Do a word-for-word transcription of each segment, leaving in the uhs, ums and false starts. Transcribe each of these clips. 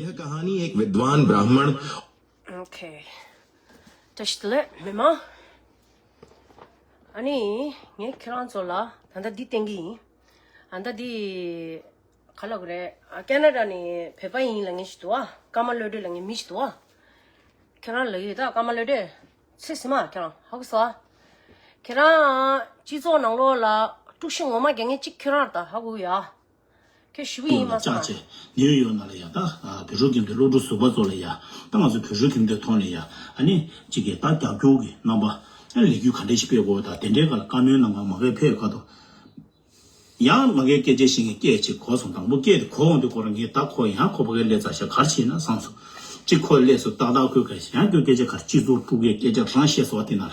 यह कहानी एक विद्वान ब्राह्मण। Okay. བཀྲ་ཤིས་བདེ་ལེགས་མི་མང་། ཨ་ནི་ངས་ཁྱེད་རང་ཚོ་ལ་ད་ལྟ་འདི་བསྟན་གྱི་ཡིན། ཨ་ད་འདི་ག་ལབ་དགོས་རེད། ཨ་ཀེ་ན་ཌ་ནས་བོད་པ་ཡིན་ལབ་མཁན་ཞིག་འདུག་ཨ། ཀརྨ་བློ་གྲོས་ལབ་མཁན་མི་ཞིག་འདུག་ཨ། ཁྱེད་རང་ལབ་ཡོད་ད། ཀརྨ་བློ་གྲོས། ཚེ་ཟིན་མ་ཁྱེད་རང་ཧ་གོ་སོང་ཨ། ཁྱེད་རང་སྤྱི་ཚོགས་ནང་ལོགས་ལ་དཀྲུག་ཤིང་ངོ་མ་རྒྱག་མཁན་གཅིག་ཁྱེད་རང་རེད་ད། ཧ་གོ་ཡ། ཁྱོད་ཞི་བ་ཡིན་མ་ལ་བཅར་བྱས་ནིའུ་ཡོག་ནང་ལ་ཡ་ད་བོད་ཕྲུག་ཁྱིམ་སྡེ་སློབ་ཕྲུག་ཟུར་པ་ཚོ་ལ་ཡ་ད་ང་ཚོ་བོད་ཕྲུག་ཁྱིམ་སྡེའི་ཐོག་ནས་ཡ་ཨ་ནི་གཅིག་གིས་ད་རྒྱབ་སྐྱོར་གྱི་རྣམ་པ་ཨ་ལས་འགུལ་ག་འདྲས་ཤིག་སྤེལ་དགོས་ད་དེ་འདྲའི་སྐབས་ལ་བཀའ་མོལ་གནང་ག་མ་གིར་ཕེབས་ག་དོ། ཡང་མ་གིར་སྐད་ཆ་བཤད་མཁན་སྐད་ཅིག་གོ་སོང་། དང་པོ་སྐད་དེ་གོ་འོང་དུས་ཁོ་རང་ངས་ད་ཁོ་ཡང་ཁོ་ཕ་གིར་སླེབས་ཚར་ཤག་ག་རེ་བྱས་ན་བསམ་སོང་། གཅིག་ཁོ་སླེབས་སོང་ཏག་ཏག་ཁོས་ག་རེ་ཡང་ཁྱོད་སྐད་ཆ་ག་རེ་སྤྱི་ཚོགས་དཀྲུག་གི་སྐད་ཆ་རང་བཤད་སོང་བ་དེ་ན་ལ།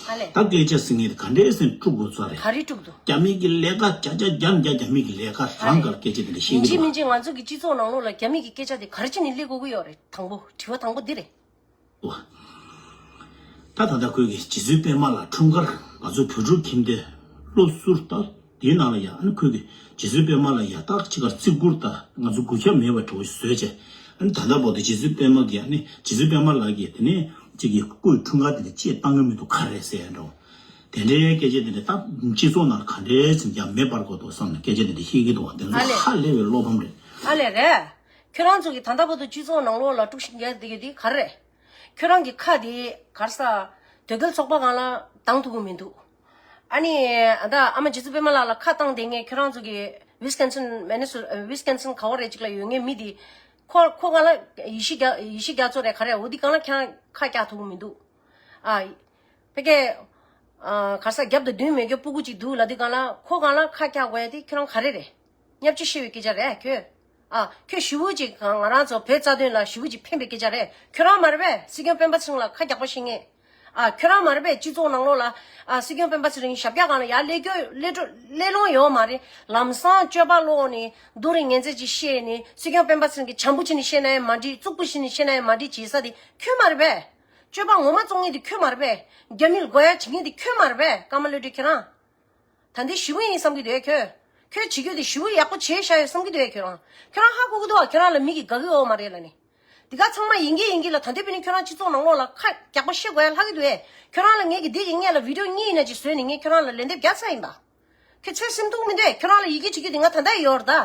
ཨ་ལས། ད་སྐད་ཆ་ཟེར་མཁན་དེ་ག་འདྲས་ཟེར་དཀྲུག་དགོས་ཚོད་རེད། ག་རེ་དཀྲུག་འདུག་རྒྱ་མི་གི་ལས་ཀ་བརྒྱ་ཆ་བརྒྱ་བརྒྱ་རྒྱ་མི་གི་ལས་ཀ་རང་ག་ལ་སྐད་ཆ་དེ་འདྲ་བཤད་ཡིན་གྱི་གཅིག་འདུག་མིན་གཅིག་ང་ཚོ་གི་སྤྱི་ཚོགས་ནང་ལོགས་ལ་རྒྱ་མི་གི་སྐད་ཆ་དེ་ག་རེ་བྱས་ནས་སླེབས་དགོས་ཀྱི་ཡོད་རེད། དང་པོ་དྲི་བ་དང་པོ་འདི་རེད། ད་ད་ལྟ་ཁོས་གི་རྗེ་བཙུན་པད་མ་ལགས་འཁྲུངས་སྐར་ང་ཚོ་བོད་ཕྲུག་ཁྱིམ་སྡེ་སློབ་ཟུར་ད་དེའི་ནང་ལ་ཡ་ཨ་ནི་ཁོས་གི་རྗེ་བཙུན་པད་མ་ལགས་ཡ་ད་ཅིག་གར་བརྩི་བཀུར་ད་ང་ཚོ་གུས་ཞབས་མེད་པ་འདྲ་བོ་ཞིག་བཟོས་བྱས་ཨ་ནི་ད་ལྟ་བར་དུ་རྗེ་བཙུན་པད་མ་གི་ཨ་ནི་རྗེ་བཙུན་པད་མ་ལགས་ཀྱིས་དེ་ནས་ཅིག་གི་སྐུའི་འཁྲུངས་སྐར་དེ་འདྲ་ཅིག་བཏང་གི་མི་འདུག་ག་རེ་རེད་ཟེར་ཡ་འདྲ་བོ། དེ་འདྲའི་སྐད་ཆ་དེ་འདྲ་ད་སྤྱི་ཚོགས་ནང་ག་འདྲའི་ཚིག་ཀྱང་མེད་པར་གོ་དོ་བསམ་ནས་སྐད་ཆ་དེ་འདྲ་བཤད་ཀྱི་འདུག་བ། དེ་ཚོ་ཨ་ལས། ཧ་ལས་པའི་བློ་ཕམ་རེད། ཨ་ལས་རེད། ཁྱོད་རང་ཚོ་གི་ད་ལྟ་བར་དུ་སྤྱི་ཚོགས་ནང་ལོགས་ལ་དཀྲུག་ཤིང་རྒྱག་བསྡད་ཀྱི་དེ་ག་རེ་རེད། ཁྱོད་རང་གི་ཁ་དེ་གར་ས་དོལ་རྒྱལ་ཚོགས་པ་སྒང་ལ་བཏང་ཐུབ་ཀྱི་མི་འདུག་ཨ་ནི་ད་ཨ་མ་རྗེ་བཙུན་པད་མ་ལགས་ལ་ཁ་བཏང་བསྡད་མཁན་ཁྱོད་རང་ཚོ་གི་ཝི་སི་ཀོན་སིན་མི་ནི་སོ་ཝི་སི་ཀོན་སིན་ག་བ་རེད་ཅིག་ལ་ཡོད་མཁན་མི་དེ་ཁོ་ཁོ་སྒང་ལ་ཡེ་ཤེས་རྒྱ་ཡེ་ཤེས་རྒྱ་མཚོ་རེད་ག་རེ་འོ་དེ་སྒང་ལ་ཁྱོད་རང་ཁ་བཀྱག་ཐུབ་ཀྱི་མི་འདུག་ཨ། ཕ་གི། ཨ། གར་ས་རྒྱབ་དང་མདུན་མེད་མཁན་སྤུ་གུ་གཅིག་འདུག་ལབ་དུས་སྒང་ལ་ཁོ་སྒང་ལ་ཁ་བཀྱག་དགོས་ཡ་དེ་ཁྱོད་རང་ག་རེ་རེད། བརྙས་བཅོས་བཤད་པའི་སྐད་ཆ་རེད་ཁྱོད། ཨ། ཁྱོད་ཞེ་པོ་ཅིག་ང་རང་ཚོ་བོད་རྩ་དོན་ལ་ཞེ་པོ་ཅིག་ཕན་པའི་སྐད་ཆ་རེད། ཁྱོད་རང་མ་རེད་པས་སྲིད་སྐྱོང་སྤེན་པ་ཚེ་རིང་ལ་ཁ་རྒྱག་པ་བཤད་མཁན། ཨ། ཁྱོད་རང་མ་རེད་པས་སྤྱི་ཚོགས་ནང་ལོགས་ལ། ཨ། སྲིད་སྐྱོང་སྤེན་པ་ཚེ་རིང་ཞབས་བཀྱག་སྒང་ལ་ཡར་སླེབས་རྒྱུ་སླེབས་འགྲོ་སླེབས་ལོང་ཡོད་མ་རེད། ལམ་སང་སྤྱོད་པ་ལོག་ནས་རྡོ་རིང་ངན་ཚད་ཅིག་བཤད་ནས་སྲིད་སྐྱོང་སྤེན་པ་ཚེ་རིང་གི་བྱམས་པོ་བྱས་ནས་བཤད་ན་ཡང་མ་འགྲིག་རྩུབ་པོ་བྱས་ནས་བཤད་ན་ཡང་མ་འགྲིག་བྱེད་ས་དེ་ཁྱོད་མ་རེད་པས། སྤྱོད་པ་ངོ་མ་བཙོང་མཁན་དེ་ཁྱོད་མ་རེད་པས། རྒྱ་མིར་དགོས་ཡ་བྱེད་མཁན་དེ་ཁྱོད་མ་རེད་པས། ཀརྨ་བློ་གྲོས་ཁྱེད་རང་། ད་འདི་ཞེ་པོ་ཡིན་བསམ་གྱི་འདུག་ཁྱོད། ཁྱོད་བྱེད་རྒྱུ་དེ་ཞེ་པོ་ཡག་པོ་བྱས་བཞག་ཡོད་བསམ་གྱི་འདུག་ཁྱོད་རང་། ཁྱོད་རང་ཧ་གོ་གི་འདུག་བ། ཁྱོད་རང་ལ་མི་གིས་དགའ་གི་ཡོད་མ་རེད་ལབ་ནས། འདི་ག་ཚང་མ་ཡིན་གྱི་ཡིན་གྱི་ལ་ད་འདོད་པས་ནི་ཁྱོད་རང་སྤྱི་ཚོགས་ནང་ལོགས་ལ་ཁ་རྒྱག་པ་བཤད་དགོས་ཡ་ལྷག་གི་འདུག་ཨེ། ཁྱོད་རང་ལ་ངས་ཀྱི་འདི་ཡི་སྔས་ལ་བི་ཌིའོ་གཉིས་ཡིན་ན་ཅིག་བཟོས་ནས་ངས་ཁྱོད་རང་ལ་ལན་འདེབས་རྒྱག་ཚར་ཡིན་པ། ཁྱོད་ཚོད་སེམས་སྡུག་མི་འདུག་ཨེ། ཁྱོད་རང་ལ་ཡི་གེ་བྲིས་རྒྱུ་དེ་ང་ད་ལྟ་ཡོད་རེད་ད།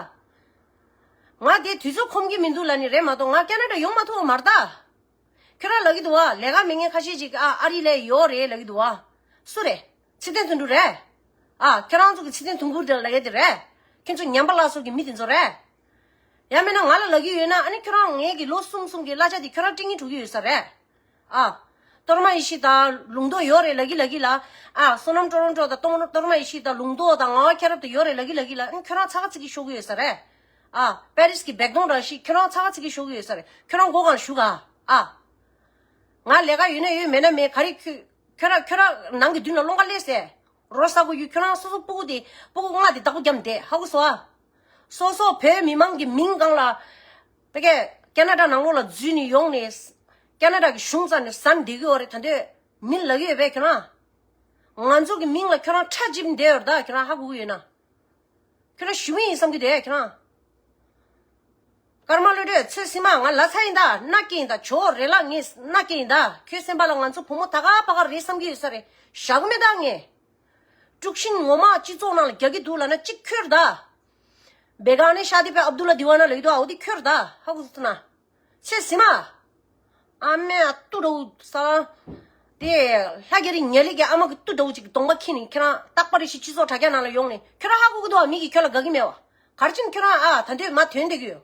ང་དེ་དུས་ཚོད་ཁོམ་གྱི་མི་འདུག་ལབ་ནི་རེད་མ་གཏོགས་ང་ཀེ་ན་ཌ་ཡོང་མ་ཐུབ་པ་མ་རེད་ད། ཁྱོད་རང་ལབ་ཀྱི་འདུག་བ། ལས་ཀ་མེད་མཁན་ཁ་ཤས་ཅིག་ཨ་ཨ་རི་ལ་ཡོད་རེད་ལབ་ཀྱི་འདུག་བ། སུ་རེད། ཚེ་བརྟན་དོན་གྲུབ་རེད། ཨ་ཁྱོད་རང་ཚོ་གི་ཚེ་བརྟན་དོན་གྲུབ་དེ་ལབ་ཡ་དེ་རེད། ཁྱོད་ཚོ་ཉམས་པ་སླར་གསོ་གི་མི་དེ་ཚོ་རེད། ཡང་མིན་ན་ང་ལ་ལབ་ཀྱི་ཡོད་ན་ཨ་ནི་ཁྱོད་རང་ངེད་ཀྱི་ལོ་གསུམ་གསུམ་གྱི་གླ་ཆ་དེ་ཁྱོད་རང་སྤྲད་སྙིང་བྲོ་གི་ཡོད་ས་རེད། ཨ། གཏོར་མ་ཡེ་ཤེས་དང་ལུང་རྟོགས་ཡོད་རེད་ལབ་ཀྱི་ལབ་ཀྱི་ལ། ཨ་བསོད་ནམས་ཀྲོ་རོན་ཀྲོ་དང་གཏོར་མ་ཡེ་ཤེས་དང་ལུང་རྟོགས་དང་ངག་དབང་མཁྱེན་རབ་དང་ཡོད་རེད་ལབ་ཀྱི་ལབ་ཀྱི་ལ། ཨ་ནི་ཁྱོད་རང་ཚ་ཁ་ཚིག་གི་ཤོར་གི་ཡོད་ས་རེད། ཨ། པེ་རིས་ཀྱི་བེག་དོང་རང་ཤི་ཁྱོད་རང་ཚ་བ་ཚིག་གི་ཤོར་གི་ཡོད་ས་རེད། ཁྱོད་རང་མགོ་གང་ཞུ་ག་ཨ། ང་ལས་ཀ་ཡོད་ན་ཡོད་མེད་ན་མེད་ག་རེ་ཁྱོད་ཁྱོད་རང་ཁྱོད་རང་ནང་གི་མདུན་ལ་སློང་ག་སླེབས་ཟེར། རོ་ས་གོ་ཡུ་ཁྱོད་རང་སོ་སོ་སྤུ་གུ་དེ་སྤུ་གུ་ལྔ་དེ་བདག་པོ་རྒྱབ་བསྡད་ཧ་གོ་སོང་ཨ། སོ་སོ་བོད་མི་མང་གི་མིང་སྒང་ལ་ཕ་གི་ཀེ་ན་ཌ་ནང་ལོགས་ལ་འཛུལ་ནས་ཡོང་ནས་ཀེ་ན་ཌ་གི་གཞུང་རྩ་ནས་ཟ་ནས་བསྡད་ཀྱི་ཡོད་རེད། ད་འདོད་མིན་ལབ་ཀྱི་ཡོད་པས་ཁྱོད་རང་། ང་ཚོ་གི་མིང་ལ་ཁྱོད་རང་ཁྲ་འཇིབ་བསྡད་ཡོད་རེད་ད། ཁྱོད་རང་ཧ་གོ་གི་ཡོད་ན། ཁྱོད་རང་ཞུ་མི་ཡིན་བསམ་གྱི་འདུག་ཁྱོད་རང་། ཀརྨ་བློ་གྲོས་ཚེ་སྲིད་མ་ང་ལ་ཚ་ཡིན་ད་མནའ་སྐྱེལ་ཡིན་ད་ཇོ་བོ་རེ་ལ་ངས་མནའ་སྐྱེལ་ཡིན་ད། ཁྱོད་སེམས་པ་ལ་ང་ཚོ་བུ་མོ་ད་ག་ཕ་ག་རེད་བསམ་གྱི་ཡོད་ས་རེད། བཞག་གི་མེད་ད་ངས། དཀྲུག་ཤིང་ངོ་མ་སྤྱི་ཚོགས་ནང་ལ་རྒྱག་གི་འདུག་ལབ་ན་གཅིག་ཁྱོད་རེད་ད། བེ་ག་ནས་ཤ་དི་པའི་ཨབ་དུ་ལ་དི་ཝ་ན་ལ་ཡོད་དོ་ཨའོ་དི་ཁྱོད་རེད་ད། ཧ་གོ་སོང་ན། ཚེ་སྲིད་མ། ཨ་མའི་ཨ་ཏུ་འདྲ་བོ་ས། དེ་ལྷ་རྒྱ་རི་ཉལ་ལི་གི་ཨ་མ་གི་ཏུ་འདྲ་བོ་ཅིག་གདོང་པ་ཁྱེར་ནས་ཁྱེད་རང་རྟག་པར་རེ་ཞིག་སྤྱི་ཚོགས་དྲ་རྒྱ་ནང་ལ་ཡོང་ནས་ཁྱོད་རང་ཧ་གོ་གི་འདུག་ཨ། མི་གིས་ཁྱོད་ལ་དགའ་གི་མེད་བ། ག་རེ་བྱས་ནས་ཁྱོད་རང་ཨ་ད་འདོད་མ་ཐོན་བསྡད་གི་ཡོད།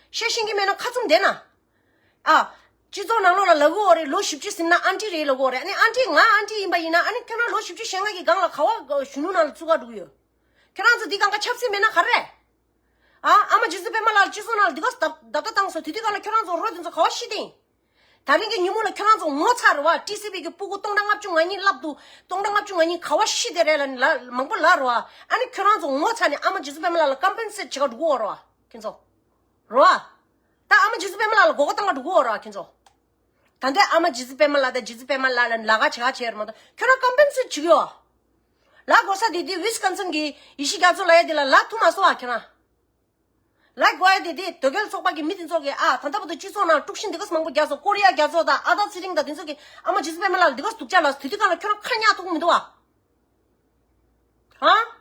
བཤད་ཤེས་ཀྱི་མེད་ན་ཁ་བཙུམ་བསྡད་ན། ཨ། སྤྱི་ཚོགས་ནང་ལོགས་ལ་ལབ་གི་ཡོད་རེད། ལོ་བཞི་བཅུ་ཟིན་ན་ཨན་ཊི་རེད་ལབ་གི་ཡོད་རེད། ཨ་ནི་ཨན་ཊི་ང་ཨན་ཊི་ཡིན་པ་ཡིན་ན་ཨ་ནི་ཁྱོད་རང་ལོ་བཞི་བཅུ་ཞེ་ལྔ་གི་སྒང་ལ་ག་བ་གཞོན་ནུ་ནང་ལ་བཙུགས་ག་འགྲོ་གི་ཡོད། ཁྱོད་རང་ཚོ་འདི་སྒང་ག་ཆབ་སྲིད་མེད་ན་ག་རེ་རེད། ཨ། ཨ་མ་རྗེ་བཙུན་པད་མ་ལགས་སྤྱི་ཚོགས་ནང་ལ་འདི་ག་རྡབ་རྡབ་རྡབ་བཏང་སོང་། དེ་དུས་སྒང་ལ་ཁྱོད་རང་ཚོ་རོ་དེ་ཚོ་ག་བ་ཤི་དེ་ཡིན། ད་རིང་གི་ཉིན་མོ་ལ་ཁྱོད་རང་ཚོ་ངོ་ཚ་རེད་བ། ཊི་སི་བི་གི་སྤུ་གུ་སྟོང་ཕྲག་ལྔ་བཅུ་ང་གཉིས་བསླབ་འདུག་སྟོང་ཕྲག་ལྔ་བཅུ་ང་གཉིས་ག་བ་ཤི་དེ་རེད་ལ་ལ་མང་པོ་ལབ་རེད་བ། ཨ་ནི་ཁྱོད་རང་ཚོ་ངོ་ཚ་ནས་ཨ་མ་རྗེ་བཙུན་པད་མ་ལགས་ལ་ཀམ་པན་སེཊ་བྱེད་ག་འགྲོ་གི་ཡོད་རེད་བ་ཁྱོད་ཚོ། རེད་བ། ད་ཨ་མ་རྗེ་བཙུན་པད་མ་ལགས་ལ་མགོ་སྐོར་བཏང་ག་འགྲོ་གི་ཡོད་རེད་བ་ཁྱོད་ཚོ། ད་ལྟའི་ཨ་མ་རྗེ་བཙུན་པད་མ་ལགས་དང་རྗེ་བཙུན་པད་མ་ལགས་ལ་ལ་ག་བྱེད་ག་བྱེད་ཡོད་རེད་མ་གཏོགས་ཁྱོད་རང་ཀམ་པན་སེཊ་བྱེད་གི་ཡོད། ལ་གོ་ས་དེ་དེ་ཝི་སི་ཀོན་སིན་གི་ཡེ་ཤེས་རྒྱ་མཚོ་ལབ་ཡ་དེ་ལ་ལ་ཐུག་མ་སོང་ཨ་ཁྱོད་རང་། ལ་དགོས་ཡ་དེ་དེ་དོལ་རྒྱལ་ཚོགས་པ་གི་མི་དེ་ཚོ་གི་ཨ་ད་ལྟ་བར་དུ་སྤྱི་ཚོགས་ནང་དཀྲུག་ཤིང་འདི་ག་མང་པོ་རྒྱག་སོང་། ཀོ་རི་ཡ་རྒྱ་མཚོ་དང་ཨ་ད་ཚེ་རིང་དང་དེ་ཚོ་གི་ཨ་མ་རྗེ་བཙུན་པད་མ་ལགས་ལ་འདི་ག་སྡུག་ཅག་ལ་དེ་དུས་གང་ལ་ཁྱོད་རང་ཁ་ཉག་ཐུག་མི་འདུག་ཨ། ཧ།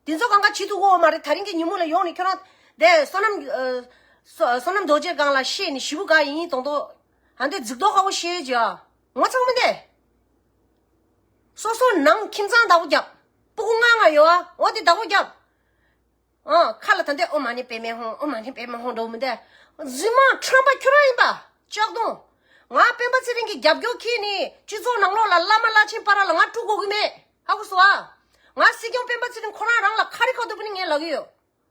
དེ་ཚོ་གང་ག་བྱེད་ཐུབ་ཀྱི་ཡོད་མ་རེད། ད་རིང་གི་ཉིན་མོ་ལ་ཡོང་ནས་ཁྱོད་རང་དེ་བསོད་ནམས་ཨ་བསོད་བསོད་ནམས་རྡོ་རྗེ་སྒང་ལ་བཤད་ནས་ཞེ་པོ་དགའ་ཡིན་དང་དོ། ཨ་འདི་རྫིག་མདོག་ཁ་པོ་བཤད་ཀྱི་ཨ། ངོ་ཚ་མི་འདི། སོ་སོ་ནང་ཁྱིམ་ཚང་བདག་པོ་རྒྱབ། སྤུ་གུ་ལྔ་ལྔ་ཡོད་ཨ། འོ་དེ་བདག་པོ་རྒྱབ། ཨ་ཁ་ལ་ད་འདི་ཨོཾ་མ་ཎི་པདྨེ་ཧཱུྃ། ཨོཾ་མ་ཎི་པདྨེ་ཧཱུྃ་འགྲོ་མི་འདི། རྫུན་མ་ཁྲམ་པ་ཁྱོད་རང་ཡིན་པ། ལྕགས་གདོང་། ང་སྤེན་པ་ཚེ་རིང་གི་རྒྱབ་སྐྱོར་ཁྱེར་ནས་སྤྱི་ཚོགས་ནང་ལོགས་ལ་བླ་མ་བླ་ཆེན་བར་ལ་ང་དཀྲུག་དགོས་ཀྱི་མེད། ཧ་གོ་སོང་ཨ། ང་སྲིད་སྐྱོང་སྤེན་པ་ཚེ་རིང་ཁོ་རང་རང་ལ་ཁ་རི་ཁ་ཐུག་པ་ནི་ངས་ལབ་ཀྱི་ཡོད།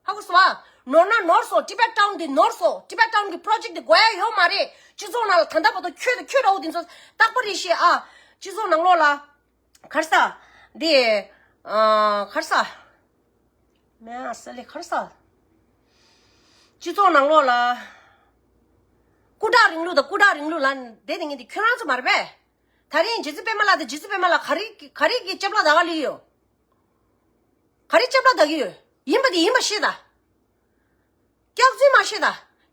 ཧ་གོ་སོང་ཨ། ནོར་ན་ནོར་སོང་། ཊི་བེཊ་ཊའུན་འདི་ནོར་སོང་། ཊི་བེཊ་ཊའུན་གི་པྲོ་ཇེཀཊ་འདི་དགོས་ཡ་ཡོད་མ་རེད། སྤྱི་ཚོགས་ནང་ལ་ད་ལྟ་བར་དུ་ཁྱོད་དང་ཁྱོད་འདྲ་བོ་འདི་ཚོ་རྟག་པར་རེ་བཤད་ཨ། སྤྱི་ཚོགས་ནང་ལོགས་ལ། ག་རེ་ཟ། འདི། ཨ། ག་རེ་ཟ། མེ་ཨ་ས་ལེ་ག་རེ་ཟ། སྤྱི་ཚོགས་ནང་ལོགས་ལ། སྐུ་དྲག་རིང་ལུགས་དང་སྐུ་དྲག་རིང་ལུགས་ལ་བསྡད་དེ་ངས་འདི་ཁྱོད་རང་ཚོ་མ་རེད་པས། ད་རིང་རྗེ་བཙུན་པད་མ་ལགས་དང་རྗེ་བཙུན་པད་མ་ལགས་ག་རེ་ག་རེ་གི་ལྕེབ་ལ་ད་ག་ལི་ཡོད། ག་རེ་ལྕེབ་ལ་ད་གི་ཡོད། ཡིན་པ་དེ་ཡིན་པ་ཤེས་ད། སྐྱག་རྫུན་མ་བཤད་ད།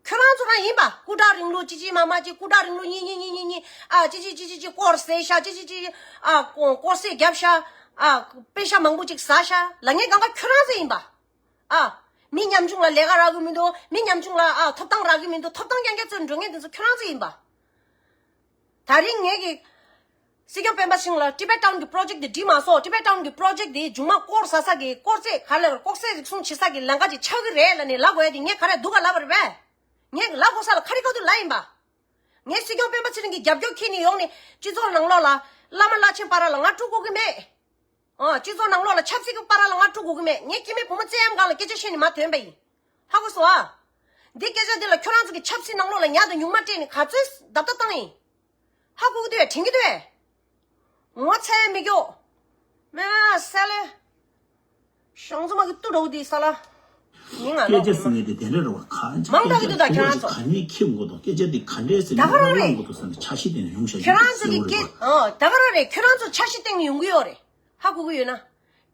ཁྱོད་རང་ཚོ་རང་ཡིན་པ། སྐུ་དྲག་རིང་ལུགས་ཅི་ཅི་མ་མ་ཅི། སྐུ་དྲག་རིང་ལུགས་གཉིས་གཉིས་གཉིས་གཉིས་གཉིས། ཨ་ཅི་ཅི་ཅི་ཅི་ཅི་སྐོར་ཟས་ཤ། ཅི་ཅི་ཅི་ཅི། ཨ་སྐོར་ཟས་རྒྱབ་ཤ། ཨ་པེ་ཤ་མང་པོ་ཅིག་ཟ་ཤ་ལ་ངས་གང་ག་ཁྱོད་རང་ཚོ་ཡིན་པ། ཨ་མི་ཉམ་ཆུང་ལ་ལས་ཀ་རག་གི་མི་འདུག་མི་ཉམ་ཆུང་ལ་ཨ་ཐོབ་ཐང་རག་གི་མི་འདུག་ཐོབ་ཐང་རྐྱང་རྐྱང་བཙལ་འགྲོ་མཁན་དེ་ཚོ་ཁྱོད་རང་ཚོ་ཡིན་པ། ད་རིང་ངས་ཀྱི། སྲིད་སྐྱོང་སྤེན་པ་ཚེ་རིང་ལ་ཊི་བེཊ་ཊའུན་གྱི་པྲོ་ཇེཀཊ་འདི་འགྲིག་མ་སོང་། ཊི་བེཊ་ཊའུན་གྱི་པྲོ་ཇེཀཊ་འདི་མཇུག་མ་སྐོར་ཟ་ས་གི་སྐོར་རྩེད་ག་ལ་སྐོར་རྩེད་རིག་གསུམ་བྱེད་ས་གི་ལམ་ཁ་ཅིག་ཆགས་ཀྱི་རེད་ལབ་ནས་ལབ་དགོས་ཡ་དེ་ངས་ག་རེ་སྡུག་ག་ལབ་པ་རེད་པས། ངས་ལབ་དགོས་ས་ལ་ཁ་རི་ཁ་ཐུག་ལབ་ཡིན་པ། ངས་སྲིད་སྐྱོང་སྤེན་པ་ཚེ་རིང་གི་རྒྱབ་སྐྱོར་ཁྱེར་ནས་ཡོང་ནས་སྤྱི་ཚོགས་ནང་ལོགས་ལ་བླ་མ་བླ་ཆེན་བར་ལ་ང་དཀྲུག་དགོས་ཀྱི་མེད། ཨ་སྤྱི་ཚོགས་ནང་ལོགས་ལ་ཆབ་སྲིད་ཀྱི་བར་ལ་ང་དཀྲུག་དགོས་ཀྱི་མེད། ངས་སྐྱེ་དམན་བུ་མོ་བཙན་གཡམ་སྒང་ལ་སྐད་ཆ་བཤད་ནས་མ་ཐོན་པ་ཡིན། ཧ་གོ་སོང་ཨ། འདི་སྐད་ཆ་འདི་ལ་ཁྱོད་རང་ཚོ་གི་ཆབ་སྲིད་ནང་ལོགས་ལ་ཉག་དང་ཉུང་མ་སྤྲད་ནས་ག་ཚོད་རྡབ་རྡབ་བཏང་ཡིན། ཧ་གོ་གི་འདུག་གས། དྲན་གི་འདུག་གས། ངོ་ཚ་མི་སྐྱོ། མེ་ས་ལེ། ཞང་ཚོ་མ་གི་ཏུ་འགྲོ་འདི་ས་ལ། མི་ང་ལོ། སྐད་ཆ་ཟེར་ནས་དེ་དེ་འདྲ་རེད་བ། ག་སྐད་ཆ་ཐུག་པ་ཅིག་ག་ནས་ཁྱེར་དགོས་དང་སྐད་ཆ་དེ་ག་འདྲས་ཟེར་ནས་ད་ག་རང་རེད། གནང་དགོས་དང་ཟེར་ནས་འཆར་གཞི་བཏིང་ནས་ཡོང་བཞག་ཁྱོད་རང་ཚོ་གི་སྐད་ཨ་ད་ག་རང་རེད། ཁྱོད་རང་ཚོ་འཆར་གཞི་བཏིང་ནས་ཡོང་གི་ཡོད་རེད། ཧ་གོ་གི་ཡོད་ན།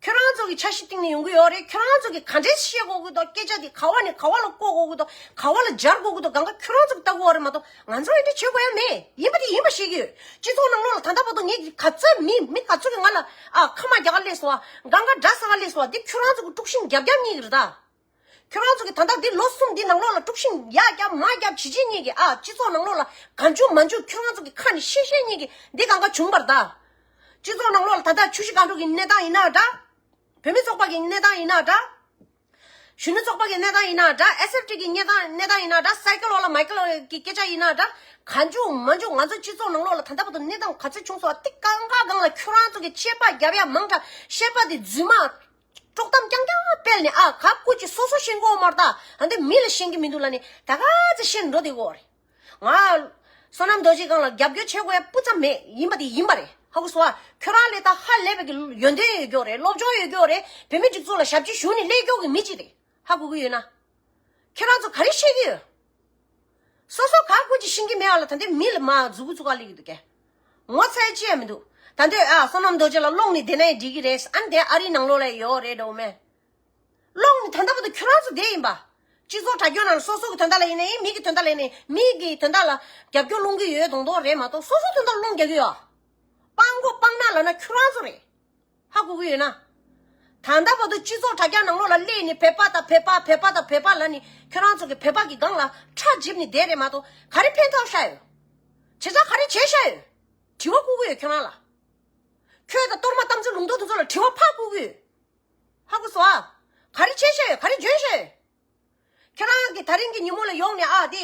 ཁྱོད་རང་ཚོ་གི་འཆར་གཞི་བཏིང་ནས་ཡོང་གི་ཡོད་རེད། ཁྱོད་རང་ཚོ་གི་ག་འདྲས་བཤད་དགོས་གི་དང་སྐད་ཆ་དེ་ག་བ་ནས་ག་བ་ལ་བཀོག་དགོས་གི་དང་ག་བ་ལ་སྦྱར་དགོས་གི་དང་གང་ག་ཁྱོད་རང་ཚོ་གི་ལྟ་དགོས་རེད་མ་གཏོགས་ང་ཚོ་ཨེ་འདྲ་བྱེད་དགོས་ཡ་མེད། ཡིན་པ་དེ་ཡིན་པ་བཤད་གི་ཡོད། སྤྱི་ཚོགས་ནང་ལོགས་ལ་ད་ལྟ་བར་དུ་ངས་ག་ཚོད་མི་མི་ག་ཚོད་གི་ང་ལ་ཨ་ཁ་མ་རྒྱག་ག་སླེབས་སོང་བ། གང་ག་འདྲ་ས་ག་སླེབས་སོང་བ། འདི་ཁྱོད་རང་ཚོ་གི་དཀྲུག་ཤིང་རྒྱབ་རྒྱབ་གཉིས་གི་རེད་ད། ཁྱོད་རང་ཚོ་གི་ད་ལྟ་འདི་ལོ་གསུམ་འདི་ནང་ལོགས་ལ་དཀྲུག་ཤིང་ཡ་རྒྱབ་མ་རྒྱབ་བྱི་བྱི་གཉིས་ཀྱི་ཨ་སྤྱི་ཚོགས་ནང་ལོགས་ལ་གང་བྱུང་མ་བྱུང་ཁྱོད་རང་ཚོ་གི་ཁ་ནས་བཤད་བཤད་གཉིས་ཀྱི་འདི་གང་ག་བྱུང་བར་ད། སྤྱི་ཚོགས་ནང་ལོགས་ལ་ད་ལྟ་ཆུ་བཞི་སྒང་དྲུག་གི་གནས་སྟངས་ཡིན་ན་འདྲ། བོད་མི་ཚོགས་པ་གི་གནས་སྟངས་ཡིན་ན་འདྲ། གཞོན་ནུ་ཚོགས་པ་གི་གནས་སྟངས་ཡིན་ན་འདྲ། ཨེས་ཨེཕ་ཊི་གི་གནས་སྟངས་གནས་སྟངས་ཡིན་ན་འདྲ། སའི་ཀལ་ལ་མའི་ཀལ་གི་སྐད་ཆ་ཡིན་ན་འདྲ། གང་བྱུང་མ་བྱུང་ང་ཚོ་སྤྱི་ཚོགས་ནང་ལོགས་ལ་ད་ལྟ་བར་དུ་གནས་སྟངས་ག་ཚོད་བྱུང་སོང་བ་འདི་གང་ག་སྒང་ལ་ཁྱོད་རང་ཚོ་གི་དཔྱད་པ་རྒྱབ་ཡ་མང་དྲགས། བཤད་པ་འདི་རྫུན་མ། དཀྲོག་གཏམ་རྐྱང་རྐྱང་སྤེལ་ནས་ཨ་ག་སྐུ་ཅི་སོ་སོ་ཤེས་དགོས་མ་རེད་ད། ཨ་འདི་མི་ལ་ཤེས་ཀྱི་མི་འདུག་ལབ་ནས་ད་ག་ཚོད་ཤེས་འགྲོ་བསྡད་ཀྱི་ཡོད་རེད། ང་བསོད་ནམས་རྡོ་རྗེ་སྒང་ལ་རྒྱབ་སྐྱོར་བྱེད་དགོས་ཡ་སྤུ་ཙམ་མེད། ཡིན་པ་དེ་ཡིན་པ་རེད། ཧ་གོ་སོང་ཨ། ཁྱོད་རང་ལས་ད་ཧ་ལས་པའི་གི་ཡོན་ཏན་ཡོད་ཀྱི་ཡོད་རེད། སློབ་སྦྱོང་ཡོད་ཀྱི་ཡོད་རེད། བོད་མི་སྒྲིག་འཛུགས་ལ་ཞབས་ཕྱི་ཞུ་ནས་སླེབས་ཀྱི་ཡོད་ཀྱི་མི་ཅིག་རེད། ཧ་གོ་གི་ཡོད་ན། ཁྱོད་རང་ཚོ་ག་རེ་ཤེས་ཀྱི་ཡོད། སོ་སོ་ག་སྐུ་ཅི་ཤེས་ཀྱི་མེད་པ་ལ་ད་འདི་མི་ལ་མ་མཛུ་གུ་བཙུགས་ག་སླེབས་ཀྱི་འདུག་གས། ངོ་ཚ་ཅི་ཡང་མི་འདུག་ད་འདོད་ཨ་བསོད་ནམས་རྡོ་རྗེ་ལ་སློང་ནས་བསྡད་ན་ཡང་འགྲིག་གི་རེད། ཨ་འདི་ཨ་རིའི་ནང་ལོགས་ལ་ཡོད་རེད་འགྲོ་མེད། སློང་ནས་ད་ལྟ་བར་དུ་ཁྱོད་རང་ཚོ་བསྡད་ཡིན་པ། སྤྱི་ཚོགས་དྲ་རྒྱ་ནང་ལ་སོ་སོ་གི་དོན་དག་ལ་ཡིན་ན་ཡིན། མི་གི་དོན་དག་ལ་ཡིན་ན་ཡིན། མི་གི་དོན་དག་ལ་རྒྱབ་སྐྱོར་སློང་གི་ཡོད་མདོག་མདོག་རེད་མ་གཏོགས་སོ་སོ་དོན་དག་ལ་སློང་རྒྱག་གི་ཡོད། སྤང་གོ་སྤང་ན་ལབ་ན་ཁྱོད་རང་ཚོ་རེད། ཧ་གོ་གི་ཡོད་ན། ད་ལྟ་བར་དུ་སྤྱི་ཚོགས་དྲ་རྒྱ་ནང་ལོགས་ལ་སླེབས་ནས་བོད་པ་དང་བོད་པ་བོད་པ་དང་བོད་པ་ལབ་ནས་ཁྱོད་རང་ཚོ་གི་བོད་པ་གི་སྒང་ལ་ཁྲག་འཇིབ་ནས་བསྡད་རེད་མ་གཏོགས་ག་རེ་ཕན་ཐོགས་ཤ་ཡོད། བྱེད་ཆ་ག་རེ་བྱས་ཤ་ཡོད། དྲི་བ་བསྐུར་གི་ཡོད་ཁྱོད་རང་ལ། ཁྱོད་དང་གཏོར་མ་གཏམ་ཚོད་ལུང་རྟོགས་དེ་ཚོ་ལ་དྲི་བ་ཕར་བསྐུར་གི་ཡོད། ཧ་གོ་སོང་ཨ། ག་རེ་བྱས་ཤ་ཡོད། ག་རེ་འཇོན་ཤ་ཡོད། ཁྱེད་རང་གི་ད་རིང་གི་ཉིན་མོ་ལ་ཡོང་ནས་ཨ་དེ།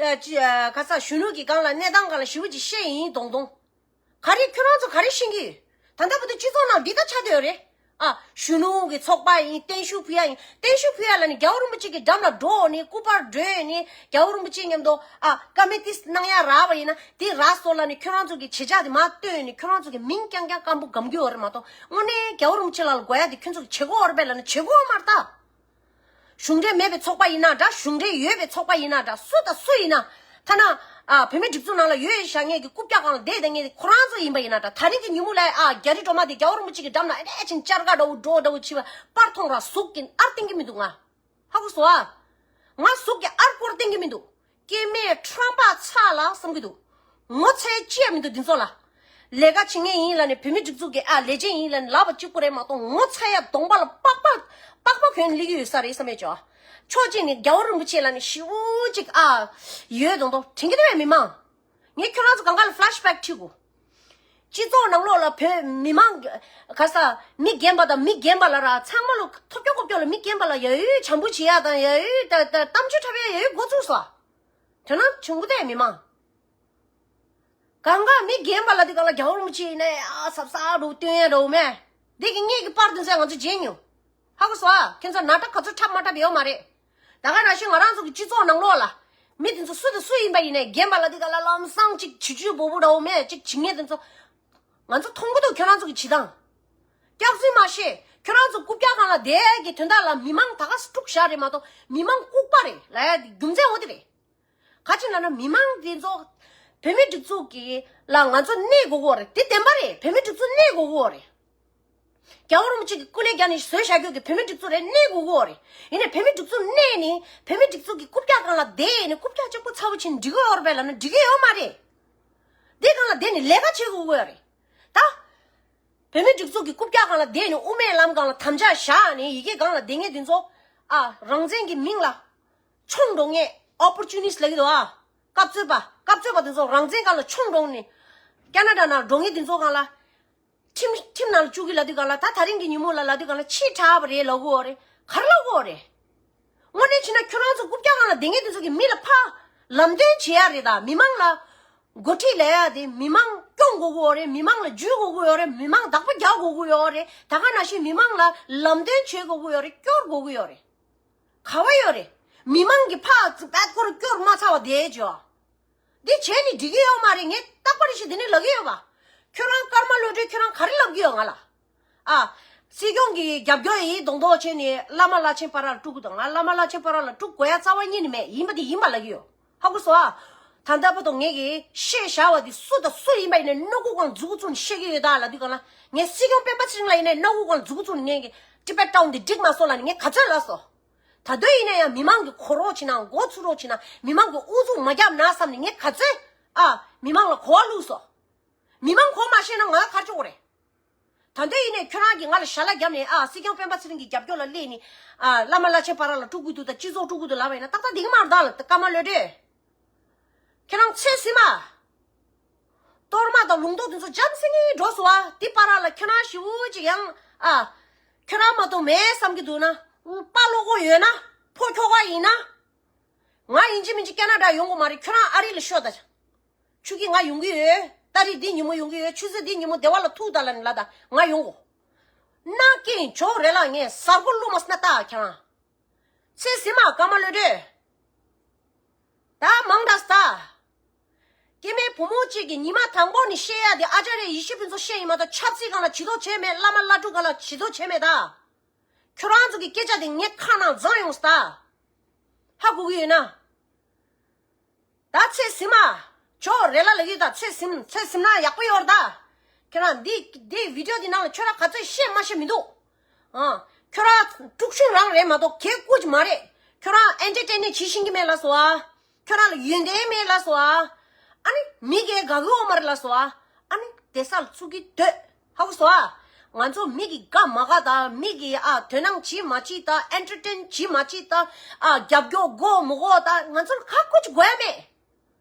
ཨ་ཅི་ཨ་ག་ས་གཞོན་ནུ་གི་སྒང་ལ་གནས་སྟངས་སྒང་ལ་ཞེ་པོ་ཅིག་བཤད་ཡིན་མདོག་མདོག་ག་རེ་ཁྱོད་རང་ཚོ་ག་རེ་ཤེས་ཀྱི་ཡོད། ད་ལྟ་བར་དུ་སྤྱི་ཚོགས་ནང་འདི་ལྟར་ཆགས་བསྡད་ཡོད་རེད། ཨ་གཞོན་ནུ་གི་ཚོགས་པ་ཡིན། བརྟན་བཞུགས་ཕུལ་ཡ་ཡིན། བརྟན་བཞུགས་ཕུལ་ཡ་ལབ་ནས་རྒྱལ་བ་རིན་པོ་ཆེ་གི་འགྲམ་ལ་འགྲོ་ནས་སྐུ་པར་སྒྲོན་ནས་རྒྱལ་བ་རིན་པོ་ཆེ་མཉམ་དུ་ཨ་བཀའ་མོལ་ཏིས་གནང་ཡ་རག་པ་ཡིན་ན་དེ་རག་སོང་ལབ་ནས་ཁྱོད་རང་ཚོ་གི་བྱེད་ཆག་དེ་མར་བཏོན་ནས་ཁྱོད་རང་ཚོ་གི་མིང་རྐྱང་རྐྱང་སྐམ་པོ་སྒམ་རྒྱུ་ཡོད་རེད་མ་གཏོགས་དངོས་གནས་རྒྱལ་བ་རིན་པོ་ཆེ་ལགས་ལ་དགོས་ཡ་དེ་ཁྱོད་ཚོ་གི་བྱེད་དགོས་ཡོད་རེད་པས་ལབ་ན་བྱེད་དགོས་ཡོད་མ་རེད་ད། གཞུང་འབྲེལ་མེད་པའི་ཚོགས་པ་ཡིན་ན་འདྲ། གཞུང་འབྲེལ་ཡོད་པའི་ཚོགས་པ་ཡིན་ན་འདྲ། སུ་དང་སུ་ཡིན་ན། ཐ་ན་ཨ་བོད་མི་སྒྲིག་འཛུགས་ནང་ལ་ཡོད་བཞག་མཁན་གྱི་རྐུབ་བཀྱག་སྒང་ལ་བསྡད་བསྡད་མཁན་དེ་ཁོ་རང་ཚོ་ཡིན་པ་ཡིན་ན་འདྲ། ད་རིང་གི་ཉིན་མོ་ལ་ཨ་རྒྱ་རི་སྒྲོལ་མ་དེ་རྒྱལ་བ་རིན་པོ་ཆེ་གི་འགྲམ་ལ་ཨེ་འདྲ་ཅིག་བཅར་ག་འདྲ་བོ་འགྲོ་འདྲ་བོ་བྱས་པ་པར་མཐོང་ར་གཟུགས་ཀྱི་ཨར་བསྟན་གྱི་མི་འདུག་ང་། ཧ་གོ་སོང་ཨ། ང་གཟུགས་ཀྱི་ཨར་སྐོར་བསྟན་གྱི་མི་འདུག་སྐྱེ་དམན་ཁྲམ་པ་ཚ་ལ་བསམ་གྱི་འདུག་ངོ་ཚ་ཅི་ཡང་མི་འདུག་འདི་ཚོ་ལ། ལས་ཀ་བྱེད་མཁན་ཡིན་ལབ་ནས། བོད་མི་སྒྲིག་འཛུགས་ཀྱི་ཨ་ལས་བྱེད་ཡིན་ལབ་ནས། ལབ་པ་གཅིག་པུ་རེད་མ་གཏོགས། ངོ་ཚ་ཡ་གདོང་པ་ལ་པགས་པ་པགས་པ་གྱོན་སླེབས་ཀྱི་ཡོད་ས་རེད་བསམ་ཡས་ཅོ། ཕྱོགས་གཅིག་ནས་རྒྱལ་བ་རིན་པོ་ཆེ་ལབ་ནས་ཞེ་པོ་ཅིག་ཨ་ཡོད་མདོག་མདོག་དྲན་གྱི་འདུག་བས་མི་མང་། ངས་ཁྱོད་རང་ཚོ་གང་ག་ལ་ཕ་ལེ་ཤི་བེག་ཁྲིད་དགོས། སྤྱི་ཚོགས་ནང་ལོགས་ལ་བོད་མི་མང་ག་ས་མི་རྒན་པ་དང་མི་རྒན་པ་ལ་ར་ཚང་མ་ལ་ཐོབ་སྐྱོ་ཀོབ་སྐྱོ་ལ་མི་རྒན་པ་ལ་ཡ་ཡུལ་བྱམས་པོ་བྱེད་ཡ་དང་། ཡ་ཡུལ་ད་ད་གཏམ་བརྗོད་འཁྲབ་ཡ་ཡ་ཡུལ་འགོ་བཙུགས་སོ། དོན་དག་བྱུང་གི་དེ་མི་མང་། གང་ག་མི་རྒན་པ་ལ་དེ་ག་ལ་རྒྱལ་བ་རིན་པོ་ཆེ་ཡིན་ན་ཡ་ཟབ་ཟབ་འགྲོ་སྟོན་ཡ་འགྲོ་མེད། འདི་གི་ངེད་ཀྱི་པར་དེ་ཚོ་ང་ཚོ་བརྗེད་མྱོང་། ཧ་གོ་སོང་ཨ། ཁྱེད་ཚོ་ན་ཁྲ་ག་ཚོད་འཁྲབ་མ་འཁྲབ་ཡོད་མ་རེད། ད་ག་ནང་བཞིན་ང་རང་ཚོ་གི་སྤྱི་ཚོགས་ནང་ལོགས་ལ་མི་དེ་ཚོ་སུ་དང་སུ་ཡིན་པ་ཡིན་ནའི་རྒན་པ་ལ་དེ་ག་ལ་ལམ་སང་ཅིག་བྱི་ཅུ་བོ་བོ་འདྲ་བོ་མེད་ཅིག་བྱེད་མཁན་དེ་ཚོ་ང་ཚོ་མཐོང་གི་འདུག་ཁྱོད་རང་ཚོ་གི་བྱེད་སྟངས། སྐྱག་རྫུན་མ་བཤད། ཁྱོད་རང་ཚོ་རྐུབ་བཀྱག་སྒང་ལ་བསྡད་ཀྱི་དོན་དག་ལ་མི་མང་ད་ག་སེ་དཀྲུགས་བཞག་རེད་མ་གཏོགས། མི་མང་ལྐུགས་པ་རེད་ལབ་ཡ་དེ་རྒྱུ་མཚན་འོ་དེ་རེད། ག་ཅི་ལབ་ན་མི་མང་འདི་ཚོ་བོད་མི་སྒྲིག་འཛུགས་ཀྱི་ལ་ང་ཚོ་གནས་དགོས་ཀྱི་ཡོད་རེད། དེ་བདེན་པ་རེད། བོད་མི་སྒྲིག་འཛུགས་གནས་དགོས་ཀྱི་ཡོད་རེད། རྒྱལ་བ་རིན་པོ་ཆེ་གི་སྐུ་ལས་བརྒྱབ་ནས་བཟོས་བཞག་རྒྱུ་གི་བོད་མི་སྒྲིག་འཛུགས་རེད། གནས་དགོས་ཀྱི་ཡོད་རེད། ཡིན་ནའི་བོད་མི་སྒྲིག་འཛུགས་གནས་ནས་བོད་མི་སྒྲིག་འཛུགས་ཀྱི་རྐུབ་བཀྱག་སྒང་ལ་བསྡད་ནས་རྐུབ་བཀྱག་གཅིག་པོ་ཚ་བོ་བྱས་ནས་འགྲིག་གི་ཡོད་རེད་པས་ལབ་ན་འགྲིག་གི་ཡོད་མ་རེད། དེ་སྒང་ལ་བསྡད་ནས་ལས་ཀ་བྱེད་དགོས་ཀྱི་ཡོད་རེད། ད་བོད་མི་སྒྲིག་འཛུགས་ཀྱི་རྐུབ་བཀྱག་སྒང་ལ་བསྡད་ནས་དབུ་མའི་ལམ་སྒང་ལ་དམ་བཅའ་བཞག་ནས་ཡི་གེ་སྒང་ལ་བསྡད་མཁན་དེ་ཚོ་ཨ་རང་བཙན་གྱི་མིང་ལ། མཆོང་འགྲོ་མཁན་ཨོ་པོར་ཅུ་ནི་སི་ལབ་ཀྱི་འདུག་ཨ། སྐབས་གཙོས་པ་སྐབས་གཙོས་པ་དེ་ཚོ་རང་བཙན་སྒང་ལ་མཆོང་འགྲོ་ནས་ཀ་ན་ཌ་ནང་འགྲོ་མཁན་དེ་ཚོ་སྒང་ལ་ཁྲིམས་ཁྲིམས་ནང་ལ་བཅུག་གི་ལབ་དུས་སྒང་ལ། ད་ད་རིང་གི་ཉིན་མོ་ལ་ལབ་དུས་སྒང་ལ་ཕྱི་དྲགས་པ་རེད་ལབ་ཀྱི་ཡོད་རེད། ག་རེ་ལབ་ཀྱི་ཡོད་རེད། དངོས་གནས་བྱས་ན་ཁྱོད་རང་ཚོ་རྐུབ་བཀྱག་སྒང་ལ་བསྡད་མཁན་དེ་ཚོ་གིས་མི་ལ་ཕར་ལམ་སྟོན་བྱེད་ཡ་རེད། ད་མི་མང་ལ་འགོ་ཁྲིད་ལབ་ཡ་དེ་མི་མང་སྐྱོང་དགོས་ཀྱི་ཡོད་རེད། མི་མང་ལ་འཇུས་དགོས་ཀྱི་ཡོད་རེད། མི་མང་བདག་པོ་རྒྱག་དགོས་ཀྱི་ཡོད་རེད། ད་ག་ནང་བཞིན་མི་མང་ལ་ལམ་སྟོན་བྱེད་དགོས་ཀྱི་ཡོད་རེད། སྐྱོར་དགོས་ཀྱི་ཡོད་རེད། ག་བ་ཡོད་རེད། མི་མང་གི་ཕར་པད་ཁོར་སྐྱོར་མ་ཚར་བ་བསྡད་ཅོ། འདི་བྱས་ནས་འགྲིག་གི་ཡོད་མ་རེད། ངས་རྟག་པར་ཞིག་འདི་ནས་ལབ་ཀྱི་ཡོད་པ། ཁྱོད་རང་ཀརྨ་བློ་གྲོས་ཁྱོད་རང་ག་རེ་ལབ་ཀྱི་ཡོད་ང་ལ། ཨ། སྲིད་སྐྱོང་གི་རྒྱབ་སྐྱོར་ཡིན་མདོག་མདོག་བྱས་ནས་བླ་མ་བླ་ཆེན་ཕ་ར་ལ་དཀྲུག་གི་འདུག་ང་བླ་མ་བླ་ཆེན་ཕ་ར་ལ་དཀྲུག་དགོས་ཡ་རྩ་བ་ཉིད་ནས་མེད། ཡིན་པ་འདི་ཡིན་པ་ལབ་ཀྱི་ཡོད། ཧ་གོ་སོང་ཨ། ད་ལྟ་བར་དུ་ངས་ཀྱིས་བཤད་བཞག་པ་འདི་སུ་དང་སུ་ཡིན་པ་ཡིན་ནའི་སྣ་ཁུག་སྒང་མཛུ་གུ་བཙུགས་ནས་བཤད་ཀྱི་ཡོད་ད་ལབ་དུས་སྒང་ལ། ངས་སྲིད་སྐྱོང་སྤེན་པ་ཚེ་རིང་ལ་ཡིན་ནའི་སྣ་ཁུག་སྒང་མཛུ་གུ་བཙུགས་ནས་ངས་ཀྱིས་ཊི་བེཊ་ཊའུན་འདི་འགྲིག་མ་སོང་ལབ་ནས་ངས་ག་ཚོད་ལབ་སོང་། ད་དུང་ཡིན་ན་ཡང་མི་མང་གི་གོ་རོགས་བྱེད་ན། འགོ་ཚུགས་རོགས་བྱེད་ན། མི་མང་གི་ཨུ་ཚུགས་མ་རྒྱབ་ན་བསམ་ནས་ངས་ག་ཚོད་ཨ་མི་མང་ལ་གོ་བ་བླུགས་སོང་། མི་མང་གོ་མ་ཤེས་ན་ང་ལ་ག་རེ་བྱེད་དགོས་རེད། ད་དུང་ཡིན་ནའི་ཁྱོད་རང་གིས་ང་ལ་ཞལ་ལག་བརྒྱབ་ནས་ཨ་སྲིད་སྐྱོང་སྤེན་པ་ཚེ་རིང་གི་རྒྱབ་སྐྱོར་ལ་སླེབས་ནས་ཨ་བླ་མ་བླ་ཆེན་ཕ་ར་ལ་དཀྲུག་གི་འདུག་དང་སྤྱི་ཚོགས་དཀྲུག་གི་འདུག་ལབ་པ་ཡིན་ན་ཏག་ཏག་འགྲིག་གི་མ་རེད་ད་ཀརྨ་བློ་གྲོས། ཁྱེད་རང་ཚེ་ཟིན་མ། གཏོར་མ་དང་ལུང་རྟོགས་དེ་ཚོ་འཇམ་སེང་གེ་འགྲོ་སོང་བ། དེ་བར་ལ་ཁྱོད་རང་ཞེ་པོ་ཅིག་ཡང་ཨ། ཁྱོད་རང་མ་གཏོགས་མེད་བསམ་གྱི་འདུག་ན། དཔའ་བློ་ཁོག་ཡོད་ན། ཕོ་ཁྱོ་ག་ཡིན་ན། ང་ཡིན་གཅིག་མིན་གཅིག་ཀ་ན་ཌ་ཡོང་གི་མ་རེད། ཁྱོད་རང་ཨ་རི་ལ་ཤོག་ད། ཆུ་གི་ང་ཡོང་གི་ཡོད། ཏ་རིག་འདི་ཉིན་མོ་ཡོང་གི་ཡོད། ཆུ་ཚོད་འདི་ཉིན་མོ་བདེ་བ་ལ་ཐུག་ད་ལབ་ནས་ལབ་ད་ང་ཡོང་གོ། ནང་གི་ཇོ་རེ་ལ་ངས་གཟར་མགོ་བླུགས་མ་སོང་ན་ད་ཁྱེད་རང་། ཚེ་ཟིན་མ་ཀརྨ་བློ་གྲོས། ད་མང་དྲགས་ད། སྐྱེ་དམན་བུ་མོ་གཅིག་གིས་ཉི་མ་དང་པོ་ནས་བཤད་ཡ་དེ་ཨ་ཅཱརྱ་ཡེ་ཤེས་ཕུན་ཚོགས་བཤད་ཡིན་མ་གཏོགས་ཆབ་སྲིད་སྒང་ལ་བྱེད་དོ་བྱས་མེད། བླ་མ་བླ་སྤྲུལ་སྒང་ལ་བྱེད་དོ་བྱས་མེད་ད། ཁྱོད་རང་ཚོ་གི་སྐད་ཆ་དེ་ངའི་ཁ་ནང་འཛིན་ཡོང་སོང་ད། ཧ་གོ་གི་ཡོད་ན། ད་ཚེ་ཟིན་མ། ཇོ་རེ་ལ་ལབ་ཡོད་ད། ཚེ་ཟིན་ཚེ་ཟིན་ན་ཡག་པོ་ཡོད་རེད་ད། ཁྱེད་རང་འདི་འདི་བི་ཌི་ཡོ་འདི་ནང་ལ་ཁྱོད་རང་ག་ཚོད་བཤད་མ་བཤད་མི་འདུག་ཨ། ཁྱོད་རང་དཀྲུག་ཤིང་རང་རེད་མ་གཏོགས་གལ་ཀུ་ཅི་མ་རེད། ཁྱོད་རང་ཨེན་ཊར་ཊེན་ནི་བྱེད་ཤེས་ཀྱི་མེད་ལབ་སོང་ཨ། ཁྱོད་རང་ལ་ཡོན་ཏན་མེད་ལབ་སོང་ཨ། ཨ་ནི་མི་གིས་དགའ་གི་ཡོད་མ་རེད་ལབ་སོང་ཨ། ཨ་ནི་བསྡད་ས་ལ་ཚུགས་ཀྱི་སྡོད། ཧ་གོ་སོང་ཨ། ང་ཚོ་མི་གིས་དགའ་མ་དགའ་དང་མི་གིས་ཨ་དོ་སྣང་བྱེད་མ་བྱེད་དང་ཨེན་ཊར་ཊེན་བྱེད་མ་བྱེད་དང་ཨ་རྒྱབ་སྐྱོར་དགོས་མི་དགོས་དང་ང་ཚོ་ལ་ག་ཀུ་ཅི་དགོས་ཡ་མེད།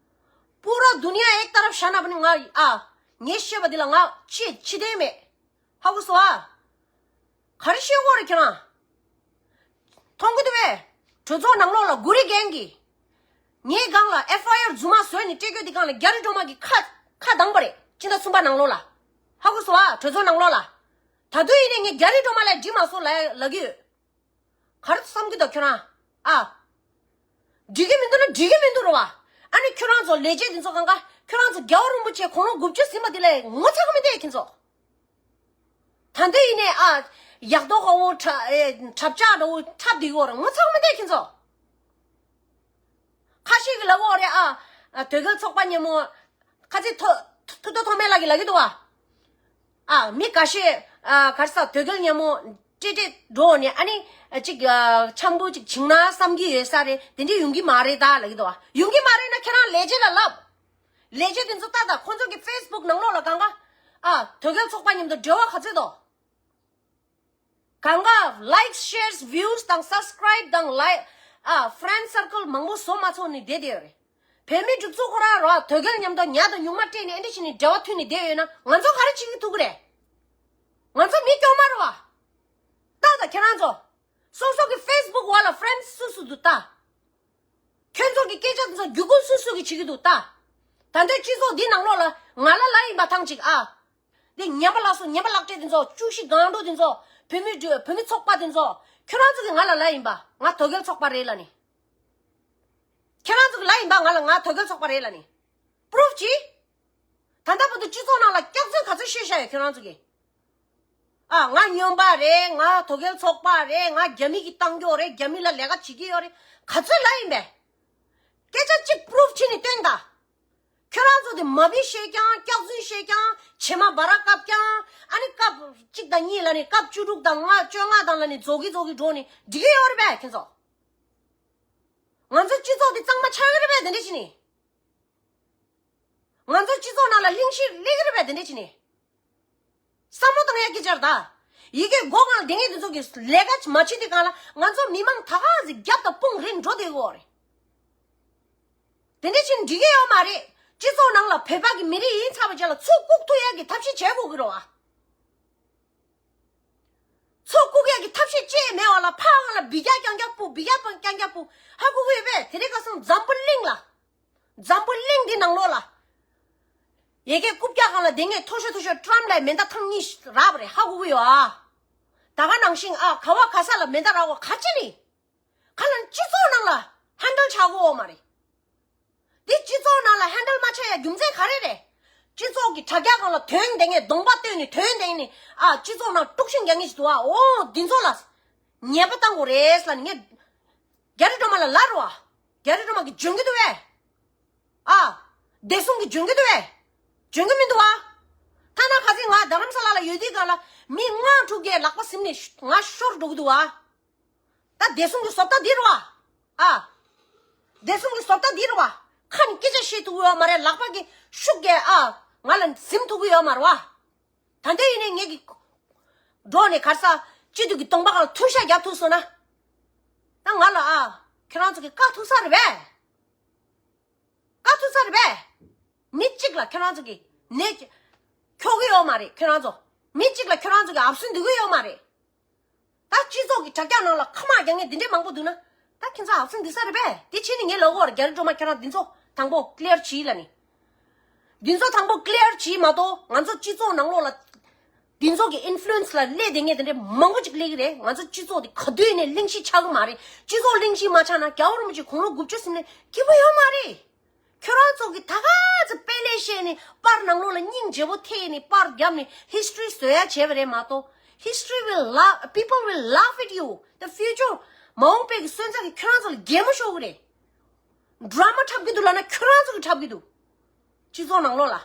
པུ་ར་དུ་ནི་ཡ་ཨེག་ཏ་རབ་ཤ་ན་པ་ནི་ང་ཨ་ངས་བཤད་པ་འདི་ལ་ང་ཅི་ཅི་བདེན་མེད། ཧ་གོ་སོང་ཨ། ག་རེ་བཤད་དགོས་རེད་ཁྱེད་རང་། མཐོང་གི་འདུག་པས། གྲོས་ཚོགས་ནང་ལོགས་ལ་གུ་རི་རྒན་གྱིས། ངའི་སྒང་ལ་ཨེཕ་ཨའི་ཨར་རྫུན་མ་བཟོས་ནས་སྤྲད་རྒྱུ་འདི་སྒང་ལ་རྒྱ་རི་སྒྲོལ་མ་གི་ཁ་ཁ་གདངས་པ་རེད། ཕྱི་ཟླ་གསུམ་པ་ནང་ལོགས་ལ། ཧ་གོ་སོང་ཨ། གྲོས་ཚོགས་ནང་ལོགས་ལ། ད་དུང་ཡིན་ནའི་ངས་རྒྱ་རི་སྒྲོལ་མ་ལ་འགྲིག་མ་སོང་ལབ་ལབ་ཀྱི་ཡོད། ག་རེ་བསམ་གྱི་འདུག་ཁྱོད་རང་། ཨ། འགྲིག་གི་མི་འདུག་ན་འགྲིག་གི་མི་འདུག་རེད་བ། ཨ་ནི་ཁྱོད་རང་ཚོ་ལས་བྱེད་འདི་ཚོ་གང་ག་ཁྱོད་རང་ཚོ་རྒྱལ་བ་རིན་པོ་ཆེ་དགུང་ལོ་དགུ་བཅུ་ཟིན་པ་འདི་ལས་ངོ་ཚ་གི་མི་འདུག་ཁྱེད་ཚོ། ད་འདི་ཡིན་ནའི་ཨ། ཡག་ཐོག་ཁ་བོ་ཁྲ་ཨེ་ཁྲབ་ལྕག་འདྲ་བོ་འཁྲབ་བསྡད་ཡོད་རེད། ངོ་ཚ་གི་མི་འདུག་ཁྱེད་ཚོ། ཁ་ཤས་ཀྱིས་ལབ་ཡོད་རེད་ཨ། ཨ་དོལ་རྒྱལ་ཚོགས་པ་མཉམ་མོ། ཁ་ཚིག་ཐོ་ཐུ་ཐོ་ཐོགས་མེད་ལགས་ཀྱིས་ལབ་ཀྱི་འདུག་བ། ཨ་མི་འགའ་ཤས་ཨ་ག་རེ་ཟ་དོལ་རྒྱལ་མཉམ་མོ། སྤྲེལ་སྤྲེལ་འགྲོ་ནས་ཨ་ནི་ཅིག་འཆམ་པོ་ཅིག་བྱུང་ན་བསམ་གྱི་ཡོད་ས་རེད། དེ་འདྲས་ཡོང་གི་མ་རེད་ད་ལབ་ཀྱི་འདུག་བ། ཡོང་གི་མ་རེད་ན་ཁྱེད་རང་ལས་བྱེད་ལ་ལབ། ལས་བྱེད་དེ་ཚོ་ལྟ་ད། ཁོང་ཚོ་གི་ཕེ་སི་བུག་ནང་ལོགས་ལ་གང་ག་ཨ་དོལ་རྒྱལ་ཚོགས་པ་མཉམ་དུ་འབྲེལ་བ་ག་ཚོད་འདུག་གང་ག་likes, shares, views དང་subscribe དང་like ཨ་friend circle མང་པོ་བཟོ་མ་ཚོགས་ནས་བསྡད་བསྡད་ཡོད་རེད། བོད་མི་སྒྲིག་འཛུགས་ཁོ་རང་རོ་དོལ་རྒྱལ་མཉམ་དུ་ཉ་དང་ཉུང་མ་སྤྲད་ནས་ཨེ་འདྲ་བྱས་ནས་འབྲེལ་བ་མཐུད་ནས་བསྡད་ཡོད་ན་ང་ཚོ་ག་རེ་བྱེད་ཀྱི་ཐུག་གི་རེད། ང་ཚོ་མི་སྐྱོ་མ་རེད་བ། ལྟ་ད་ཁྱེད་རང་ཚོ། སོ་སོ་གི་ཕེ་སི་བུག་འོག་ལ་ཕེ་རེན་ཌི་སུ་སུ་འདུག་ལྟ། ཁྱོད་ཚོ་གི་སྐད་ཆ་དེ་ཚོ་བརྒྱུད་སྐུལ་སུ་སུ་གི་བྱེད་ཀྱི་འདུག་ལྟ། ད་ལྟའི་སྤྱི་ཚོགས་འདི་ནང་ལོགས་ལ་ང་ལ་ལབ་ཡིན་པ་ཐང་ཅིག་ཨ། འདི་ངན་པ་ལགས་སོ། ངན་པ་ལག་སྤྲད་དེ་ཚོ། བཅུ་བཞི་སྒང་དྲུག་དེ་ཚོ། བོད་མི་བོད་མི་ཚོགས་པ་དེ་ཚོ། ཁྱོད་རང་ཚོ་གི་ང་ལ་ལབ་ཡིན་པ། ང་དོལ་རྒྱལ་ཚོགས་པ་རེད་ལབ་ནི། ཁྱེད་རང་ཚོ་གི་ལབ་ཡིན་པ། ང་ལ་ང་དོལ་རྒྱལ་ཚོགས་པ་རེད་ལབ་ནི། པུ་རུབ་ཅིག་ད་ལྟ་བར་དུ་སྤྱི་ཚོགས་ནང་ལ་སྐྱག་རྫུན་ག་ཚོད་བཤད་བཞག་ཡོད་ཁྱོད་རང་ཚོ་གི། ཨ། ང་སྨྱོན་པ་རེད། ང་དོལ་རྒྱལ་ཚོགས་པ་རེད། ང་རྒྱ་མི་གི་བཏང་རྒྱུ་རེད། རྒྱ་མི་ལ་ལས་ཀ་བྱེད་ཀྱི་ཡོད་རེད། ག་ཚོད་ལབ་ཡིན་པས། སྐད་ཆ་གཅིག་པུ་རུབ་བྱས་ནས་སྟོན་དང་། ཁྱོད་རང་ཚོ་དེ་མ་འཕེན་བཤད་ཀྱང་། སྐྱག་རྫུན་བཤད་ཀྱང་། བྱེ་མ་སྦར་ར་བཀབ་ཀྱང་། ཨ་ནི་སྐབས་གཅིག་དང་གཉིས་ལབ་ནས་སྐབས་བཅུ་དྲུག་དང་ལྔ། བཅོ་ལྔ་དང་ལབ་ནས་རྫོགས་ཀྱི་རྫོགས་ཀྱི་འགྲོ་ནས་འགྲིག་གི་ཡོད་རེད་པས་ཁྱེད་ཚོ། ང་ཚོ་སྤྱི་ཚོགས་དེ་གཙང་མ་ཆགས་ཀྱི་རེད་པས་དེ་འདྲ་བྱས་ནས། ང་ཚོ་སྤྱི་ཚོགས་ནང་ལ་གླེང་གཞི་སླེབས་ཀྱི་རེད་པས་དེ་འདྲ་བྱས་ནས། བསམ་བློ་བཏང་ཡ་སྐད་ཆ་རེད་ད། ཡི་གེ་མགོ་སྒང་ལ་བསྡད་མཁན་དེ་ཚོ་གིས་ལས་ཀ་མ་བྱེད་དུས་སྒང་ལ་ང་ཚོ་མི་མང་ད་ག་ཟིག་རྒྱབ་དང་དཔུང་རེད་འགྲོ་བསྡད་ཡོད་རེད། དེ་འདྲ་བྱས་ནས་འགྲིག་གི་ཡོད་མ་རེད། སྤྱི་ཚོགས་ནང་ལ་བོད་པ་གི་མི་རིགས་ཡིན་ཚར་བའི་རྗེས་ལ་ཚུར་བཀུག་ཐུབ་ཡ་གི་ཐབས་ཤེས་བྱེད་དགོས་ཀྱི་རེད་བ། ཚུར་བཀུག་ཡ་གི་ཐབས་ཤེས་ཅི་ཡང་མེད་པ་ལ་ཕར་ང་ལ་འབུད་རྒྱག་རྐྱང་རྐྱང་སྤུ། འབུད་རྒྱག་རྐྱང་རྐྱང་སྤུ། ཧ་གོ་གི་ཡོད་པས། དེ་རིང་ཁ་སང་འཛམ་བུ་གླིང་ལ། འཛམ་བུ་གླིང་འདི་ནང་ལོགས་ལ། ཡ་གི་རྐུབ་བཀྱག་སྒང་ལ་བསྡད་མཁན་མཐོ་ཤོས་མཐོ་ཤོས་ཊམ་ལ་མེ་མདའ་ཐེངས་གཉིས་རག་པ་རེད། ཧ་གོ་གི་ཡོད་ཨ། ད་ག་ནང་བཞིན་ཨ་ག་བ་ག་ས་ལ་མེ་མདའ་རག་པ་ག་ཅི་རེད། ཁ་ལ་སྤྱི་ཚོགས་ནང་ལ་ཧན་ཌལ་ཆགས་གོ་མ་རེད། འདི་སྤྱི་ཚོགས་ནང་ལ་ཧན་ཌལ་མ་ཆགས་ཡ་རྒྱུ་མཚན་ག་རེ་རེད། སྤྱི་ཚོགས་ཀྱི་དྲ་རྒྱ་སྒང་ལ་ཐོན་བསྡད་མཁན། གདོང་པ་སྟོན་ནས་ཐོན་བསྡད་མཁན་ནི་ཨ་སྤྱི་ཚོགས་ནང་དཀྲུག་ཤིང་རྒྱག་མཁན་ཞིག་འདུག་ཨ། འོ་འདི་ཚོ་ལ་ཉེས་པ་བཏང་དགོས་རེད་ལབ་ནས་ངས་རྒྱ་རི་སྒྲོལ་མ་ལ་ལབ་རོགས་ཨ། རྒྱ་རི་སྒྲོལ་མ་གིས་འཇོན་གྱི་འདུག་བས། ཨ། བདེ་སྲུང་གིས་འཇོན་གྱི་འདུག་བས། འཇོན་གྱི་མི་འདུག་ཨ། ཐ་ན་ཁ་སང་ང་རྡ་རམ་ས་ལ་ལ་ཡོད་དུས་སྒང་ལ་མི་ལྔ་དྲུག་གིས་ལག་པ་ཟིན་ནས་ང་ཤོར་འགྲོ་གི་འདུག་ཨ། ད་བདེ་སྲུང་གི་བཟོ་ལྟ་འདི་རེད་བ། ཨ། བདེ་སྲུང་གི་བཟོ་ལྟ་འདི་རེད་བ། ཁ་ནས་སྐད་ཆ་བཤད་ཐུབ་ཀྱི་ཡོད་མ་རེད། ལག་པ་གི་ཤུགས་ཀྱིས་ཨ་ང་ལ་ཟིན་ཐུབ་ཀྱི་ཡོད་མ་རེད་བ། ད་ལྟ་ཡིན་ནའི་ངེད་ཀྱི་འགྲོ་ནས་ག་རེ་ཟ། སྤྱི་འཐུས་ཀྱི་གདོང་པ་སྒང་ལ་ཐུག་ཤ་རྒྱག་ཐུབ་སོང་ན། ད་ང་ལ་ཨ་ཁྱེད་རང་ཚོ་གིས་བཀག་ཐུབ་ས་རེད་པས། བཀག་ཐུབ་ས་རེད་པས། མི་གཅིག་ལ་ཁྱོད་རང་ཚོ་གིས་ནད་ཁྱོག་གི་ཡོད་མ་རེད། ཁྱོད་རང་ཚོ་མི་གཅིག་ལ་ཁྱོད་རང་ཚོ་གིས་ཨབ་སུན་འདི་གི་ཡོད་མ་རེད། ད་སྤྱི་ཚོགས་ཀྱི་དྲ་རྒྱ་ནང་ལ་ཁ་མ་རྒྱག་མཁན་འདི་འདྲའི་མང་པོ་འདུག་ན། ད་ཁྱེད་ཚོ་ཨབ་སུན་འདི་ས་རེད་པས། དེ་ཕྱིན་ནས་ངས་ལབ་ཀྱི་ཡོད་རེད། རྒྱ་རི་སྒྲོལ་མ་ཁྱེད་རང་འདི་ཚོ་དང་པོ་ཀི་ལི་ཡར་བྱེད་ལབ་ནས། འདི་ཚོ་དང་པོ་ཀི་ལི་ཡར་བྱེད་མ་གཏོགས་ང་ཚོ་སྤྱི་ཚོགས་ནང་ལོགས་ལ། འདི་ཚོ་གི་ཨིན་ཕུ་ལུ་ཨེན་སི་ལ་སླེབས་བསྡད་མཁན་དེ་འདྲའི་མང་པོ་ཅིག་སླེབས་ཀྱི་རེད། ང་ཚོ་སྤྱི་ཚོགས་དེ་ག་དུས་ནས་གླེང་གཞི་ཆགས་ཀྱི་མ་རེད། སྤྱི་ཚོགས་གླེང་གཞི་མ་ཆགས་ན་རྒྱལ་བ་རིན་པོ་ཆེ་དགུང་ལོ་དགུ་བཅུ་ཟིན་ནས་སྐྱིད་པོ་ཡོད་མ་རེད། ཁྱོད་རང་ཚོ་གིས་ད་ག་ཚོད་དཔེ་ལེགས་བཤད་ནས་པར་ནང་ལོགས་ལ་སྙིང་རྗེ་པོ་ཐེབས་ནས་པར་བརྒྱབ་ནས་ཧིས་ཊོ་རི་བཟོ་ཡ་བྱས་པ་རེད་མ་གཏོགས། History will laugh, people will laugh at you. The future, མ་འོངས་པའི་གི་སོན་རྩ་གིས་ཁྱོད་རང་ཚོ་ལ་གད་མོ་ཤོར་གི་རེད། ཌ་ར་མ་འཁྲབ་ཀྱི་འདུག་ལབ་ན་ཁྱོད་རང་ཚོ་གིས་འཁྲབ་ཀྱི་འདུག་སྤྱི་ཚོགས་ནང་ལོགས་ལ།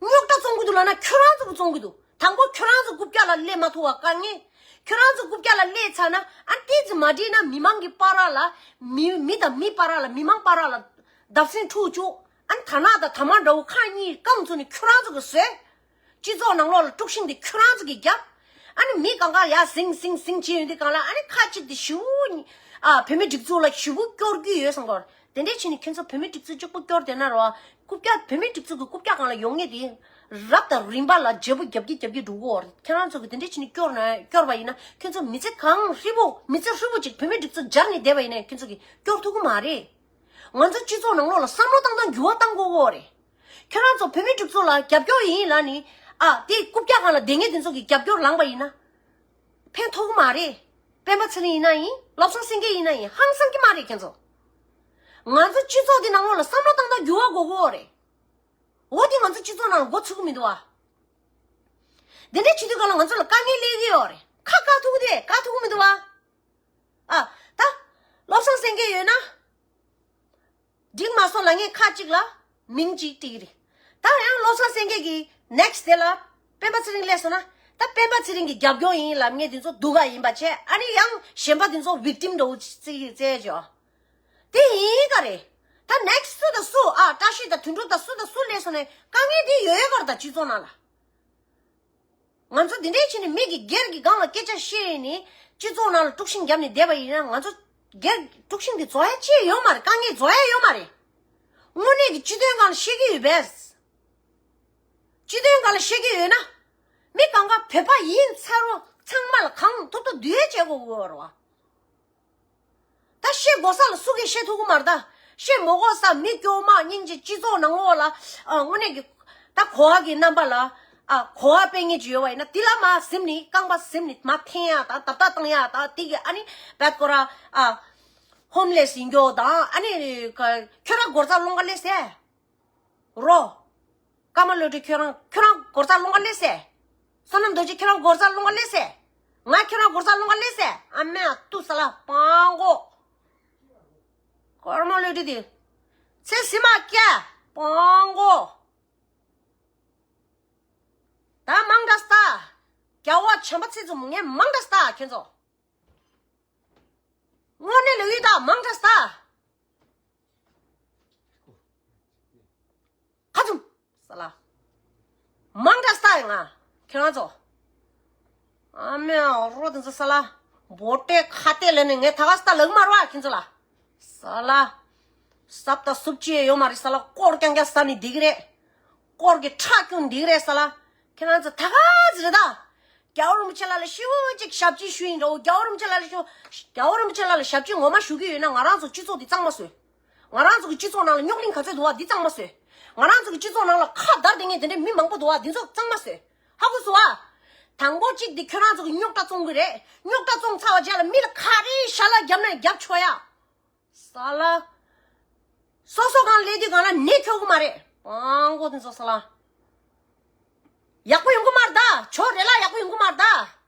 རྙོག་དྲ་བཙོང་གི་འདུག་ལབ་ན་ཁྱོད་རང་ཚོ་གིས་བཙོང་གི་འདུག་དང་པོ་ཁྱོད་རང་ཚོ་རྐུབ་བཀྱག་ལ་སླེབས་མ་ཐུབ་པ་དཀའ་ངལ། ཁྱོད་རང་ཚོ་རྐུབ་བཀྱག་ལ་སླེབས་ཚར་ན་ཨ་ཏི་ཙི་མ་འགྲིག་ན་མི་མང་གི་བར་ལ། མི་མི་དང་མི་བར་ལ། མི་མང་བར་ལ་བརྡབ་གསིག་འཁྲུག་བཅུག་ཨ་ནི་དར་ནག་དང་དར་དམར་འདྲ་བོ་ཁ་གཉིས་བཀང་བཙུགས་ནས་ཁྱོད་རང་ཚོ་གིས་བཟོས། སྤྱི་ཚོགས་ནང་ལོགས་ལ་དཀྲུག་ཤིང་དེ་ཁྱོད་རང་ཚོ་གིས་བརྒྱབ། ཨ་ནི་མི་གང་ག་ཡར་ཟིང་ཟིང་ཟིང་བྱས་ཡོང་དུས་སྒང་ལ་ཨ་ནི་ཁ་ཅིག་དེ་ཞེ་པོ་ཨ་བོད་མི་སྒྲིག་འཛུགས་ལ་ཞེ་པོ་སྐྱོར་གྱི་ཡོད་བསམ་གྱི་ཡོད་རེད། དེ་འདྲས་བྱས་ནས་ཁྱོད་ཚོ་བོད་མི་སྒྲིག་འཛུགས་གཅིག་པོ་སྐྱོར་བསྡད་ན་རོ། རྐུབ་བཀྱག་བོད་མི་སྒྲིག་འཛུགས་ཀྱི་རྐུབ་བཀྱག་སྒང་ལ་ཡོང་མཁན་དེ་རབ་དང་རིམ་པ་ལ་བརྗེ་པོ་རྒྱབ་ཀྱི་རྒྱབ་ཀྱི་འགྲོ་གི་ཡོད་རེད། ཁྱེད་རང་ཚོ་གིས་དེ་འདྲས་བྱས་ནས་སྐྱོར་ན་སྐྱོར་བ་ཡིན་ན་ཁྱོད་ཚོ་མི་ཚེ་གང་ཧྲིལ་པོ་མི་ཚེ་ཧྲིལ་པོ་ཅིག་བོད་མི་སྒྲིག་འཛུགས་སྦྱར་ནས་བསྡད་པ་ཡིན་ན་ཁྱོད་ཚོ་གིས་སྐྱོར་ཐུབ་ཀྱི་མ་རེད། ང་ཚོ་སྤྱི་ཚོགས་ནང་ལོགས་ལ་བསམ་བློ་བཏང་སྟངས་འགྱུར་བ་གཏང་དགོས་ཀྱི་ཡོད་རེད། ཁྱོད་རང་ཚོ་བོད་མི་སྒྲིག་འཛུགས་ལ་རྒྱབ་སྐྱོར་ཡིན་ལབ་ནི། ཨ་དེ་རྐུབ་བཀྱག་སྒང་ལ་བསྡད་མཁན་དེ་ཚོ་གིས་རྒྱབ་སྐྱོར་ལངས་པ་ཡིན་ན། ཕན་ཐོགས་ཀྱི་མ་རེད། སྤེན་པ་ཚེ་རིང་ཡིན་ན་ཡིན། བློ་བཟང་སེང་གེ་ཡིན་ན་ཡིན། ཧང་སང་གི་མ་རེད་ཁྱེད་ཚོ། ང་ཚོ་སྤྱི་ཚོགས་འདི་ནང་ལོགས་ལ་བསམ་བློ་བཏང་སྟངས་འགྱུར་བ་དགོས་ཀྱི་ཡོད་རེད། འོ་དེ་ང་ཚོ་སྤྱི་ཚོགས་ནང་ལ་འགོ་ཚུགས་ཀྱི་མི་འདུག་བ། དེ་འདྲས་བྱེད་དུས་སྒང་ལ་ང་ཚོ་ལ་དཀའ་ངལ་སླེབས་ཀྱི་ཡོད་རེད། ཁ་བཀག་ཐུབ་ཀྱི་དེ་བཀག་ཐུབ་ཀྱི་མི་འདུག་བ། ཨ་ད་བློ་བཟང་སེང་གེ་ཡོད་ན། འགྲིག་མ་སོང་ལབ་མཁན་ཁ་ཅིག་ལ་མིང་ཅིག་བྲིས་ཀྱི་རེད། ད་ཡང་བློ་བཟང་སེང་གེ་གི་ནེག་སི་དེ་ལ་སྤེན་པ་ཚེ་རིང་སླེབས་སོང་ན་ ད་སྤེན་པ་ཚེ་རིང་གི་རྒྱབ་སྐྱོར་ཡིན་ལབ་མཁན་དེ་ཚོ་སྡུག་ག་ཡིན་པ་བྱས། ཨ་ནི་ཡང་གཞན་པ་དེ་ཚོ་victim་འདྲ་བོ་བརྩི་བརྩི་བྱས། དེ་ཡིན་ག་རེད། ད་next སུ་དང་སུ། ཨ། བཀྲ་ཤིས་དང་དོན་གྲུབ་དང་སུ་དང་སུ་སླེབས་སོང་ནས་དཀའ་ངལ་དེ་ཡོད་ཡོད་ག་རེད། ད་སྤྱི་ཚོགས་ནང་ལ། ང་ཚོ་འདི་འདྲའི་བྱས་ནས་མི་གི་སྒེར་གྱི་སྒང་ལ་སྐད་ཆ་བཤད་ནས་སྤྱི་ཚོགས་ནང་ལ་དཀྲུག་ཤིང་བརྒྱབ་ནས་བསྡད་པ་ཡིན་ན། ང་ཚོ་སྒེར་དཀྲུག་ཤིང་དེ་རྫོགས་ཡ་ཅི་ཡོད་མ་རེད། དཀའ་ངལ་རྫོགས་ཡ་ཡོད་མ་རེད། དངོས་གནས་ཀྱི་སྤྱི་དོན་སྒང་ལ་བཤད་ཀྱི་ཡོད་པས། སྤྱི་དོན་སྒང་ལ་བཤད་ཀྱི་ཡོད་ན། མི་གང་ག་བོད་པ་ཡིན་ཚར་བ་ཚང་མ་ལ་གང་ཐུབ་ཐུབ་འདུལ་བྱེད་དགོས་ཀྱི་ཡོད་རེད་བ། ད་བཤད་དགོས་ས་ལ་སུ་གིས་བཤད་ཐུབ་ཀྱི་མ་རེད། ད་བཤད་མ་དགོས་ས་མི་སྐྱོ་མ་སྙིང་རྗེ། སྤྱི་ཚོགས་ནང་འོག་ལ། ཨ། དངོས་གནས་ཀྱི་ད་གོ་བ་གི་རྣམ་པ་ལ། ཨ། གོ་བ་སྤེལ་མཁན་ཅིག་ཡོད་པ་ཡིན་ན། དེ་ལ་མར་གཟིམ་ནས་རྐང་པ་གཟིམ་ནས་མར་འཐེན་ཡ་དང་། ཏབ་ཏབ་བཏང་ཡ་དང་། དེ་གི་ཨ་ནི་བད་ཀོ་ར། ཨ། ཧོམ་ལེས་ཡིན་རྒྱུ་དང་། ཨ་ནི་ཁྱོད་རང་སྒོར་རྩ་སློང་ག་སླེབས་ཟེར། རོ། ཀརྨ་བློ་གྲོས། ཁྱོད་རང་ཁྱོད་རང་སྒོར་རྩ་སློང་ག་སླེབས་ཟེར། བསོད་ནམས་རྡོ་རྗེ། ཁྱོད་རང་སྒོར་རྩ་སློང་ག་སླེབས་ཟེར། ང་ཁྱོད་རང་སྒོར་རྩ་སློང་ག་སླེབས་ཟེར། ཨ་མའི་ཏུ་ས་ལ་སྤྲང་པོ། ཀརྨ་བློ་གྲོས་དེ། ཚེ་ཟི་མ་སྐྱ་སྤྲང་པོ། ད་མང་དྲགས་ད། རྒྱལ་བ་བྱམས་པ་ཚེ་རྫོང་ངས་མང་དྲགས་ད་ཁྱེད་ཚོ། དངོས་གནས་ལ་ཡོད་ད། མང་དྲགས་ད། ཁ་ཚུམ། ས་ལ། མང་དྲགས་ད་ཡིན་ང་། ཁྱེད་རང་ཚོ། ཨ་མའི་རོ་དེ་ཚོ་ས་ལ། བོ་ཏེ་ཁ་ཏེ་ལ་ནི་ངས་ད་ག་ས་ལག་མ་རོ་ཨ་ཁྱེད་ཚོ་ལ། ས་ལ། སབ་ད་སུབ་ཅི་ཡོད་མ་རེད་ས་ལ། སྐོར་རྐྱང་རྐྱང་ཟ་ནི་འདི་གི་རེད། སྐོར་གི་ཁྲག་སྐྱུང་འདི་གི་རེད་ས་ལ། ཁྱེད་རང་ཚོ་ད་ག་ཟེ་རེད་ད། རྒྱལ་བ་རིན་པོ་ཆེ་ལ་ལ་ཤིའུ་ཅིག་ཞབས་ཕྱི་ཞུ་ཡིན་འགྲོ། རྒྱལ་བ་རིན་པོ་ཆེ་ལ་ལ་ཤིའུ། རྒྱལ་བ་རིན་པོ་ཆེ་ལ་ལ་ཞབས་ཕྱི་ངོ་མ་ཞུ་གི་ཡོད་ན། ང་རང་ཚོ་སྤྱི་ཚོགས་འདི་གཙང་མ་བཟོས། ང་རང་ཚོ་གི་སྤྱི་ཚོགས་ནང་ལ་རྙོག་གླེང་ག་ཚོད་འདུག་བ་འདི་གཙང་མ་བཟོས། ང་རང་ཚོ་གི་སྤྱི་ཚོགས་ནང་ལ་ཁ་བརྡར་བསྡད་མཁན་དེ་འདྲའི་མི་མང་པོ་འདུག་བ་འདི་ཚོ་གཙང་མ་བཟོས། ཧ་གོ་སོང་ཨ། དང་པོ་གཅིག་འདི་ཁྱོད་རང་ཚོ་གི་རྙོག་དྲ་བཙོང་གི་རེད། རྙོག་དྲ་བཙོང་ཚར་བ་རྗེས་ལ་མི་ལ་ག་རེ་ཞལ་ལག་བརྒྱབ་ན་རྒྱབ་ཆོག་ཡ། ས་ལ། སོ་སོ་གང་སླེབས་དུས་གང་ལ་ནད་ཁྱོག་གི་མ་རེད། སྤྲང་པོ་དེ་ཚོ་ས་ལ། ཡག་པོ་ཡོང་གི་མ་རེད་ད། ཆོ་རེ་ལ་ཡག་པོ་ཡོང་གི་མ་རེད་ད།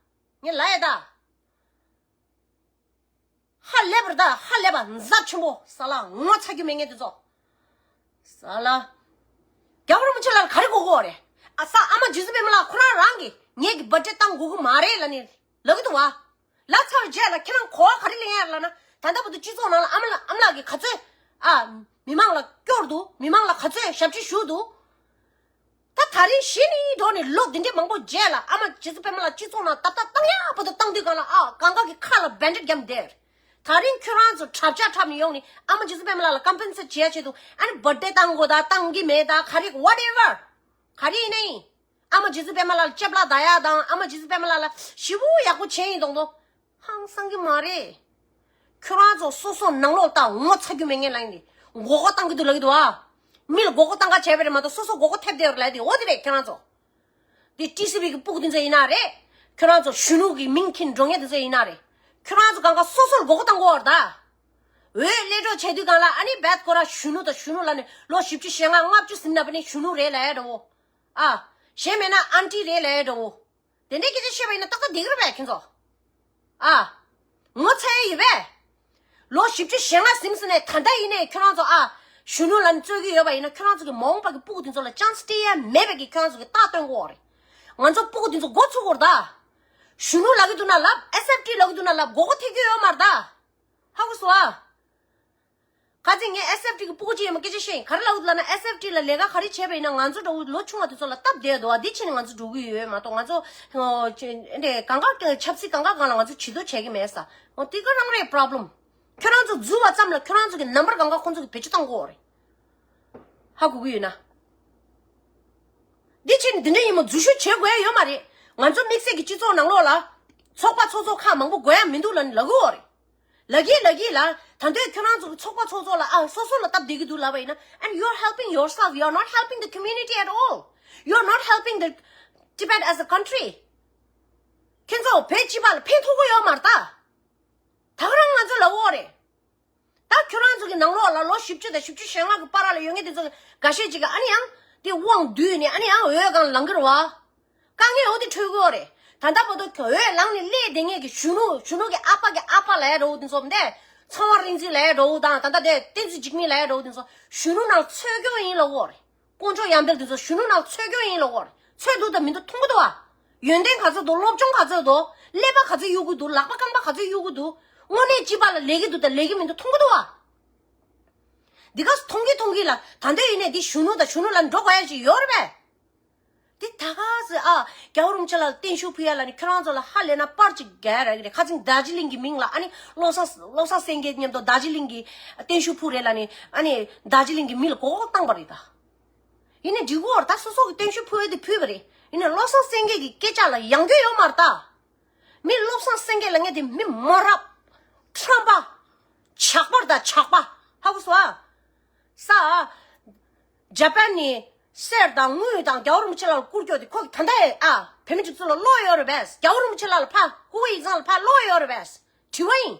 ངས་ལབ་ཡ་ད། ཧ་ལས་པ་རེད་ད། ཧ་ལས་པ་ཛབ་ཆེན་པོ། ས་ལ་ངོ་ཚ་རྒྱུ་མེད་མཁན་དེ་ཚོ། ས་ལ། རྒྱལ་བ་རིན་པོ་ཆེ་ལ་ག་རེ་དགོས་དགོས་རེད། ཨ་ས། ཨ་མ་རྗེ་བཙུན་པད་མ་ལགས་ཁོ་རང་རང་གིས་ངེད་ཀྱི་བར་ཐི་ཌེ་བཏང་དགོས་ཀྱི་མ་རེད་ལབ་ནས་ལབ་ཀྱི་འདུག་བ། ལབ་ཚར་བའི་རྗེས་ལ་ཁྱེད་རང་གོ་བ་ག་རེ་ལེན་ཡ་ལབ་ན། ད་ལྟ་བར་དུ་སྤྱི་ཚོགས་ནང་ལ་ཨ་མ་ལགས་ཨ་མ་ལགས་ཀྱིས་ག་ཚོད། ཨ། མི་མང་ལ་སྐྱོར་འདུག་མི་མང་ལ་ག་ཚོད་ཞབས་ཕྱི་ཞུས་འདུག་ད་ད་རིང་གཞི་ནས་འགྲོ་ནས་ལོ་འདི་འདྲའི་མང་པོ་རྗེས་ལ་ཨ་མ་རྗེ་བཙུན་པད་མ་ལགས་སྤྱི་ཚོགས་ནང་ཏག་ཏག་བཏང་ཡག་པོ་དང་བཏང་དུས་གང་ལ། ཨ། གང་ག་གི་ཁ་ལ་བེན་ཌེཌ་བརྒྱབ་བསྡད། ད་རིང་ཁྱོད་རང་ཚོ་གྲབས་ཆག་འཁྲབ་ནས་ཡོང་ནས་ཨ་མ་རྗེ་བཙུན་པད་མ་ལགས་ལ་ཀམ་པེན་སེཊ་བྱེད་ཡ་ཆེད་དུ། ཨ་ནི་བར་ཐི་ཌེ་བཏང་དགོས་ད་བཏང་གི་མེད་ད་ག་རེ་ཝ་ཊེ་ཝར་ག་རེ་ཡིན་ན་ཡིན། ཨ་མ་རྗེ་བཙུན་པད་མ་ལགས་ལ་ལྕེ་ལ་ལྡག་ཡ་དང་། ཨ་མ་རྗེ་བཙུན་པད་མ་ལགས་ལ་ཞེ་པོ་ཡག་པོ་བྱས་ཡིན་མདོག་མདོག་ཧང་སང་གི་མ་རེད། ཁྱོད་རང་ཚོ་སོ་སོ་ནང་ལོགས་ལྟ་ངོ་ཚ་རྒྱུ་མེད་མཁན་ལ་ཡིན་ནི། མགོ་སྐོར་བཏང་གི་འདུག་ལབ་ཀྱི་འདུག་ཨ། མི་ལ་མགོ་སྐོར་བཏང་ག་བྱས་པ་རེད་མ་གཏོགས་སོ་སོ་མགོ་སྐོར་ཐེབས་བསྡད་ཡོད་རེད་ལབ་དེ། འོ་དེ་རེད། ཁྱོད་རང་ཚོ། དེ་ཊི་སི་ཝི་གི་སྤུ་གུ་དེ་ཚོ་ཡིན་ན་རེད། ཁྱོད་རང་ཚོ་གཞོན་ནུ་གི་མིང་འཁྱེར་འགྲོ་མཁན་དེ་ཚོ་ཡིན་ན་རེད། ཁྱོད་རང་ཚོ་གང་ག་སོ་སོར་མགོ་སྐོར་བཏང་གི་ཡོད་རེད་ད། འོས་སླེབས་འགྲོ་བྱས་དུས་གང་ལ་ཨ་ནི་བད་ཁོ་ར་གཞོན་ནུ་དང་གཞོན་ནུ་ལབ་ནས་ལོ་བཞི་བཅུ་ཞེ་ལྔ་ལྔ་བཅུ་ཟིན་ན་པ་ནི་གཞོན་ནུ་རེད་ལབ་ཡ་འདྲ་བོ། ཨ། གཞན་མེད་ན་ཨན་ཊི་རེད་ལབ་ཡ་འདྲ་བོ། དེ་འདྲའི་སྐད་ཆ་བཤད་པ་ཡིན་ན་ཏག་ཏག་བསྡད་ཀྱི་རེད་པས་ཁྱེད་ཚོ། ཨ། ངོ་ཚ་ཡ་ཡོད་པས། ལོ་བཞི་བཅུ་ཞེ་ལྔ་ཟིན་ཟིན་ནས་ད་ལྟ་ཡིན་ནའི་ཁྱོད་རང་ཚོ། ཨ། གཞོན་ནུ་ལབ་ནས་རྩོད་ཀྱི་ཡོད་པ་ཡིན་ན། ཁྱོད་རང་ཚོ་གི་མ་འོངས་པ་གི་སྤུ་གུ་དེ་ཚོ་ལ་ཅན་སི་སྤྲད་ཡ་མེད་པའི་གི་ཁྱོད་རང་ཚོ་གི་རྟགས་སྟོན་དགོས་རེད། ང་ཚོ་སྤུ་གུ་དེ་ཚོ་མགོ་ཚུགས་དགོས་རེད་ད། གཞོན་ནུ་ལབ་ཀྱི་འདུག་ན་ལབ། ཨེས་ཨེཕ་ཊི་ལབ་ཀྱི་འདུག་ན་ལབ། མགོ་སྐོར་ཐེབས་ཀྱི་ཡོད་མ་རེད་ད། ཧ་གོ་སོང་ཨ། ཁ་ཚིག་ངས་ཨེས་ཨེཕ་ཊི་གི་སྤུ་གུ་ཅིག་ཡིན་པ་སྐད་ཆ་བཤད་ཡིན། ག་རེ་ལབ་ཀྱི་འདུག་ལབ་ན། ཨེས་ཨེཕ་ཊི་ལ་ལས་ཀ་ག་རེ་བྱས་པ་ཡིན་ན་ང་ཚོ་འདྲ་བོ་ལོ་ཆུང་བ་དེ་ཚོ་ལ་སྟབས་བདེ་འདུག་བ། འདི་བྱས་ནས་ང་ཚོ་འགྲོ་གི་ཡོད་མ་གཏོགས། ང་ཚོ་འདི་གང་ག་ཆབ་སྲིད་གང་ག་སྒང་ལ་ང་ཚོ་བྱེད་འདོད་བྱེད་ཀྱི་མེད་ས། འོ་དེ་ག་རང་རེད་པྲོབ་ལེམ། ཁྱོད་རང་ཚོ་འཛུལ་བ་ཙམ་ལ་ཁྱོད་རང་ཚོ་གི་ནམ་བར་གང་ག་ཁོང་ཚོ་གི་བེད་སྤྱོད་བཏང་དགོས་རེད། ཧ་གོ་གི་ཡོད་ན། འདི་བྱས་ནས་འདི་འདྲ་ཡིན་མོ་འཛུལ་ཞུགས་བྱེད་དགོས་ཡ་ཡོད་མ་རེད། ང་ཚོ་དམིགས་བསལ་གྱི་སྤྱི་ཚོགས་ནང་ལོགས་ལ་ཚོགས་པ་ཚོགས་ཚོགས་ཁག་མང་པོ་དགོས་ཡ་མི་འདུག་ལབ་ནས་ལབ་ཀྱི་ཡོད་རེད། ལབ་ཀྱི་ལབ་ཀྱི་ལ། ད་འདོད་ཁྱོད་རང་ཚོ་གི་ཚོགས་པ་ཚོགས་ཚོགས་ལ། ཨ། སོ་སོ་ལ་སྟབས་བདེ་གི་འདུག་ལབ་པ་ཡིན་ན། And you're helping yourself, you're not helping the community at all. You're not helping the Tibet as a country. ཁྱེད་ཚོ་བོད་སྤྱི་པ་ལ་ཕན་ཐོགས་ཀྱི་ཡོད་མ་རེད་ད། ད་ག་རང་ང་ཚོ་ལབ་ཀྱི་ཡོད་རེད། ད་ཁྱོད་རང་ཚོ་གི་ནང་ལོགས་ལ་ལོ་བཞི་བཅུ་དང་བཞི་བཅུ་ཞེ་ལྔ་གི་བར་ལ་ཡོད་མཁན་དེ་ཚོ་འགའ་ཤས་ཅིག་གིས་ཨ་ནི་ཡང་དེ་དབང་བསྡུས་ནས་ཨ་ནི་ཡང་འོས་སྒང་ལངས་ཀྱི་རེད་བ། དཀའ་ངལ་འོ་དེ་འཕྲད་ཀྱི་ཡོད་རེད། ད་ལྟ་བར་དུ་འོས་ལངས་ནས་སླེབས་བསྡད་མཁན་གྱི་གཞོན་ནུ། གཞོན་ནུ་གི་ཨ་ཕ་གི་ཨ་ཕ་ལབ་ཡ་འདྲ་བོ་དེ་ཚོ་འདི། ཚངས་དབང་རིག་འཛིན་ལབ་ཡ་འདྲ་བོ་དང་། ད་ལྟ་དེ་བསྟན་འཛིན་འཇིགས་མེད་ལབ་ཡ་འདྲ་བོ་དེ་ཚོ་གཞོན་ནུ་ནང་འཚོལ་སྐྱོན་ཡིན་ལབ་ཀྱི་ཡོད་རེད། དཀོན་མཆོག་ཡང་འབྲེལ་དེ་ཚོ་གཞོན་ནུ་ནང་འཚོལ་སྐྱོན་ཡིན་ལབ་ཀྱི་ཡོད་རེད། འཚོལ་འདུག་དང་མི་འདུག་མཐོང་གི་འདུག་བ། ཡོན་ཏན་ག་ཚོད་འདུག་སློབ་སྦྱོང་ག་ཚོད་འདུག་ཀླད་པ་ག་ཚོད་གཡུག་གི་འདུག་ལག་པ་རྐང་པ་ག་ཚོད་གཡུག་གི་འདུག་དངོས་གནས་སྤྱི་པ་ལ་ལས་ཀྱི་འདུག་དང་ལས་ཀྱི་མི་འདུག་མཐོང་གི་འདུག་བ། འདི་ག་མཐོང་གི་མཐོང་གི་ལ་ད་འདོད་ཡིན་ནས་འདི་གཞོན་ནུ་དང་གཞོན་ནུ་ལ་འགྲོ་དགོས་ཡ་ཞིག་ཡོད་རེད་པས། འདི་ད་ག་ཟེ་ཨ་རྒྱལ་བ་རིན་པོ་ཆེ་ལ་བརྟན་བཞུགས་ཕུལ་ཡ་ལ་ནི་ཁྱོད་རང་ཚོ་ལ་ཧ་ལས་ན་པར་ཅིག་རྒྱག་ཡ་རག་གི་རེད། ཁ་ཚིག་རྡོ་རྗེ་གླིང་གི་མིང་ལ་ཨ་ནི་བློ་བཟང་བློ་བཟང་སེང་གེ་མཉམ་དུ་རྡོ་རྗེ་གླིང་གི་བརྟན་བཞུགས་ཕུལ་རེད་ལ་ནི་ཨ་ནི་རྡོ་རྗེ་གླིང་གི་མི་ལ་མགོ་སྐོར་བཏང་པ་རེད་ད། ཡིན་ནའི་འགྲིག་གོ་རེད་ད། སོ་སོ་གི་བརྟན་བཞུགས་ཕུལ་ཡ་དེ་ཕུལ་བ་རེད། ཡིན་ནའི་བློ་བཟང་སེང་གེ་གི་སྐད་ཆ་ལ་ཡང་རྒྱུ་ཡོད་མ་རེད་ད། མི་བློ་བཟང་སེང་གེ་ལ་ངས་དེ་མི་མ་རབས། ཁྲམ་པ། ཇག་པ་རེད་ད་ཇག་པ། ཧ་གོ་སོང་ཨ། ས། ཇ་པན་ནི་གསེར་དང་དངུལ་དང་རྒྱལ་བ་རིན་པོ་ཆེ་ལགས་ལ་བསྐུར་རྒྱུ་དེ་ཁོ་གི་ད་ལྟ་ཨ་བོད་མི་སྒྲིག་འཛུགས་ལ་བློ་ཡོད་རེད་པས། རྒྱལ་བ་རིན་པོ་ཆེ་ལགས་ལ་ཕ་སྐུ་ངོ་ཡིག་ཚང་ལ་ཕ་བློ་ཡོད་རེད་པས། དྲི་བ་ཡིན།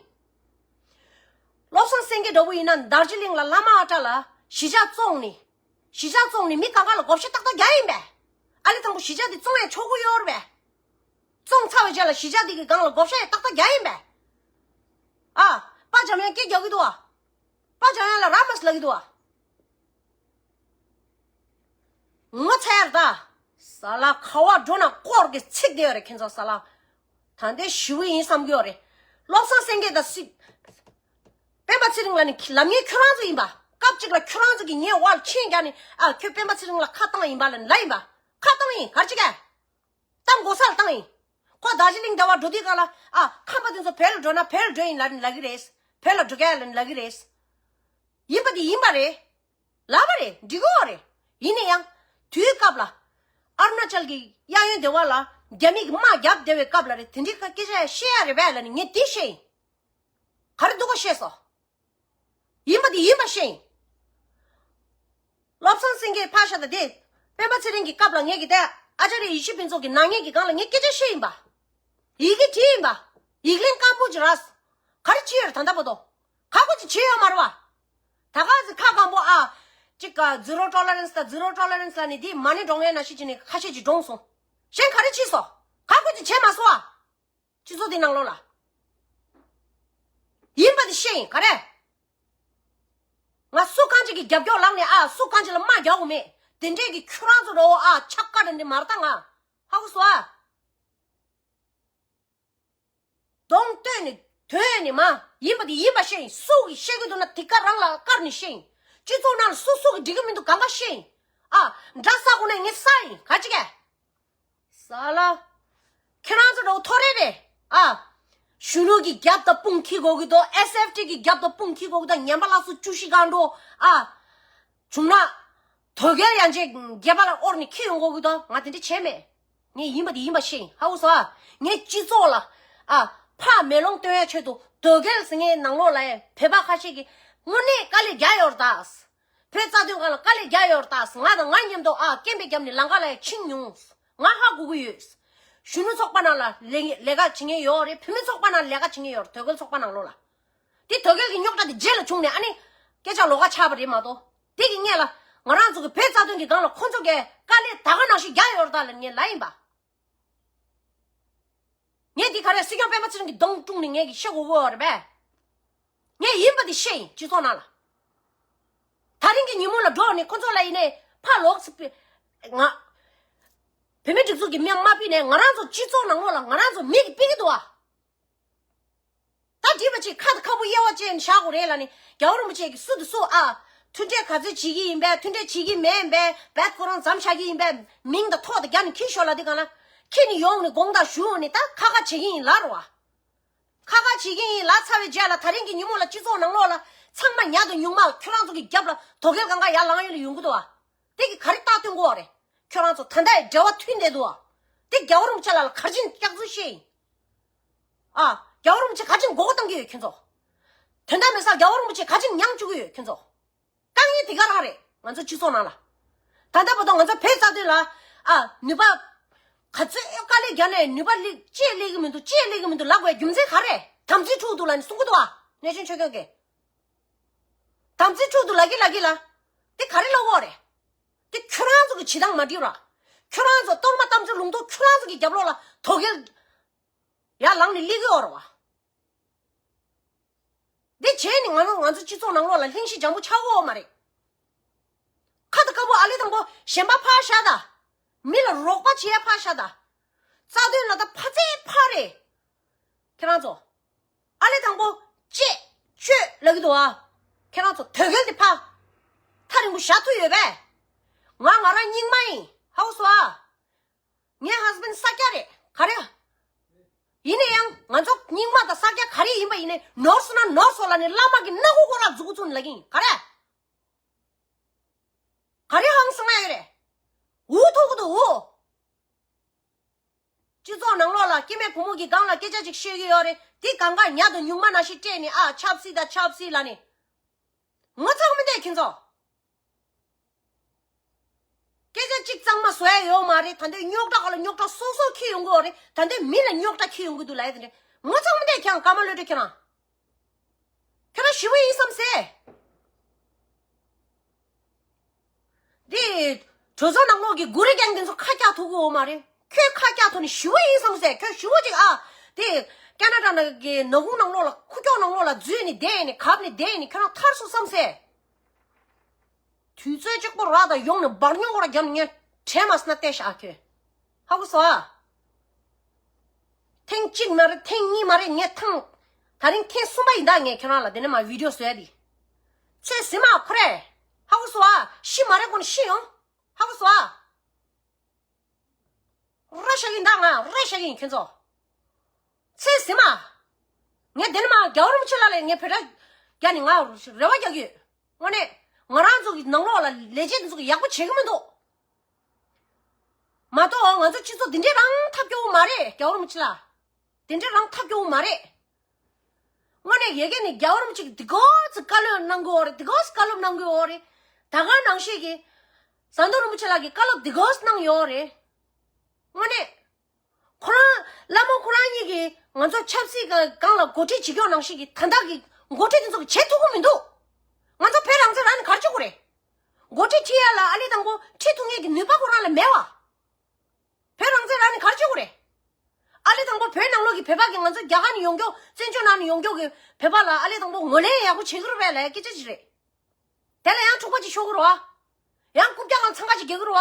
བློ་བཟང་སེང་གེ་འདྲ་བོ་ཡིན་ན་རྡོ་རྗེ་གླིང་ལ་བླ་མ་ཨ་ཏྲ་ལ་གཞིས་ཆགས་བཙོང་ནི། གཞིས་ཆགས་བཙོང་ནི་མི་གང་ག་ལ་བགོ་བཤའ་ཏག་ཏག་རྒྱག་ཡིན་པས། ཨ་ལི་དང་པོ་གཞིས་ཆགས་དེ་བཙོང་ཡ་ཆོག་གི་ཡོད་རེད་པས། བཙོང་ཚར་བའི་རྗེས་ལ་གཞིས་ཆགས་དེ་གི་སྒང་ལ་བགོ་བཤའ་ཡ་ཏག་ཏག་རྒྱག་ཡིན་པས། ཨ། པ་འཇམ་དབྱངས་སྐད་རྒྱག་གི་འདུག་ཨ། པ་འཇམ་དབྱངས་ལ་ར་མ་སི་ལབ་ཀྱི་འདུག་ཨ། ངོ་ཚ་ཡར་ད། ས་ལ་ཁ་བ་འགྲོ་ན་སྐོར་གྱི་ཚིག་དེ་ཡོད་རེད་ཁྱེད་ཚོ་ས་ལ། ད་འདི་ཞི་བོ་ཡིན་བསམ་གྱི་ཡོད་རེད། བློ་བཟང་སེང་གེ་དང་སྲིད། སྤེན་པ་ཚེ་རིང་ལ་ནི་ལབ་མཁན་ཁྱོད་རང་ཚོ་ཡིན་པ། སྐབས་གཅིག་ལ་ཁྱོད་རང་ཚོ་གིས་ངའི་འོག་ལ་མཆན་རྒྱག་ནས་ཨ་ཁྱོད་སྤེན་པ་ཚེ་རིང་ལ་ཁ་བཏང་ཡིན་པ་ལ་ལབ་ཡིན་པ། ཁ་བཏང་ཡིན་ག་རེ་བྱེད་ག་བཏང་དགོས་ས་ལ་བཏང་ཡིན། ཁོ་རྡོ་རྗེ་གླིང་ཟླ་བ་འགྲོ་དུས་སྒང་ལ་ཨ་ཁམས་པ་དེ་ཚོ་བོད་ལ་འགྲོ་ན་བོད་ལ་འགྲོ་ཡིན་ལབ་ནས་ལབ་ཀྱི་རེད། བོད་ལ་འགྲོ་ག་ལབ་ནས་ལབ་ཀྱི་རེད། ཡིན་པ་དེ་ཡིན་པ་རེད། ལབ་པ་རེད་འགྲིག་གི་ཡོད་རེད། ཡིན་ན་ཡང་། དུས་སྐབས་ལ། ཨ་རུ་ན་ཅལ་གྱི་གཡས་གཡོན་སྡེ་བ་ལ་རྒྱ་མི་གི་དམག་རྒྱབ་བསྡད་པའི་སྐབས་ལ་རེད་དེ་འདྲའི་སྐད་ཆ་བཤད་ཡ་རེད་པས་ལབ་ནས་ངས་དེ་བཤད་ཡིན། ག་རེ་སྡུག་པ་བཤད་སོང་། ཡིན་པ་དེ་ཡིན་པ་བཤད་ཡིན། བློ་བཟང་སེང་གེ་ཕར་བཞག་ད་དེ། སྤེན་པ་ཚེ་རིང་གི་སྐབས་ལ་ངས་ཀྱི་དེ། ཨ་ཅཱརྱ་ཡེ་ཤེས་ཕུན་ཚོགས་ཀྱི་ནག་ཉེས་ཀྱི་སྒང་ལ་ངས་སྐད་ཆ་བཤད་ཡིན་པ། ཡི་གེ་བྲིས་ཡིན་པ། ཡིག་ལན་སྐམ་པོ་ཅིག་རག་ག་རེ་བྱས་ཡོད་རེད་ད་ལྟ་བར་དུ། ཁག་པོ་ཅིག་བྱས་ཡོད་མ་རེད་བ། ད་ག་ཟེ་ཁ་སྐམ་པོ་ཨ། ཅིག་ག་zero tolerance དང་zero tolerance ལབ་ནས་དེ་མ་ཎི་བགྲང་ཡས་ནང་བཞིན་བྱས་ནས་ཁ་ཤས་ཅིག་བགྲངས་སོང་། གཞན་ག་རེ་བྱས་སོང་། ཁག་པོ་ཅིག་བྱས་མ་སོང་ཨ། སྤྱི་ཚོགས་འདི་ནང་ལོགས་ལ། ཡིན་པ་དེ་བཤད་ཡིན་ག་རེ། ང་སུ་གང་ཅིག་གི་རྒྱབ་སྐྱོར་ལངས་ནས་ཨ་སུ་གང་ཅིག་ལ་དམག་རྒྱག་དགོས་མེད། དེ་འདྲས་ཀྱི་ཁྱོད་རང་ཚོ་རོ་ཨ་ཆག་ཀ་རེ་འདི་མར་ད་ང་། ཧ་གོ་སོང་ཨ། གདོང་སྟོན་ནས་དོན་ནས་མ་ཡིན་པ་དེ་ཡིན་པ་བཤད་ཡིན། སུ་གིས་བཤད་ཀྱི་འདུག་ན་དེ་ག་རང་ལ་བཀར་ནས་བཤད་ཡིན། སྤྱི་ཚོགས་ནང་ལ་སུ་སུ་གིས་འགྲིག་གི་མི་འདུག་གང་ག་བཤད་ཡིན། ཨ་འདྲ་ས་གོ་ནས་ངས་ས་ཡིན་ག་ཅི་གས། ས་ལ། ཁྱེད་རང་ཚོ་འགྲོ་ཐོ་རེ་རེད་ཨ། གཞོན་ནུ་གི་རྒྱབ་དང་དཔུང་འཁྱེར་དགོས་ཀྱི་འདུག་ཨེས་ཨེཕ་ཊི་གི་རྒྱབ་དང་དཔུང་འཁྱེར་དགོས་ཀྱི་འདུག་ཉམས་པ་སླར་གསོ་བཅུ་བཞི་སྒང་འགྲོ་ཨ། བྱུང་ན། དོལ་རྒྱལ་ཡང་ཅིག་སྒལ་པ་ལ་དབོར་ནས་འཁྱེར་ཡོང་དགོས་ཀྱི་འདུག་ང་དེ་འདྲ་བྱས་མེད། ངས་ཡིན་པ་དེ་ཡིན་པ་བཤད་ཡིན་ཧ་གོ་སོང་ཨ། ངས་སྤྱི་ཚོགས་ལ་ཨ། ཕར་མེ་ལོང་སྟོན་ཡ་ཆེད་དུ་དོལ་རྒྱལ་ཟེར་མཁན་ནང་ལོགས་ལ་ཡ་བོད་པ་ཁ་ཤས་ཀྱིས་དངོས་གནས་དཀའ་ལས་རྒྱག་ཡོད་རེད་ད། བོད་རྩ་དོན་སྒང་ལ་དཀའ་ལས་རྒྱག་ཡོད་རེད་ད། ང་དང་ང་མཉམ་དུ་ཨ་སྐད་འབོད་བརྒྱབ་ནས་ལམ་ཁ་ལ་ཡ་ཕྱིན་མྱོང་། ང་ཧ་གོ་གི་ཡོད། གཞོན་ནུ་ཚོགས་པ་ནང་ལ་ལས་ལས་ཀ་བྱེད་མཁན་ཡོད་རེད། བུད་མེད་ཚོགས་པ་ནང་ལས་ཀ་བྱེད་མཁན་ཡོད་རེད། དོལ་རྒྱལ་ཚོགས་པ་ནང་ལོགས་ལ། དེ་དོལ་རྒྱལ་གྱི་རྙོག་དྲ་དེ་རྗེས་ལ་བྱུང་ནས་ཨ་ནི། སྐད་ཆ་ལོགས་ཀ་ཆགས་པ་རེད་མ་གཏོགས། དེ་གི་སྔོན་ལ་ང་རང་ཚོ་གི་བོད་རྩ་དོན་གྱི་སྒང་ལ་ཁོ་ཚོ་གིས་དཀའ་ལས་ད་ག་ནང་བཞིན་རྒྱག་ཡོད་རེད་ད་ལབ་ངས་ལབ་ཡིན་པ། ངས་འདི་ག་རེ་སྲིད་སྐྱོང་སྤེན་པ་ཚེ་རིང་གི་གདོང་བཀྲུས་ནས་ངས་ཀྱི་བཤད་དགོས་ཀྱི་ཡོད་རེད་པས། ངས་ཡིན་པ་འདི་བཤད་ཡིན་སྤྱི་ཚོགས་ནང་ལ། ད་རིང་གི་ཉིན་མོ་ལ་འགྲོ་ནས་ཁོ་ཚོ་ལ་ཡིན་ནས་ཕར་ལོག་ཚེ་ང་། བུད་མེད་སྒྲིག་འཛུགས་ཀྱི་མི་མ་ཕུད་ནས་ང་རང་ཚོ་སྤྱི་ཚོགས་ནང་ལོགས་ལ་ང་རང་ཚོ་མི་གི་ཕུད་ཀྱི་འདུག་ཨ། ད་བྲིས་པ་ཅིག་ཁ་དང་ཁ་སྤུ་དབྱེ་བ་བྱས་ནས་བཞག་དགོས་རེད་ལབ་ནས་རྒྱལ་བ་རིན་པོ་ཆེ་གིས་སུ་དང་སུ་ཨ། མཐུན་འབྲེལ་ག་ཚོད་བྱེད་ཀྱི་ཡིན་པས་མཐུན་འབྲེལ་བྱེད་ཀྱི་མེད་པས་བེད་ཁོ་རང་མཚམས་བཞག་གི་ཡིན་པས་མིང་དང་ཐོག་དང་རྒྱབ་ནས་འཁྱེར་ཤོག་ལབ་དུས་སྒང་ལ། འཁྱེར་ནས་ཡོང་ནས་དགོངས་དག་ཞུ་འོང་ནས་ད་ཁ་ཁ་བྱེད་ཀྱི་ཡིན་ལབ་རེད་བ། ཁ་ཁ་བྱེད་ཀྱི་ཡིན་ལབ་ཚར་བའི་རྗེས་ལ་ད་རིང་གི་ཉིན་མོ་ལ་སྤྱི་ཚོགས་ནང་ལོགས་ལ་ཚང་མ་ཉག་དང་ཉུང་མ་ཁྱོད་རང་ཚོ་གི་རྒྱབ་ལ་དོལ་རྒྱལ་གང་ག་ཡར་ལངས་ཡོད་ལ་ཡོང་གི་འདུག་བ། དེ་གི་ག་རེ་རྟགས་སྟོན་དགོས་བ་རེད། ཁྱོད་རང་ཚོ་ད་ལྟ་ཡི་འབྲེལ་བ་མཐུད་བསྡད་འདུག་བ། དེ་རྒྱལ་བ་རིན་པོ་ཆེ་ལགས་ལ་ག་རེ་བྱས་ནས་སྐྱག་རྫུན་བཤད་ཡིན། ཨ། རྒྱལ་བ་རིན་པོ་ཆེ་ག་ཅིག་མགོ་སྐོར་བཏང་གི་ཡོད་ཁྱོད་ཚོ། དོན་དག་མེད་སར་རྒྱལ་བ་རིན་པོ་ཆེ་ག་ཅིག་མྱངས་བཅུག་གི་ཡོད་ཁྱོད་ཚོ། དཀའ་ངལ་དེ་ག་རང་རེད་ང་ཚོ་སྤྱི་ཚོགས་ནང་ལ། ད་ལྟ་བར་དུ་ང་ཚོ་བོད་རྩ་དོན་ལ་ཨ་ནུས་པ་ག་ཚོད་དཀའ་ལས་བརྒྱབ་ནས་ནུས་པ་སླེབས་ཅི་སླེབས་ཀྱི་མི་འདུག་ཅི་སླེབས་ཀྱི་མི་འདུག་ལབ་དགོས་རྒྱུ་མཚན་ག་རེ། དམ་ཚིག་འཁྲུགས་འདུག་ལབ་ནས་གསུང་གི་འདུག་ཨ། གནས་ཆེན་ཆོས་སྐྱོང་གིས། དམ་ཚིག་འཁྲུགས་འདུག་ལབ་ཀྱི་ལབ་ཀྱི་ལ། དེ་ག་རེ་ལབ་དགོས་རེད། དེ་ཁྱོད་རང་ཚོ་གི་བྱེད་སྟངས་མ་འགྲིག་ར། ཁྱོད་རང་ཚོ་གཏོར་མ་གཏམ་ཚོད་ལུང་ཐོག་ཁྱོད་རང་ཚོ་གི་རྒྱབ་ལོགས་ལ་དོ་གལ། ཡར་ལངས་ནས་སླེབས་ཀྱི་ཡོད་རེད་བ། འདི་བྱས་ནས་ང་ཚོ་ང་ཚོ་སྤྱི་ཚོགས་ནང་ལོགས་ལ་ལྷིང་ཤིང་འཇམ་པོ་ཆགས་ཀྱི་ཡོད་མ་རེད། ཁ་དང་ཁ་སྤུ་ཨ་ལེ་དང་པོ་གཞན་པ་ཕར་བཞག་ད། མི་ལ་རོགས་པ་བྱེད་ཡ་ཕར་བཞག་ད། རྩ་དོན་ལ་ད་ཕ་ཚད་ཕ་རེད། ཁྱེད་རང་ཚོ། ཨ་ལེ་དང་པོ་ཅེས་ཆོས་ལབ་ཀྱི་འདུག་ཨ། ཁྱེད་རང་ཚོ་དོལ་རྒྱལ་དེ་ཕ། ཐག་རིང་པོ་བཞག་ཐུབ་ཡོད་པས། ང་ང་རང་རྙིང་མ་ཡིན། ཧ་གོ་སོང་ཨ། ངའི་ཧ་སི་བན་ས་སྐྱ་རེད། ག་རེ། ཡིན་ན་ཡང་ང་ཚོ་རྙིང་མ་དང་ས་སྐྱ་ག་རེ་ཡིན་པ་ཡིན་ནའི་ནོར་སོང་ན་ནོར་སོང་ལབ་ནས་བླ་མ་གི་སྣ་ཁུག་སྒོ་ར་འཛུགས་ཚུགས་ནས་ལབ་ཀྱི་ཡིན། ག་རེ། ག་རེ་ཧང་སང་ཡོད་རེད། འུ་ཐུག་གི་འདུག་འུ། སྤྱི་ཚོགས་ནང་ལོགས་ལ་སྐྱེ་དམན་བུ་མོ་གི་སྒང་ལ་སྐད་ཆ་ཅིག་བཤད་ཀྱི་ཡོད་རེད། དེ་གང་ག་ཉ་དང་སྨྱུག་མ་ནང་བཞིན་སྤྲད་ནས་ཨ་ཆབ་སྲིད་དང་ཆབ་སྲིད་ལབ་ནས། ངོ་ཚ་མི་འདུག་ཁྱེད་ཚོ། སྐད་ཆ་གཅིག་གཙང་མ་བཟོ་ཡ་ཡོད་མ་རེད། ད་འདོད་རྙོག་དྲ་ག་ལ་རྙོག་དྲ་སོ་སོ་འཁྱེར་ཡོང་གི་ཡོད་རེད། ད་འདོད་མི་ལ་རྙོག་དྲ་འཁྱེར་ཡོང་གི་འདུག་ལབ་ཡ་དེ་འདྲ། ངོ་ཚ་མི་འདུག་ཁྱེད་རང་ཀརྨ་བློ་གྲོས་ཁྱེད་རང་། ཁྱེད་རང་ཞི་བ་ཡིན་བསམ་སེ། འདི་གྲོས་ཚོགས་ནང་ལོགས་ཀྱི་གུ་རེ་རྒྱག་མཁན་ཚོ་ཁ་རྒྱག་ཐུབ་ཀྱི་ཡོད་མ་རེད། ཁྱོད་ཁ་རྒྱག་ཐུབ་ནས་ཞི་བ་ཡིན་བསམ་སེ། ཁྱོད་ཞི་བ་ཅིག་ཨ། དེ་ཀ་ན་ཌ་ནང་གི་ནག་ཁུང་ནང་ལོགས་ལ་ཁུག་ཀྱོག་ནང་ལོགས་ལ་འཛུལ་ནས་བསྡད་ནས་གབ་ནས་བསྡད་ནས་ཁྱོད་རང་ཐར་སོང་བསམ་སེ། དུས་ཚོད་གཅིག་པོ་ར་དང་ཡོང་ནས་འབར་ཉོག་ར་རྒྱབ་ནས་ངས་དྲན་མ་སོང་ན་བལྟས་ཤག་ཁྱོད། ཧ་གོ་སོང་ཨ། ཐེངས་གཅིག་མ་རེད། ཐེངས་གཉིས་མ་རེད། ངས་ཐེངས་ད་རིང་ཐེངས་གསུམ་པ་ཡིན་ད། ངས་ཁྱེད་རང་ལ་དེ་ནས་མ་བི་ཌི་ཡོ་བཟོས་ཏེ། ཚེ་ཟིན་མ་ཁོ་རེ། ཧ་གོ་སོང་ཨ། ཤི་མ་རེད་གོ་ནས་ཤི་ཡོང་། ཧ་གོ་སོང་ཨ། ར་ཤ་གི་ཡིན་ད། ང་ར་ཤ་གི་ཡིན་ཁྱོད་ཚོ། ཚེ་ཟིན་མ། ངས་དེ་ནས་མ་རྒྱལ་བ་རིན་པོ་ཆེ་ལགས་ལ་ངས་བོད་སྒྲ་རྒྱག་ནས་ང་རེ་བ་རྒྱག་གི་ཡོད། དངོས་གནས་ང་རང་ཚོ་གི་ནང་ལོགས་ལ་ལས་བྱེད་དེ་ཚོ་གི་ཡག་པོ་བྱེད་གི་མི་འདུག་མ་གཏོགས་ང་ཚོ་སྤྱི་ཚོགས་འདི་འདྲའི་རང་ཐབས་སྐྱོ་བོ་མ་རེད། རྒྱལ་བ་རིན་པོ་ཆེ་ལགས། དེ་འདྲའི་རང་ཐབས་སྐྱོ་བོ་མ་རེད། དངོས་གནས་ཡ་གི་ནས་རྒྱལ་བ་རིན་པོ་ཆེ་གིས་འདི་གོ་ཚི་བཀའ་སློབ་གནང་གི་ཡོད་རེད། འདི་གོ་ཚི་བཀའ་སློབ་གནང་གི་ཡོད་རེད། ད་ག་ནང་བཞིན་གྱི་ཟམ་གདོང་རིན་པོ་ཆེ་ལགས་ཀྱིས་བཀའ་སློབ་འདི་གོ་ཚི་གནང་ཡོད་རེད། དངོས་གནས། ཁོ་རང་། བླ་མ་ཁོ་རང་གཉིས་ཀྱིས་ང་ཚོ་ཆབ་སྲིད་སྒང་ལ་འགོ་ཁྲིད་བྱེད་ཀྱོག་ནང་བཞིན་གྱི་ད་ལྟ་གི་འགོ་ཁྲིད་དེ་ཚོ་གིས་བྱེད་ཐུབ་ཀྱི་མི་འདུག་ང་ཚོ་བོད་རང་བཙན་རག་ནས་ག་རེ་བྱེད་དགོས་རེད། འགོ་ཁྲིད་ཁྲིད་ཡ་ལ་ཨ་ལེ་དང་པོ་ཁྲིད་ཐུབ་མཁན་གྱི་ནུས་པ་ཁོ་རང་ལ་མེད་བ། བོད་རང་བཙན་རག་ནས་ག་རེ་བྱེད་དགོས་རེད། ཨ་ལེ་དང་པོ་བོད་ནང་ལོགས་ཀྱི་བོད་པ་གི་ང་ཚོ་རྒྱ་གར་ནས་ཡོང་ཀྱོག་བཙན་བྱོལ་ནང་ནས་ཡོང་ཀྱོག་གི་བོད་པ་ལ་ཨ་ལེ་དང་པོ་ངོས་ལེན་ཡག་པོ་བྱེད་ཀྱི་རེད་པས་ལབ་ཡ་སྐད་ཆ་ཅིག་རེད། དེ་ལ་ཡང་འཁྲུག་པ་ཅིག་ཤོར་གྱི་རེད་བ། ཡང་རྐུབ་བཀྱག་སྒང་འཚང་ཁ་ཅིག་རྒྱག་གི་རེད་བ།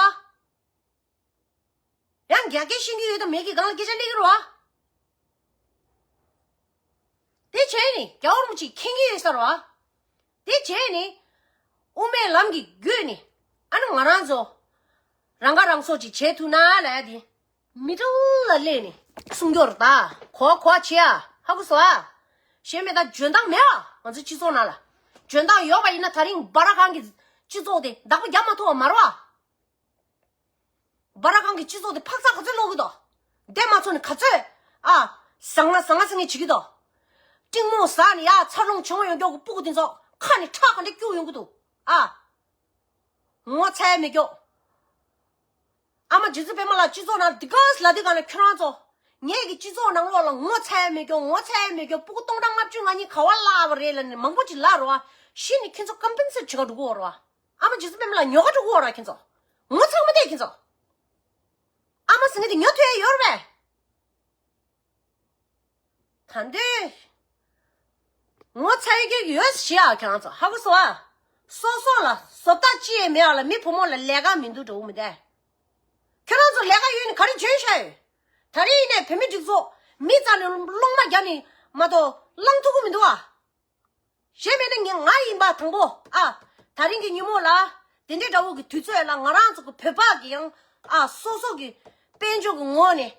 ཡང་རྒྱ་སྐད་ཤེས་ཀྱི་ཡོད་དང་མེད་ཀྱི་སྒང་ལ་སྐད་ཆ་སླེབས་ཀྱི་རེད་བ། དེ་བྱས་ནས་རྒྱལ་བ་རིན་པོ་ཆེས་མཁྱེན་གྱི་ཡོད་ས་རེད་བ། དེ་བྱས་ནས་དབུ་མའི་ལམ་གྱི་བརྒྱུད་ནས་ཨ་ནི་ང་རང་ཚོ་རང་ཁ་རང་གསོ་ཅིག་བྱེད་ཐུབ་ན་ལབ་ཡ་དེ་མི་ཌལ་ལ་སླེབས་ནས་གསུང་རྒྱུ་རེད་ད། གོ་བ་གོ་བ་བྱེད་ཨ། ཧ་གོ་སོང་ཨ། གཞན་མེད་ད་འཇོན་ཐང་མེད་ཨ། ང་ཚོ་སྤྱི་ཚོགས་ནང་ལ་འཇོན་ཐང་ཡོད་པ་ཡིན་ན་ད་རིང་སྦ་ར་ཁང་གི་སྤྱི་ཚོགས་དེ་བདག་པོ་རྒྱབ་མ་ཐུབ་པ་མ་རེད་བ། སྦ་ར་ཁང་གི་སྤྱི་ཚོགས་དེ་འཕག་འཚག་ག་ཚོད་ལོག་གི་འདུག་བསྡད་མ་ཚུགས་ནས་ག་ཚོད་ཨ། ཟང་ང་ཟང་ང་ཟེར་མཁན་བྱེད་ཀྱི་འདུག་སྤྲིང་མོ་ཟ་ནས་ཡ་འཚར་ལོངས་བྱུང་ཡོང་མགྱོགས་ཀྱི་སྤུ་གུ་དེ་ཚོ་ཁ་ནས་ཁྲག་ག་འདྲ་སྐྱུག་ཡོང་གི་འདུག་ཨ། ངོ་ཚ་ཡ་མེད་མགྱོགས། ཨ་མ་རྗེ་བཙུན་པད་མ་ལགས་སྤྱི་ཚོགས་ནང་དེ་ག་ལ་དེ་ག་ལ་ཁྱོད་རང་ཚོ། ངས་ཀྱི་སྤྱི་ཚོགས་ནང་ལོགས་ལ་ངོ་ཚ་ཡ་མེད་མགྱོགས། ངོ་ཚ་ཡ་མེད་མགྱོགས། སྤུ་གུ་སྟོང་ཕྲག་ལྔ་བཅུ་ང་གཉིས་ག་བ་བརླག་པ་རེད་ལབ་ནས་མང་པོ་ཅིག་ལབ་རེད་བ། གཞི་ནས་ཁྱོད་ཚོ་ཀམ་པན་སེཊ་བྱེད་ག་འགྲོ་གི་ཡོད་རེད་བ། ཨ་མ་རྗེ་བཙུན་པད་མ་ལགས་ཉོ་ག་འགྲོ་གི་ཡོད་རེད་ཁྱོད་ཚོ། ངོ་ཚ་མི་བསྡད་ཁྱོད་ཚོ། ཨ་མ་ཟེར་མཁན་དེ་ཉོ་ཐུབ་ཡ་ཡོད་རེད་པས། ད་འདི། ངོ་ཚ་ཡི་གེ་ཡོད་ཞེས་ཨ་ཁྱེད་རང་ཚོ་ཧ་གོ་སོང་ཨ། སོ་སོ་ལ་བཟོ་ལྟ་ཅི་ཡང་མེད་པ་ལ་མི་བུ་མོ་ལ་ལས་ཀ་མི་འདུག་འགྲོ་གི་མི་འདུག་ཁྱེད་རང་ཚོ་ལས་ཀ་ཡོད་ནི་ག་རེ་བྱོས་ཤག་ཡོད། ད་རེས་ཡིན་ནའི་བོད་མི་སྒྲིག་འཛུགས་མི་རྩ་ནས་སློང་མ་བརྒྱབ་ནི་མ་གཏོགས་བླང་ཐུབ་ཀྱི་མི་འདུག་ཨ། གཞན་མེད་ན་ངས་ང་ཡིན་པ་དང་པོ་ཨ། ད་རིང་གི་ཉིན་མོ་ལ་དེ་འདྲའི་འདྲ་བོ་གི་དུས་ཚོད་ལ་ང་རང་ཚོ་གི་བོད་པ་གི་ཡང་ཨ་སོ་སོ་གི་དཔལ་འབྱོར་གི་ངོས་ནས་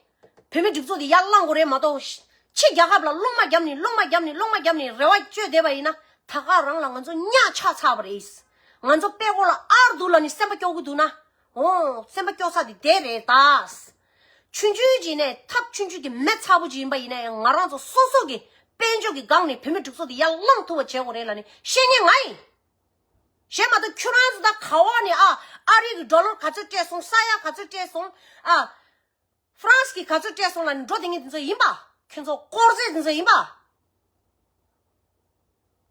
བོད་མི་སྒྲིག་འཛུགས་དེ་ཡར་བླང་དགོས་རེད་མ་གཏོགས། ཕྱི་རྒྱལ་ཁབ་ལ་སློང་མ་བརྒྱབ་ནས་སློང་མ་བརྒྱབ་ནས་སློང་མ་བརྒྱབ་ནས་རེ་བ་བཅོལ་བསྡད་པ་ཡིན་ན་ད་ག་རང་ལ་ང་ཚོ་གཉའ་ཆག་ཚར་བ་རེད། ང་ཚོ་དཔྲལ་མགོ་ལ་ཨར་འདུག་ལབ་ནས་སེམས་པ་སྐྱོ་གི་འདུག་ན། འོ། སེམས་པ་སྐྱོ་ས་དེ་དེ་རེད་ད། ཆུང་ཆུང་ཅིག་ནས་ཐབས་ཆུང་ཆུང་གི་མེ་ཚ་པོ་ཅིག་ཡིན་པ་ཡིན་ན་ཡང་ང་རང་ཚོ་སོ་སོ་གི་དཔལ་འབྱོར་གྱི་སྒང་ནས་བོད་མི་སྒྲིག་འཛུགས་དེ་ཡར་བླངས་ཐུབ་པ་བྱེད་དགོས་རེད་ལབ་ནས་བཤད་མཁན་ང་ཡིན། གཞན་མ་གཏོགས་ཁྱོད་རང་ཚོ་ད་ག་བ་ནས་ཨ། ཨ་རི་གི་ཌོ་ལར་ག་ཚོད་སྤྲད་སོང་། ས་ཡ་ག་ཚོད་སྤྲད་སོང་། ཨ། ཧྥ་རན་སི་གིས་ག་ཚོད་སྤྲད་སོང་ལབ་ནས་འགྲོ་དེ་ངས་དེ་ཚོ་ཡིན་པ། ཁྱོད་ཚོ་དཀོར་ཟས་དེ་ཚོ་ཡིན་པ།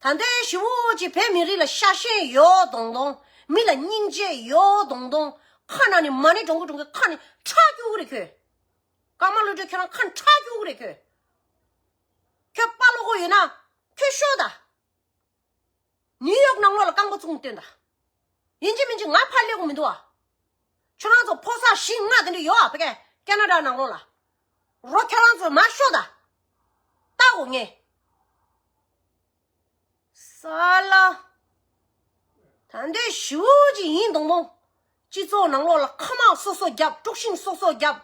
ད་ལྟའི་ཞི་བོ་ཅིག་བོད་མི་རིགས་ལ་ཤ་ཞེན་ཡོད་དོང་དོང་། མི་ལ་སྙིང་རྗེ་ཡོད་དོང་དོང་། ཁ་ནང་ནས་མ་ཎི་དྲང་པོ་དྲང་པོ་ཁ་ནས་ཁྲག་སྐྱུག་གི་རེད་ཁྱོད། ཀརྨ་བློ་གྲོས་ཁྱོད་རང་ཁ་ནས་ཁྲག་སྐྱུག་གི་རེད་ཁྱོད། ཁྱོད་དཔའ་བློ་ཁོག་ཡོད་ན་ཁྱོད་ཤོད་ད། ནིའུ་ཡོག་ནང་ལོགས་ལ་རྐང་པ་བཙུགས་ནས་སྟོན་ད། ཡིན་གཅིག་མིན་གཅིག་ང་ཕར་སླེབས་དགོས་མི་འདུག་ཨ། ཁྱོད་རང་ཚོ་ཕོ་གསར་བཞི་ལྔ་དེ་འདྲ་ཡོད་ཨ། ཕ་གི་ཁེ་ན་ཌ་ནང་ལོགས་ལ། རོ་ཁྱོད་རང་ཚོ་མར་ཤོག་ད། ལྟ་འོ་ངས། ས་ལ། ད་འདོད་ཞུ་ཅི་ཡིན་དང་མོ། སྤྱི་ཚོགས་ནང་ལོགས་ལ་ཁ་མང་སོ་སོ་རྒྱབ། དཀྲུག་ཤིང་སོ་སོ་རྒྱབ།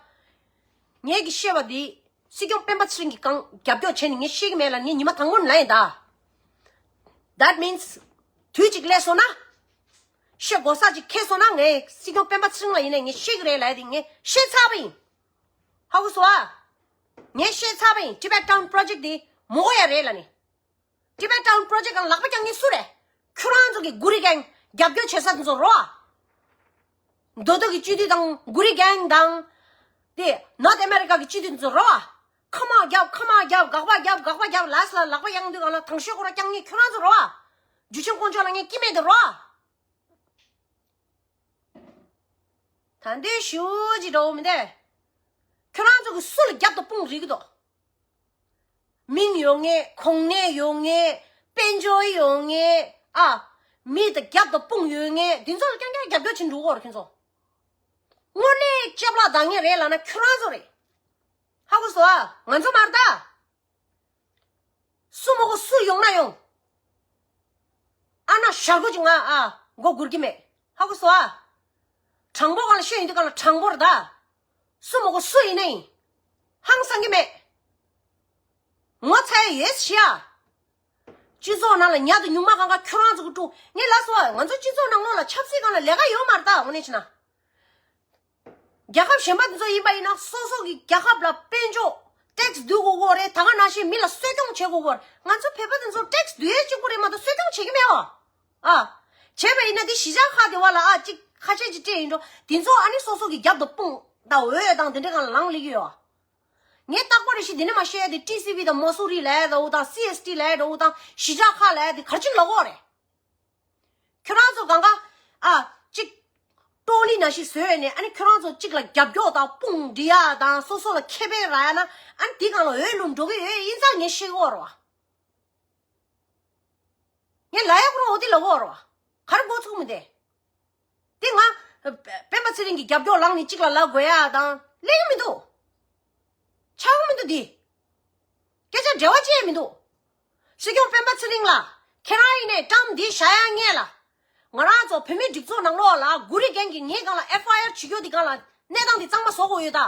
ངས་ཀྱི་བཤད་པ་འདི། སྲིད་སྐྱོང་སྤེན་པ་ཚེ་རིང་གི་གང་རྒྱབ་སྐྱོར་བྱས་ནས་ངས་བཤད་ཀྱི་མེད་ལ་ངས་ཉི་མ་དང་པོ་ནས་ལབ་ཡིན་ད། That means། དུས་གཅིག་སླེབས་སོང་ན། བཤད་དགོས་ས་ཅིག་འཁེལ་སོང་ན་ངས་སྲིད་སྐྱོང་སྤེན་པ་ཚེ་རིང་ལ་ཡིན་ནས་ངས་བཤད་ཀྱི་རེད་ལབ་ཡ་དེ་ངས་བཤད་ཚར་བ་ཡིན། ཧ་གོ་སོང་ཨ། ངས་བཤད་ཚར་བ་ཡིན། Tibet Town Project དེ་མོ་གོ་ཡ་རེད་ལབ་ནས། Tibet Town Project གང་ལག་པ་བརྐྱང་མཁན་སུ་རེད། ཁྱོད་རང་ཚོ་གི་གུ་རི་གེང་རྒྱབ་སྐྱོར་བྱེད་ས་དེ་ཚོ་རོ་ཨ། མདོ་སྟོད་ཀྱི་སྤྱི་འཐུས་དང་གུ་རི་གེང་དང་། དེ་North America གི་སྤྱི་འཐུས་དེ་ཚོ་རོ་ཨ། ཁ་མ་རྒྱབ་ཁ་མ་རྒྱབ། དགག་པ་རྒྱབ། དགག་པ་རྒྱབ། ལས་ལ་ལག་པ་གཡང་དུས་གང་ལ་དང་ཤོག་ཁོ་ར་བརྐྱང་མཁན་ཁྱོད་རང་ཚོ་རོ་ཨ། འཇུ་ཆེན་དཀོན་མཆོག་ལ་ངས་སྐྱིད་མེད་དེ་རོ་ཨ། ད་འདོད་ཞུ་ཅི་འདྲ་བོ་མི་འདུག་ཁྱོད་རང་ཚོ་གི་སུ་ལ་རྒྱབ་དང་དཔུང་རིག་གི་འདུག་མིང་ཡོད་ངེས། གོང་ནས་ཡོད་ངེས། དཔལ་འབྱོར་ཡོད་ངེས། ཨ། མི་དང་རྒྱབ་དང་དཔུང་ཡོད་ངེས། འདི་ཚོ་ལ་རྐྱང་རྐྱང་རྒྱབ་སྐྱོར་བྱེད་འགྲོ་གོ་ར་ཁྱོད་ཚོ། དངོས་གནས་ལྕེ་ལ་བདག་ཉེས་རེད་ལབ་ན་ཁྱོད་རང་ཚོ་རེད། ཧ་གོ་སོང་ཨ། ང་ཚོ་མ་རེད་ད། སུ་མོ་གོ་སུ་ཡོང་ན་ཡོང་། ཨ་ན་ཞར་གོ་ཅིག་ང་ཨ་མགོ་སྒུར་གི་མེད། ཧ་གོ་སོང་ཨ། དྲང་པོ་གང་ལ་ཤོད་ཡིན་དུས་གང་ལ་དྲང་པོ་རེད་ད། སུ་མོ་གོ་སུ་ཡིན་ན་ཡིན། ཧང་སང་གི་མེད། ངོ་ཚ་ཡ་ཡོད་ཤི་ཨ། སྤྱི་ཚོགས་ནང་ལ་ཉ་དང་ཉུང་མ་གང་ག་ཁྱོད་རང་ཚོ་གི་དཀྲུག་ངས་ལབ་སོང་ཨ། ང་ཚོ་སྤྱི་ཚོགས་ནང་ལོགས་ལ་ཆབ་སྲིད་སྒང་ལ་ལས་ཀ་ཡོད་མ་རེད་ད། དངོས་གནས་བྱས་ན། རྒྱལ་ཁབ་གཞན་པ་དེ་ཚོ་ཡིན་པ་ཡིན་ན་སོ་སོ་གི་རྒྱལ་ཁབ་ལ་དཔལ་འབྱོར་ཏེག་སི་བསྡུ་དགོས་ཀྱི་རེད། ད་ག་ནང་བཞིན་མི་ལ་གསོད་སྐྱོང་བྱེད་དགོས་ཀྱི་རེད། ང་ཚོ་བོད་པ་དེ་ཚོ་ཏེག་སི་བསྡུ་ཡས་གཅིག་པུ་རེད་མ་གཏོགས་གསོད་སྐྱོང་བྱེད་ཀྱི་མེད་བ། ཨ། བྱས་པ་ཡིན་ན་དེ་གཞིས་ཆགས་ཁག་དེ་བ་ལ་ཨ་གཅིག་ཁ་ཤས་ཅིག་སྤྲད་ཡིན་འགྲོ། དེ་ཚོ་ཨ་ནི་སོ་སོ་གི་རྒྱབ་དང་དཔུང་དང་འོས་དང་དེ་འདྲ་གང་ལ་ལངས་ལེ་གི་ཡོད། ངས་རྟག་པར་རེ་ཞིག་འདི་ནས་མ་བཤད་ཡ་དེ་ཊི་སི་ཝི་དང་མ་སུ་རི་ལབ་ཡ་འདྲ་བོ་དང་སི་ཨེས་ཊི་ལབ་ཡ་འདྲ་བོ་དང་གཞིས་ཆགས་ཁག་ལབ་ཡ་དེ་ག་རེ་བྱས་ནས་ལབ་ཀྱི་ཡོད་རེད། ཁྱོད་རང་ཚོ་གང་ག་ཨ་གཅིག་ཀྲོ་ལི་ནང་བཞིན་བཟོས་ནས་ཨ་ནི་ཁྱོད་རང་ཚོ་གཅིག་ལ་རྒྱབ་སྐྱོར་དང་དཔུང་སྒྲིག་ཡ་དང་སོ་སོ་ལ་ཁེ་ཕན་རག་ཡ་ན་ཨ་ནི་དེ་གང་ལ་འོས་བླུགས་འགྲོ་གི་ཡོད་ཡིན་ཙང་ངས་ཤེས་ཀྱི་ཡོད་རེད་བ། ངས་ལབ་ཡ་ཁོ་རང་འོ་དེ་ལབ་ཀྱི་ཡོད་རེད་བ། ག་རེ་འགོ་ཚུགས་མི་འདུག་དེ་ང་སྤེན་པ་ཚེ་རིང་གི་རྒྱབ་སྐྱོར་ལངས་ནས་གཅིག་ལ་ལབ་དགོས་ཡ་དང་ལེན་གྱི་མི་འདུག་ཆགས་ཀྱི་མི་འདུག་དེ། སྐད་ཆ་འབྲེལ་བ་ཅི་ཡང་མི་འདུག་སྲིད་སྐྱོང་སྤེན་པ་ཚེ་རིང་ལགས། ཁྱེད་རང་ཡིན་ནའི་བཀྲམ་འདི་བཞག་ཡ་ངེས་ལ། ང་རང་ཚོ་བོད་མིའི་སྒྲིག་འཛུགས་ནང་ལོགས་ལ་གུ་རི་རྒན་གྱིས་ངའི་སྒང་ལ་ཨེཕ་ཨའི་ཨར་བྱེད་རྒྱུ་དེ་སྒང་ལ་གནས་སྟངས་དེ་གཙང་མ་བཟོ་དགོས་ཡོད་ད།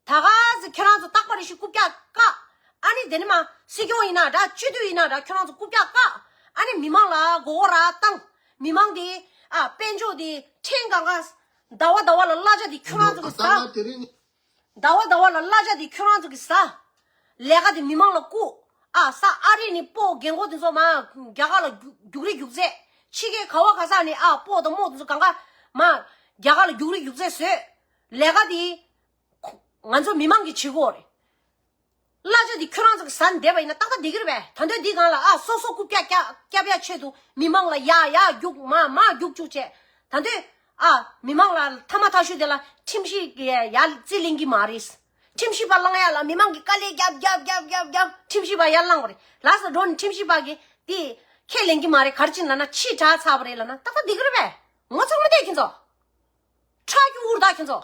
ད་ག་ཟེ་ཁྱེད་རང་ཚོ་རྟག་པར་རེ་ཞིག་རྐུབ་བཀྱག་བཀག་ཨ་ནི་དེ་ནི་མ་སྲིད་སྐྱོང་ཡིན་ན་འདྲ་སྤྱི་འཐུས་ཡིན་ན་འདྲ་ཁྱེད་རང་ཚོ་རྐུབ་བཀྱག་བཀག་ཨ་ནི་མི་མང་ལ་མགོ་སྐོར་ར་བཏང་། མི་མང་དེ་ཨ་དཔལ་འབྱོར་དེ་ཕྲན་གང་ག་ཟླ་བ་ཟླ་བ་ལ་གླ་ཆ་དེ་ཁྱེད་རང་ཚོ་གི་ཟ། ཟླ་བ་ཟླ་བ་ལ་གླ་ཆ་དེ་ཁྱོད་རང་ཚོ་གི་ཟ། ལས་ཀ་དེ་མི་མང་ལ་བསྐུར། ཨ་ས་ཨ་རི་ནས་སྤོ་རྒན་གོག་དེ་ཚོ་མ་རྒྱ་གར་ལ་རྒྱུག་རྒྱུག་རེས་རྒྱུག་ཚད། ཕྱི་རྒྱལ་ག་བ་ག་ས་ནས་ཨ་སྤོ་དང་རྨོ་དེ་ཚོ་གང་ག་མ་རྒྱ་གར་ལ་རྒྱུག་རེས་རྒྱུག་ཚད་བཟོས། ལས་ཀ་དེ་ཁོ་ང་ཚོ་མི་མང་གི་བྱེད་སྒོ་རེད། གླ་ཆ་དེ་ཁྱོད་རང་ཚོ་གི་ཟ་ནས་བསྡད་པ་ཡིན་ན་ཏག་ཏག་བསྡད་ཀྱི་རེད་པས། ད་དུང་འདི་སྒང་ལ་ཨ་སོ་སོ་རྐུབ་བཀྱག་བཀྱག་བཀྱག་ཡ་ཆེད་དུ་མི་མང་ལ་ཡ་ཡ་རྒྱུག་མ་མ་རྒྱུག་བཅུག་བྱས། ད་དུང་ཨ་མི་མང་ལ་ཐ་མ་ཐ་ཤོས་དེ་ལ་ཁྲིམས་ཞིབ་ཀྱི་ཡ་རྩིས་ལེན་གྱི་མ་རེད། ཁྲིམས་ཞིབ་པ་བླང་ཡ་ལ་མི་མང་གི་དཀའ་ལས་རྒྱབ་རྒྱབ་རྒྱབ་རྒྱབ་རྒྱབ་ཁྲིམས་ཞིབ་པ་ཡར་བླངས་པ་རེད། ལགས་སོ་འགྲོ་ནས་ཁྲིམས་ཞིབ་པ་གིས་དེ་ཁས་ལེན་གྱི་མ་རེད། ག་རེ་བྱས་ནས་ལབ་ན་ཕྱིས་དྲག་ཚར་བ་རེད་ལབ་ན་ཏག་ཏག་བསྡད་ཀྱི་རེད་པས། ངོ་ཚ་མི་བསྡད་ཁྱེད་ཚོ། ཁྲག་རྒྱུག་འུར་ད་ཁྱེད་ཚོ།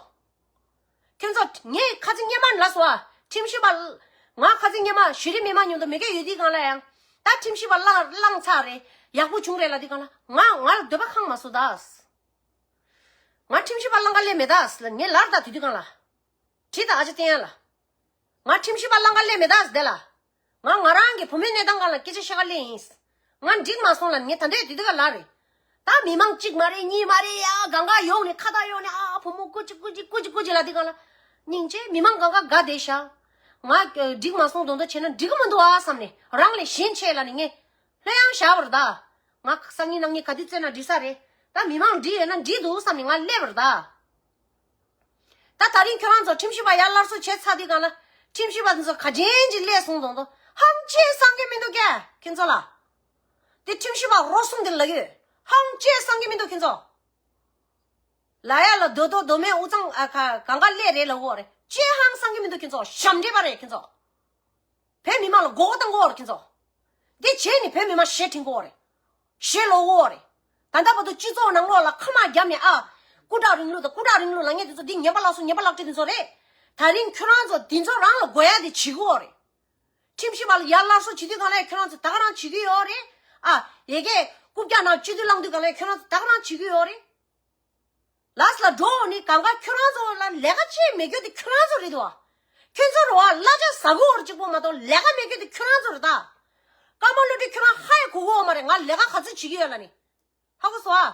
ཁྱེད་ཚོ་ངས་ཁ་ཚིག་སྙན་མ་ལབ་སོང་ཨ། ཁྲིམས་ཞིབ་པ། ང་ཁ་ཚིག་སྙན་མ་གཞི་རིམ་མི་མང་མཉམ་དུ་མི་སྒེར་ཡོད་དུས་སྒང་ལ་ཡང་། ད་ཁྲིམས་ཞིབ་པ་བླངས་བླངས་ཚར་རེད། ཡག་པོ་བྱུང་རེད་ལབ་དུས་སྒང་ལ། ང་ང་ལ་འདོད་པ་ཁེངས་མ་སོང་ད། ང་ཁྲིམས་ཞིབ་པ་བླང་ག་སླེབས་མེད་ད་ལབ་ངས་ལབ་རེད་ད། དེ་དུས་སྒང་ལ། དྲིས་ད་ཨ་ཅག་བསྟན་ཡ་ལ། ང་ཁྲིམས་ཞིབ་པ་བླང་ག་སླེབས་མེད་ད་ཟེར་དེ་ལ། ང་ང་རང་གི་བུ་མོའི་གནས་སྟངས་སྒང་ལ་སྐད་ཆ་བཤད་ག་སླེབས་ཡིན། ང་འགྲིག་མ་སོང་ལབ་ངས་ད་ལྟའི་དུས་དུས་ག་ལབ་རེད། ད་མི་མང་གཅིག་མ་རེད་གཉིས་མ་རེད་ཡ་གང་ག་ཡོང་ནས་ཁ་བཏགས་ཡོང་ནས་ཨ་བུ་མོ་སྐུ་མཁྱེན་སྐུ་མཁྱེན་སྐུ་མཁྱེན་སྐུ་མཁྱེན་ལབ་དུས་སྒང་ལ། སྙིང་རྗེ་མི་མང་གང་ག་དགའ་བསྡད་ཤག་ང་འགྲིག་མ་སོང་དོན་དག་བྱས་ན་འགྲིག་གི་མི་འདུག་ཨ་བསམ་ནས་རང་ལས་གཞན་ཆེ་ལབ་ནས་ངས་ལྷོད་ཡངས་བཞག་པ་རེད་ད། ང་སང་ཉིན་གནངས་ཉིན་ག་དུས་བཙལ་ན་འགྲིག་ས་རེད། ད་མི་མང་འགྲིག་ཡོད་ན་འགྲིག་འདུག་བསམ་ནས་ང་སླེབས་པ་རེད་ད། ད་ད་རིང་ཁྱོད་རང་ཚོ་ཁྲིམས་ཞིབ་པ་ཡར་སླར་གསོ་བྱས་ཚར་དུས་སྒང་ལ། ཁྲིམས་ཞིབ་པ་འདི་ཚོ་ག་ཅན་ཅིག་སླེབས་སོང་དང་དོ། ཧང་ཅེ་སང་གི་མི་འདུག་གས་ཁྱེད་ཚོ་ལ། དེ་ཁྲིམས་ཞིབ་པ་རོ་གསུམ་དེ་ལ་ཡོད། ཧང་ཅེ་སང་གི་མི་འདུག་ཁྱེད་ཚོ། ལ་ཡ་ལ་རྡོ་རྡོ་རྡོ་མའི་དབུ་གཙང་ཨ་ཁ་གང་ག་སླེབས་རེད་ལ་འོ་རེད། ཅེ་ཧང་སང་གི་མི་འདུག་ཁྱེད་ཚོ་ཞབས་འདྲེན་པ་རེད་ཁྱེད་ཚོ། བོད་མི་མང་ལ་མགོ་སྐོར་བཏང་གི་ཡོད་རེད་ཁྱེད་ཚོ། འདི་བྱས་ནས་བོད་མི་མང་ཞེ་འཁྲིད་གི་ཡོད་རེད། ཞེ་ལོག་གི་ཡོད་རེད། ད་ལྟ་བར་དུ་སྤྱི་ཚོགས་ནང་ལོགས་ལ་ཁ་མ་བརྒྱབ་ནས་ཨ། སྐུ་དྲག་རིང་ལུགས་དང་སྐུ་དྲག་རིང་ལུགས་ལབ་མཁན་དེ་ཚོ་འདི་ཉེས་པ་ལགས་སོ་ཉེས་པ་ལག་ཁྲིད་དེ་ཚོ་རེད། ད་རིང་ཁྱོད་རང་ཚོ་འདི་ཚོ་རང་ལ་དགོས་ཡ་དེ་བྱེད་ཀྱི་ཡོད་རེད། ཁྲིམས་ཞིབ་པ་ལ་ཡར་སླར་གསོ་བྱེད་དུས་གང་ལ་ཁྱོད་རང་ཚོ་ད་ག་རང་བྱེད་ཀྱི་ཡོད་རེད། ཨ། ཡ་གི་རྐུབ་བཀྱག་ནང་སྤྱི་འཐུས་བླངས་དུས་གང་ལ་ཁྱོད་རང་ཚོ་ད་ག་རང་བྱེད་ཀྱི་ཡོད་རེད། ལགས་ལ་འགྲོ་འོང་ནི་གང་ག་ཁྱོད་རང་ཚོ་ལ་ལས་ཀ་ཅིག་མེད་རྒྱུ་དེ་ཁྱོད་རང་ཚོ་རེད་དོ། ཁྱོད་ཚོ་རེད་བ། གླ་ཆ་ཟ་གི་ཡོད་རེད་གཅིག་པོ་མ་གཏོགས་ལས་ཀ་མེད་རྒྱུ་དེ་ཁྱོད་རང་ཚོ་རེད་ད། ཀརྨ་བློ་གྲོས་ཁྱོད་རང་ཧ་ཡ་གོ་གི་ཡོད་མ་རེད། ང་ལས་ཀ་ག་ཚོད་བྱེད་ཀྱི་ཡོད་ལ་ནི། ཧ་གོ་སོང་ཨ།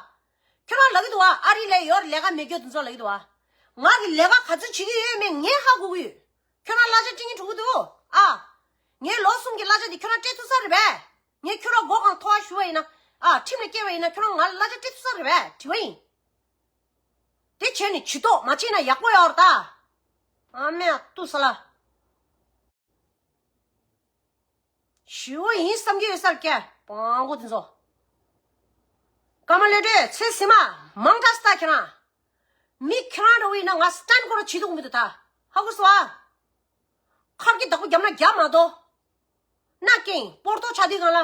ཁྱོད་རང་ལབ་ཀྱི་འདུག་ཨ། ཨ་རི་ལ་ཡོད་ལས་ཀ་མེད་རྒྱུ་དེ་ཚོ་ལབ་ཀྱི་འདུག་ཨ། ང་གི་ལས་ཀ་ག་ཚོད་བྱེད་ཀྱི་ཡོད་མེད་ངས་ཧ་གོ་གི་ཡོད། ཁྱོད་རང་གླ་ཆ་སྤྲད་སྙིང་བྲོ་གི་འདུག་ཨ། ངའི་ལོ་གསུམ་གྱི་གླ་ཆ་དེ་ཁྱོད་རང་སྤྲད་ཐུབ་ས་རེད་པས། ངས་ཁྱོད་རང་མགོ་སྒང་ཐོ་བ་ཞུ་བ་ཡིན་ན། ཨ། ཁྲིམས་ལ་སྐྱེལ་བ་ཡིན་ན་ཁྱོད་རང་ང་ལ་གླ་ཆ་སྤྲད་ཐུབ་ས་རེད་པས་དྲི་བ་ཡིན། དེ་བྱས་ནས་ཇུས་གཏོགས་མ་བྱས་ན་ཡག་པོ་ཡོད་རེད་ད། ཨ་མའི་ཏུ་ས་ལ། ཞུ་བ་ཡིན་བསམ་གྱི་ཡོད་ས་རེད་ཀྱ་སྤང་གོ་དེ་ཚོ། ཀརྨ་ལོ་གྲོས་ཚེ་ཟིན་མ་མང་དྲགས་སྟ་ཁྱེད་རང་། མི་ཁྱེད་རང་འདྲ་བོ་ཡིན་ན་ང་སྟན་ཁོ་ར་བྱེད་ཐུབ་མི་འདུག་ད། ཧ་གོ་སོང་ཨ། ཁར་གྱི་བདག་པོ་རྒྱབ་ན་རྒྱབ་མ་གཏོགས། ན་ཀེང་པོར་ཏོ་ཆ་དུས་གང་ལ།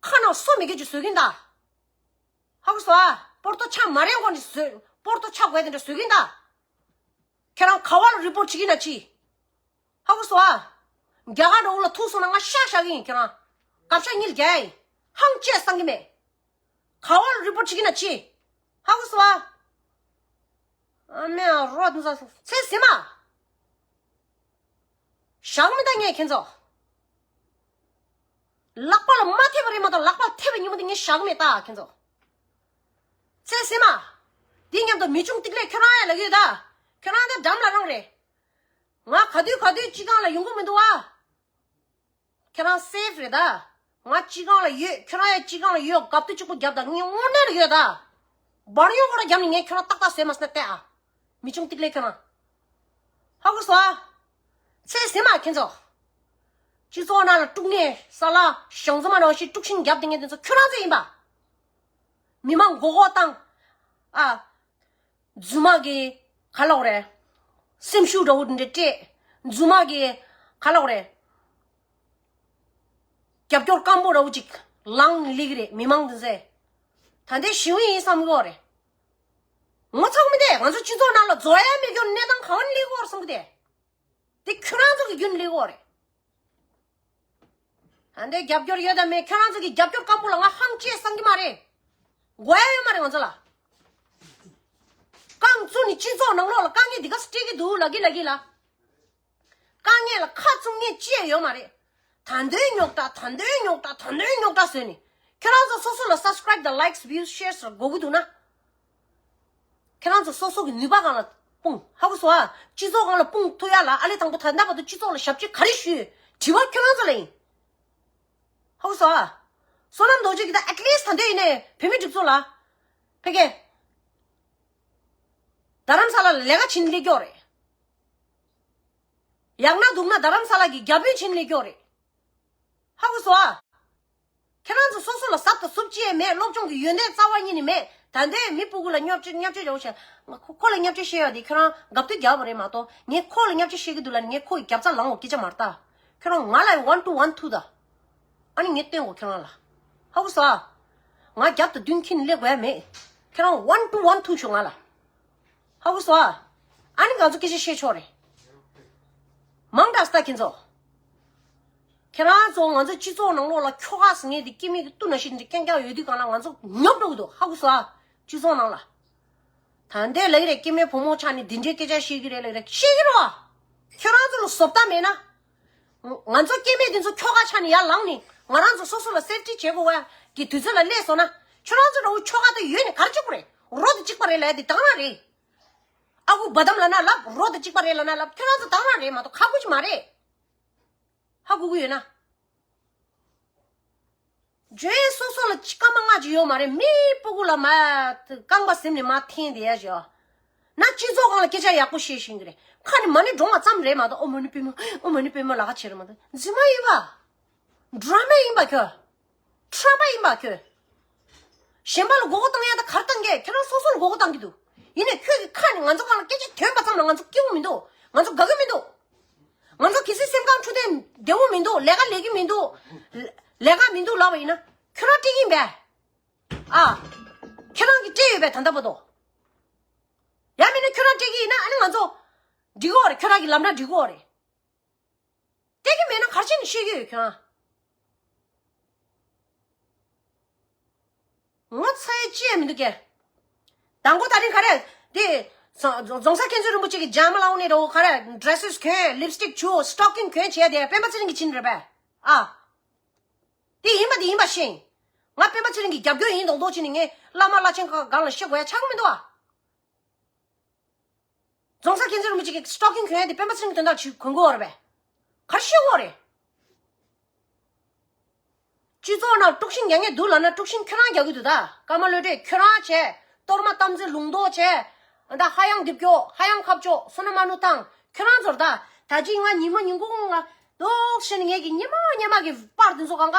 ཁ་ནང་སོ་མི་སྐྱོད་ཀྱི་བཟོ་གིན་ད། ཧ་གོ་སོང་ཨ། པོར་ཏོ་ཆ་མ་རན་གོང་ནས་བཟོས་པོར་ཏོ་ཆ་དགོས་དེ་འདྲ་བཟོ་གིན་ད། ཁྱེད་རང་ག་བ་ལ་རི་པོར་བྱེད་ཀྱི་ན་ཅི། ཧ་གོ་སོང་ཨ། རྒྱ་གར་འགྲོ་འུ་ལ་ཐུག་སོང་ན་ང་ཤ་ཤ་གི་ཡིན་ཁྱེད་རང་། སྐབས་ཤ་གཉིས་རྒྱག་ཡིན། ཧང་ཅེས་བསམ་གི་མེད། ག་བ་ལ་རི་པོར་བྱེད་ཀྱི་ན་ཅི། ཧ་གོ་སོང་ཨ། ཨ་མའི་རོ་དེ་ཚོ་ཚེ་ཟིན་མ། བཞག་མི་ད་ངས་ཁྱེད་ཚོ། ལག་པ་ལ་མ་ཐེབས་པ་རེད་མ་གཏོགས་ལག་པ་ལ་ཐེབས་པའི་ཉིན་མོ་དེ་ངས་བཞག་མེད་ད་ཁྱེད་ཚོ། ཚེ་ཟིན་མ། འདི་མཉམ་དུ་མི་ཆུང་ཏིག་ལེ་ཁྱོད་རང་ཡ་ལ་ཡོད་ད། ཁྱོད་རང་ད་འགྲམ་ལ་རང་རེད། ང་ག་དུས་ག་དུས་སྤྱི་ཁང་ལ་ཡོང་གི་མི་འདུག་ཨ། ཁྱེད་རང་སེབ་རེད་ད། ང་སྤྱི་ཁང་ལ་ཡོད། ཁྱོད་རང་ཡང་སྤྱི་ཁང་ལ་ཡོད། གབ་ཏུ་གཅིག་པོ་རྒྱབ་དང་ངས་དངོས་གནས་ལ་ཡོད་ད། བར་ཡོང་ཁོ་ར་རྒྱབ་ནས་ངས་ཁྱོད་རང་ཏག་ཏག་བཟོས་མ་སོང་ན་བལྟས་ཨ། མི་ཆུང་ཏིག་ལེ་ཁྱོད་རང་། ཧ་གོ་སོང་ཨ། ཚེ་ཟིན་མ་ཁྱེད་ཚོ། སྤྱི་ཚོགས་ནང་ལ་དཀྲུག་ནས་ས་ལ་ཞང་ཚོ་མ་འདྲ་བ་ཞིག་དཀྲུག་ཤིང་རྒྱབ་དེ་ངས་དེ་ཚོ་ཁྱོད་རང་ཚོ་ཡིན་པ། མི་མང་མགོ་སྐོར་བཏང་། ཨ། རྫུན་མ་གི་ག་ལོག་རེད། སེམས་ཤུགས་འདྲ་བོ་འདྲ་སྤྲད། རྫུན་མ་གི་ག་ལོག་རེད། རྒྱབ་སྐྱོར་སྐམ་པོ་འདྲ་བོ་ཅིག་ལངས་ལིག་རེད་མི་མང་འདི་ཚོས། ད་ལྟའི་ཞི་བའི་ཡིན་བསམ་གི་ཡོད་རེད། ངོ་ཚ་གི་མི་འདུག་ང་ཚོ་སྤྱི་ཚོགས་ནང་ལ་རྫོགས་ཡ་མེད་རྒྱུ་གནས་སྟངས་ག་བ་ནས་སླེབས་ཀྱི་ཡོད་རེད་བསམ་གི་འདུག་དེ་ཁྱོད་རང་ཚོ་གི་རྒྱུན་སླེབས་ཀྱི་ཡོད་རེད། ད་ལྟའི་རྒྱབ་སྐྱོར་ཡོད་དམ་མེད་ཁྱོད་རང་ཚོ་གི་རྒྱབ་སྐྱོར་སྐམ་པོ་ལ་ང་ཧང་ཅེས་བསམ་གི་མ་རེད། དགོས་ཡ་ཡོད་མ་རེད་ང་ཚོ་ལ། རྐང་བཙུགས་ནས་སྤྱི་ཚོགས་ནང་ལོགས་ལ་དཀའ་ངལ་འདི་ག་སེ་སྤྲད་ཀྱི་འདུག་ལབ་ཀྱི་ལབ་ཀྱི་ལ། དཀའ་ངལ་ལ་ཁ་བཙུམ་མཁན་ཅི་ཡང་ཡོད་མ་རེད། ད་འདོད་རྙོག་དྲ་ད་འདོད་རྙོག་དྲ་ད་འདོད་རྙོག་དྲ་བཟོས་ནས་ཁྱེད་རང་ཚོ་སོ་སོ་ལ་subscribe་དང་likes views shares་དགོས་ཀྱི་འདུག་ན། ཁྱེད་རང་ཚོ་སོ་སོ་གི་ནུས་པ་སྒང་ལ་སྤུངས། ཧ་གོ་སོང་ཨ། སྤྱི་ཚོགས་སྒང་ལ་སྤུངས་ཐུབ་ཡ་ལ་ཨ་ལེ་དང་པོ་ད་ལྟ་བར་དུ་སྤྱི་ཚོགས་ལ་ཞབས་ཕྱི་ག་རེ་ཞུས། དྲི་བ་ཁྱེད་རང་ཚོ་ལ་ཡིན། ཧ་གོ་སོང་ཨ། བསོད་ནམས་རྡོ་རྗེ་གིས་ད་at least་ད་འདོད་ཡིན་ནའི་བོད་མི་སྒྲིག་འཛུགས་ལ། ཕ་གི། རྡ་རམ་ས་ལ་ལ་ལས་ཀ་བྱེད་སླེབས་ཀྱི་ཡོད་རེད། ཡག་ན་སྡུག་ན་རྡ་རམ་ས་ལ་གི་རྒྱ་དཔོན་བྱེད་སླེབས་ཀྱི་ཡོད་རེད། ཧ་གོ་སོང་ཨ། ཁྱེད་རང་ཚོ་སོ་སོ་ལ་ཟབ་དང་ཟུབ་ཅི་ཡང་མེད། སློབ་སྦྱོང་གི་ཡོན་ཏན་རྩ་བ་ཉིད་ནས་མེད། ད་ལྟའི་མི་སྤུ་གུ་ལ་བརྙས་བཅོས་བརྙས་བཅོས་བྱ་བ་བྱས། ང་ཁོ་ཁོ་ལ་བརྙས་བཅོས་བཤད་ཡ་དེ་ཁྱེད་རང་གབ་ཏུ་རྒྱག་པ་རེད་མ་གཏོགས་ངས་ཁོ་ལ་བརྙས་བཅོས་བཤད་ཀྱི་འདུག་ལབ་ནས་ངས་ཁོ་གི་རྒྱབ་རྩ་ལངས་འོ་སྐད་ཆ་མ་རེད་ད། ཁྱེད་རང་ང་ལ་ཡང་one two one two ད། ཨ་ནི་ངས་བསྟན་གོ་ཁྱེད་རང་ལ། ཧ་གོ་སོང་ཨ། ང་རྒྱབ་ཏུ་མདུན་འཁྱེར་ནས་སླེབས་དགོས་ཡ་མེད། ཁྱེད་རང་one two one two ཤོག་ང་ལ། ཧ་གོ་སོང་ཨ། ཨ་ནི་ང་ཚོ་སྐད་ཆ་བཤད་ཆོག་རེད། མང་དྲགས་སྟ་ཁྱེད་ཚོ། ཁྱེད་རང་ཚོ་ང་ཚོ་སྤྱི་ཚོགས་ནང་ལོགས་ལ་ཁྱོ་ག་ཟེར་མཁན་དེ་སྐྱེ་དམན་གྱི་སྟུ་ན་ཤི་འདྲ་རྐྱང་རྐྱང་ཡོད་དུས་གང་ལ་ང་ཚོ་ཉོབ་འགྲོ་གི་འདུག་ཧ་གོ་སོང་ཨ། སྤྱི་ཚོགས་ནང་ལ། ད་འདས་ལགས་རེད་སྐྱེ་དམན་བུ་མོ་ཆགས་ནས་འདི་འདྲའི་སྐད་ཆ་བཤད་ཀྱི་རེད་ལགས་རེད་བཤད་ཀྱི་རེད་བ། ཁྱོད་རང་ཚོ་ལ་བཟོ་ལྟ་མེད་ན། ང་ཚོ་སྐྱེ་དམན་འདི་ཚོ་ཁྱོ་ག་ཆགས་ནས་ཡར་ལངས་ནས་ང་རང་ཚོ་སོ་སོ་ལ་སེབ་ཊི་བྱེད་དགོས་པ་གི་དུས་ཚོད་ལ་སླེབས་སོང་ན་ཁྱོད་རང་ཚོ་འདྲ་བོ་ཁྱོ་ག་དེ་ཡོད་ནས་ག་རེ་བྱེད་དགོས་རེད། རོ་དེ་གཅིག་པ་རེད་ལབ་ཡ་དེ་དང་རང་རེད། ཨ་ཁུ་བ་དམ་ལབ་ན་ལབ། རོ་དེ་གཅིག་པ་རེད་ལབ་ན་ལབ། ཁྱོད་རང་ཚོ་དང་རང་རེད་མ་གཏོགས་ཁག་པོ་ཅིག་མ་རེད། ཧ་གོ་གི་ཡོད་ན། ཇོའི་སོ་སོ་ལ་སྐར་མ་ལྔ་ཅིག་ཡོད་མ་རེད། མི་སྤུ་གུ་ལ་མ་རྐང་པ་ཟིམ་ནས་མ་འཐེན་བསྡད་ཡ་ཞིག་ན་སྤྱི་ཚོགས་སྒང་ལ་སྐད་ཆ་ཡག་པོ་བཤད་ཤེས་ཀྱི་རེད། ཁ་ནས་མ་ཎི་བགྲང་བ་ཙམ་རེད་མ་གཏོགས་ཨོཾ་མ་ཎི་པདྨེ་ཧཱུྃ་ཨོཾ་མ་ཎི་པདྨེ་ལབ་ཁ་བྱེད་རེད་མ་གཏོགས་རྫུན་མ་ཡིན་པ། ཌ་ར་མ་ཡིན་པ་ཁྱོད། ཁྲ་པ་ཡིན་པ་ཁྱོད། གཞན་པ་ལ་མགོ་སྐོར་བཏང་ཡ་ད་ག་རེ་བཏང་གས། ཁྱེད་རང་སོ་སོ་ལ་མགོ་སྐོར་བཏང་གི་འདུག་ཡིན་ནའི་ཁྱོད་ཀྱི་ཁ་ནས་ང་ཚོ་སྒང་ལ་སྐད་ཆ་ཐོན་པ་ཙམ་ལ་ང་ཚོ་སྐྱིད་པོ་མི་འདུག་ང་ཚོ་དགའ་གི་མི་འདུག་ང་ཚོ་གལ་སྲིད་སེམས་ཁམས་འཕྲོད་བསྟེན་བདེ་པོ་མི་འདུག་ལས་ཀ་ལས་ཀྱི་མི་འདུག་ལས་ཀ་མི་འདུག་ལབ་པ་ཡིན་ན་ཁྱོད་རང་སྤྲད་ཀྱི་ཡིན་པས། ཨ། ཁྱེད་རང་གིས་སྤྲད་ཡོད་པས་ད་ལྟ་བར་དུ། ཡང་མིན་ན་ཁྱོད་རང་སྤྲད་ཀྱི་ཡིན་ན་ཨ་ནི་ང་ཚོ། འགྲིག་གི་ཡོད་རེད། ཁྱོད་རང་གི་ལམ་སང་འགྲིག་གི་ཡོད་རེད། སྟེར་གི་མེད་ན་ག་རེ་བྱས་ནས་བཤད་ཀྱི་ཡོད་ཁྱོད་རང་། ངོ་ཚ་ཡ་ཅི་ཡང་མི་འདུག་གས། དང་པོ་དེ་རིང་ག་རེ་དེ། རྫོང་རྫོང་གསར་མཁྱེན་བརྩེ་རིན་པོ་ཆེ་གི་རྒྱ་མ་ལ་འོང་ནས་འགྲོ་ག་རེ། ཌི་རེ་སི་གོན། ལིབ་སི་ཊིག་བྱུག་སི་ཊོ་ཀིང་གོན་བྱས་དེ་སྤེན་པ་ཚེ་རིང་གིས་བྱིན་རེད་པས། ཨ། དེ་ཡིན་པ་དེ་ཡིན་པ་བཤད། ང་སྤེན་པ་ཚེ་རིང་གི་རྒྱབ་སྐྱོར་ཡིན་མདོག་མདོག་བྱས་ནས་ངས་བླ་མ་བླ་ཆེན་ཁག་སྒང་ལ་བཤད་དགོས་ཡ་ཆགས་ཀྱི་མི་འདུག་ཨ། རྫོང་གསར་མཁྱེན་བརྩེ་རིན་པོ་ཆེ་གི་སི་ཊོ་ཀིང་གོན་ཡ་དེ་སྤེན་པ་ཚེ་རིང་གི་དོན་དག་ཅིག་གོན་དགོས་རེད་པས། ག་རེ་བཤད་དགོས་རེད། སྤྱི་ཚོགས་ནང་དཀྲུག་ཤིང་རྒྱག་མཁན་འདུག་ལབ་ན་དཀྲུག་ཤིང་ཁྱོད་རང་རྒྱག་གི་འདུག་ད། ཀརྨ་བློ་གྲོས་ཁྱོད་རང་བྱས། གཏོར་མ་དམ་ཚིག་ལུང་རྟོགས་བྱས། ད་ཧ་ཡང་འདེབས་སྐྱོ་ཧ་ཡང་ཁ་ཕྱོགས་བསོད་ནམས་ཨ་ནུ་ཐང་ཁྱོད་རང་ཚོར་ད། ད་ཅི་ང་ཉི་མ་ཉིན་གུང་ང་འདུག་བྱས་ནས་ངེད་ཀྱི་ཉི་མ་ཉི་མ་གི་པར་དེ་ཚོ་གང་ག་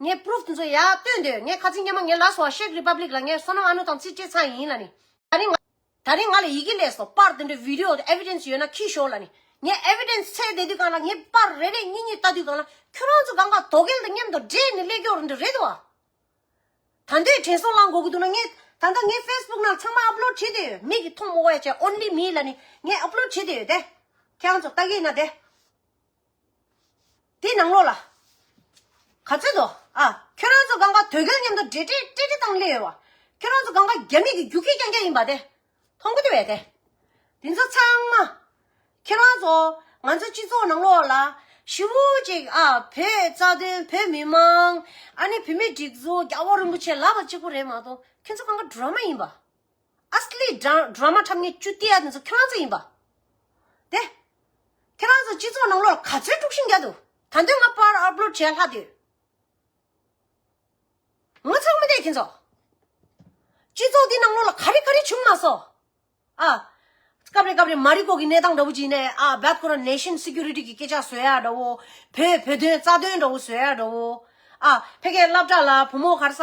ངས་པུ་རུབ་དེ་ཚོ་ཡར་སྟོན་འདོད། ངས་ཁ་སང་ཉི་མ་ངའི་ལ་སོ་ཤེག་རི་པབ་ལིག་ལ་ངས་བསོད་ནམས་ཨ་ནུ་ཐང་ཚིག་བཅད་ཚར་ཡིན་ལབ་ནི། ད་རིང་ང་། ད་རིང་ང་ལ་ཡི་གེ་སླེབས་སོང་། པར་དེ་འདྲའི་བི་ཌི་ཡོ་ཨེ་བི་ཌེན་སི་ཡོད་ན་ཁྱེར་ཤོག་ལབ་ནི། ངས་ཨེ་བི་ཌེན་སི་འཚོལ་བསྡད་དུས་སྒང་ལ། ངས་པར་རེ་རེ་གཉིས་གཉིས་ལྟ་དུས་སྒང་ལ། ཁྱོད་རང་ཚོ་སྒང་ག་དོ་གལ་དང་མཉམ་དུ་འདྲེས་ནས་སླེབས་ཀྱི་ཡོད་རེད་འདྲ་རེད་དོ། ད་འདོད་དྲན་གསོ་བླང་དགོས་ཀྱི་འདུག་ན། ངས་ད་ལྟ་ངའི་ཕེ་སི་བུག་ནང་ཚང་མ་ཨབ་ལོཌ་བྱེད་བསྡད་ཡོད། མིག་གིས་མཐོང་མ་དགོས་ཡ་བྱས། ཨོན་ལི་མི་ལབ་ནི་ངས་ཨབ་ལོཌ་བྱེད་བསྡད་ཡོད་དེ། ཁྱེད་རང་ཚོ་ལྟ་གི་ཡིན་ན་དེ། དེའི་ནང་ལོགས་ལ། ག་ཚོད་དོ། ཨ། ཁྱོད་རང་ཚོ་སྒང་ག་དོལ་རྒྱལ་མཉམ་དུ་འབྲེལ་འདྲིས་འབྲེལ་འདྲིས་བཏང་སླེབས་ཡོད་པ། ཁྱོད་རང་ཚོ་སྒང་ག་རྒྱ་མི་གི་རྒྱུག་ཁྱི་རྐྱང་རྐྱང་ཡིན་པ་དེ། མཐོང་གི་འདུག་པས་དེ། དེ་ཚོ་ཚང་མ། ཁྱེད་རང་ཚོ་ང་ཚོ་སྤྱི་ཚོགས་ནང་ལོགས་ལ་ཞེ་པོ་ཅིག་ཨ། བོད་རྩ་དོན། བོད་མི་མང་། ཨ་ནི་བོད་མིའི་སྒྲིག་འཛུགས། རྒྱལ་བ་རིན་པོ་ཆེ་ལབ་པ་གཅིག་པུ་རེད་མ་གཏོགས། ཁྱེད་ཚོ་སྒང་ག་ཌ་ར་མ་ཡིན་པ། ཨ་སི་ལི་ཌ་ར་མ་འཁྲབ་མཁན་བཅུ་སྟེ་ཡ་དེ་ཚོ་ཁྱེད་རང་ཚོ་ཡིན་པ། དེ། ཁྱེད་རང་ཚོ་སྤྱི་ཚོགས་ནང་ལོགས་ལ་ག་ཚོད་དཀྲུག་ཤིང་རྒྱག་འདུག་ད་དུང་ང་པར་ཨབ་ལོཌ་བྱས་ལྷག་དུས། ངོ་ཚ་གི་མི་འདུག་ཁྱེད་ཚོ། སྤྱི་ཚོགས་འདི་ནང་ལོགས་ལ་ག་རེ་ག་རེ་བྱུང་མ་སོང་། ཨ། སྐབས་རེ་སྐབས་རེ་མ་རི་ཀོ་གི་གནས་སྟངས་འདྲ་བོ་ཅིག་ནས། ཨ། བད་ཁོ་རང་ནེ་ཤན་སི་ཀུ་རི་ཊི་གི་སྐད་ཆ་བཟོ་ཡ་འདྲ་བོ། བོད་བོད་དོན་རྩ་དོན་འདྲ་བོ་བཟོ་ཡ་འདྲ་བོ། ཨ། ཕ་གིའི་སློབ་གྲྭ་ལ་བུ་མོ་ག་རེ་ཟ།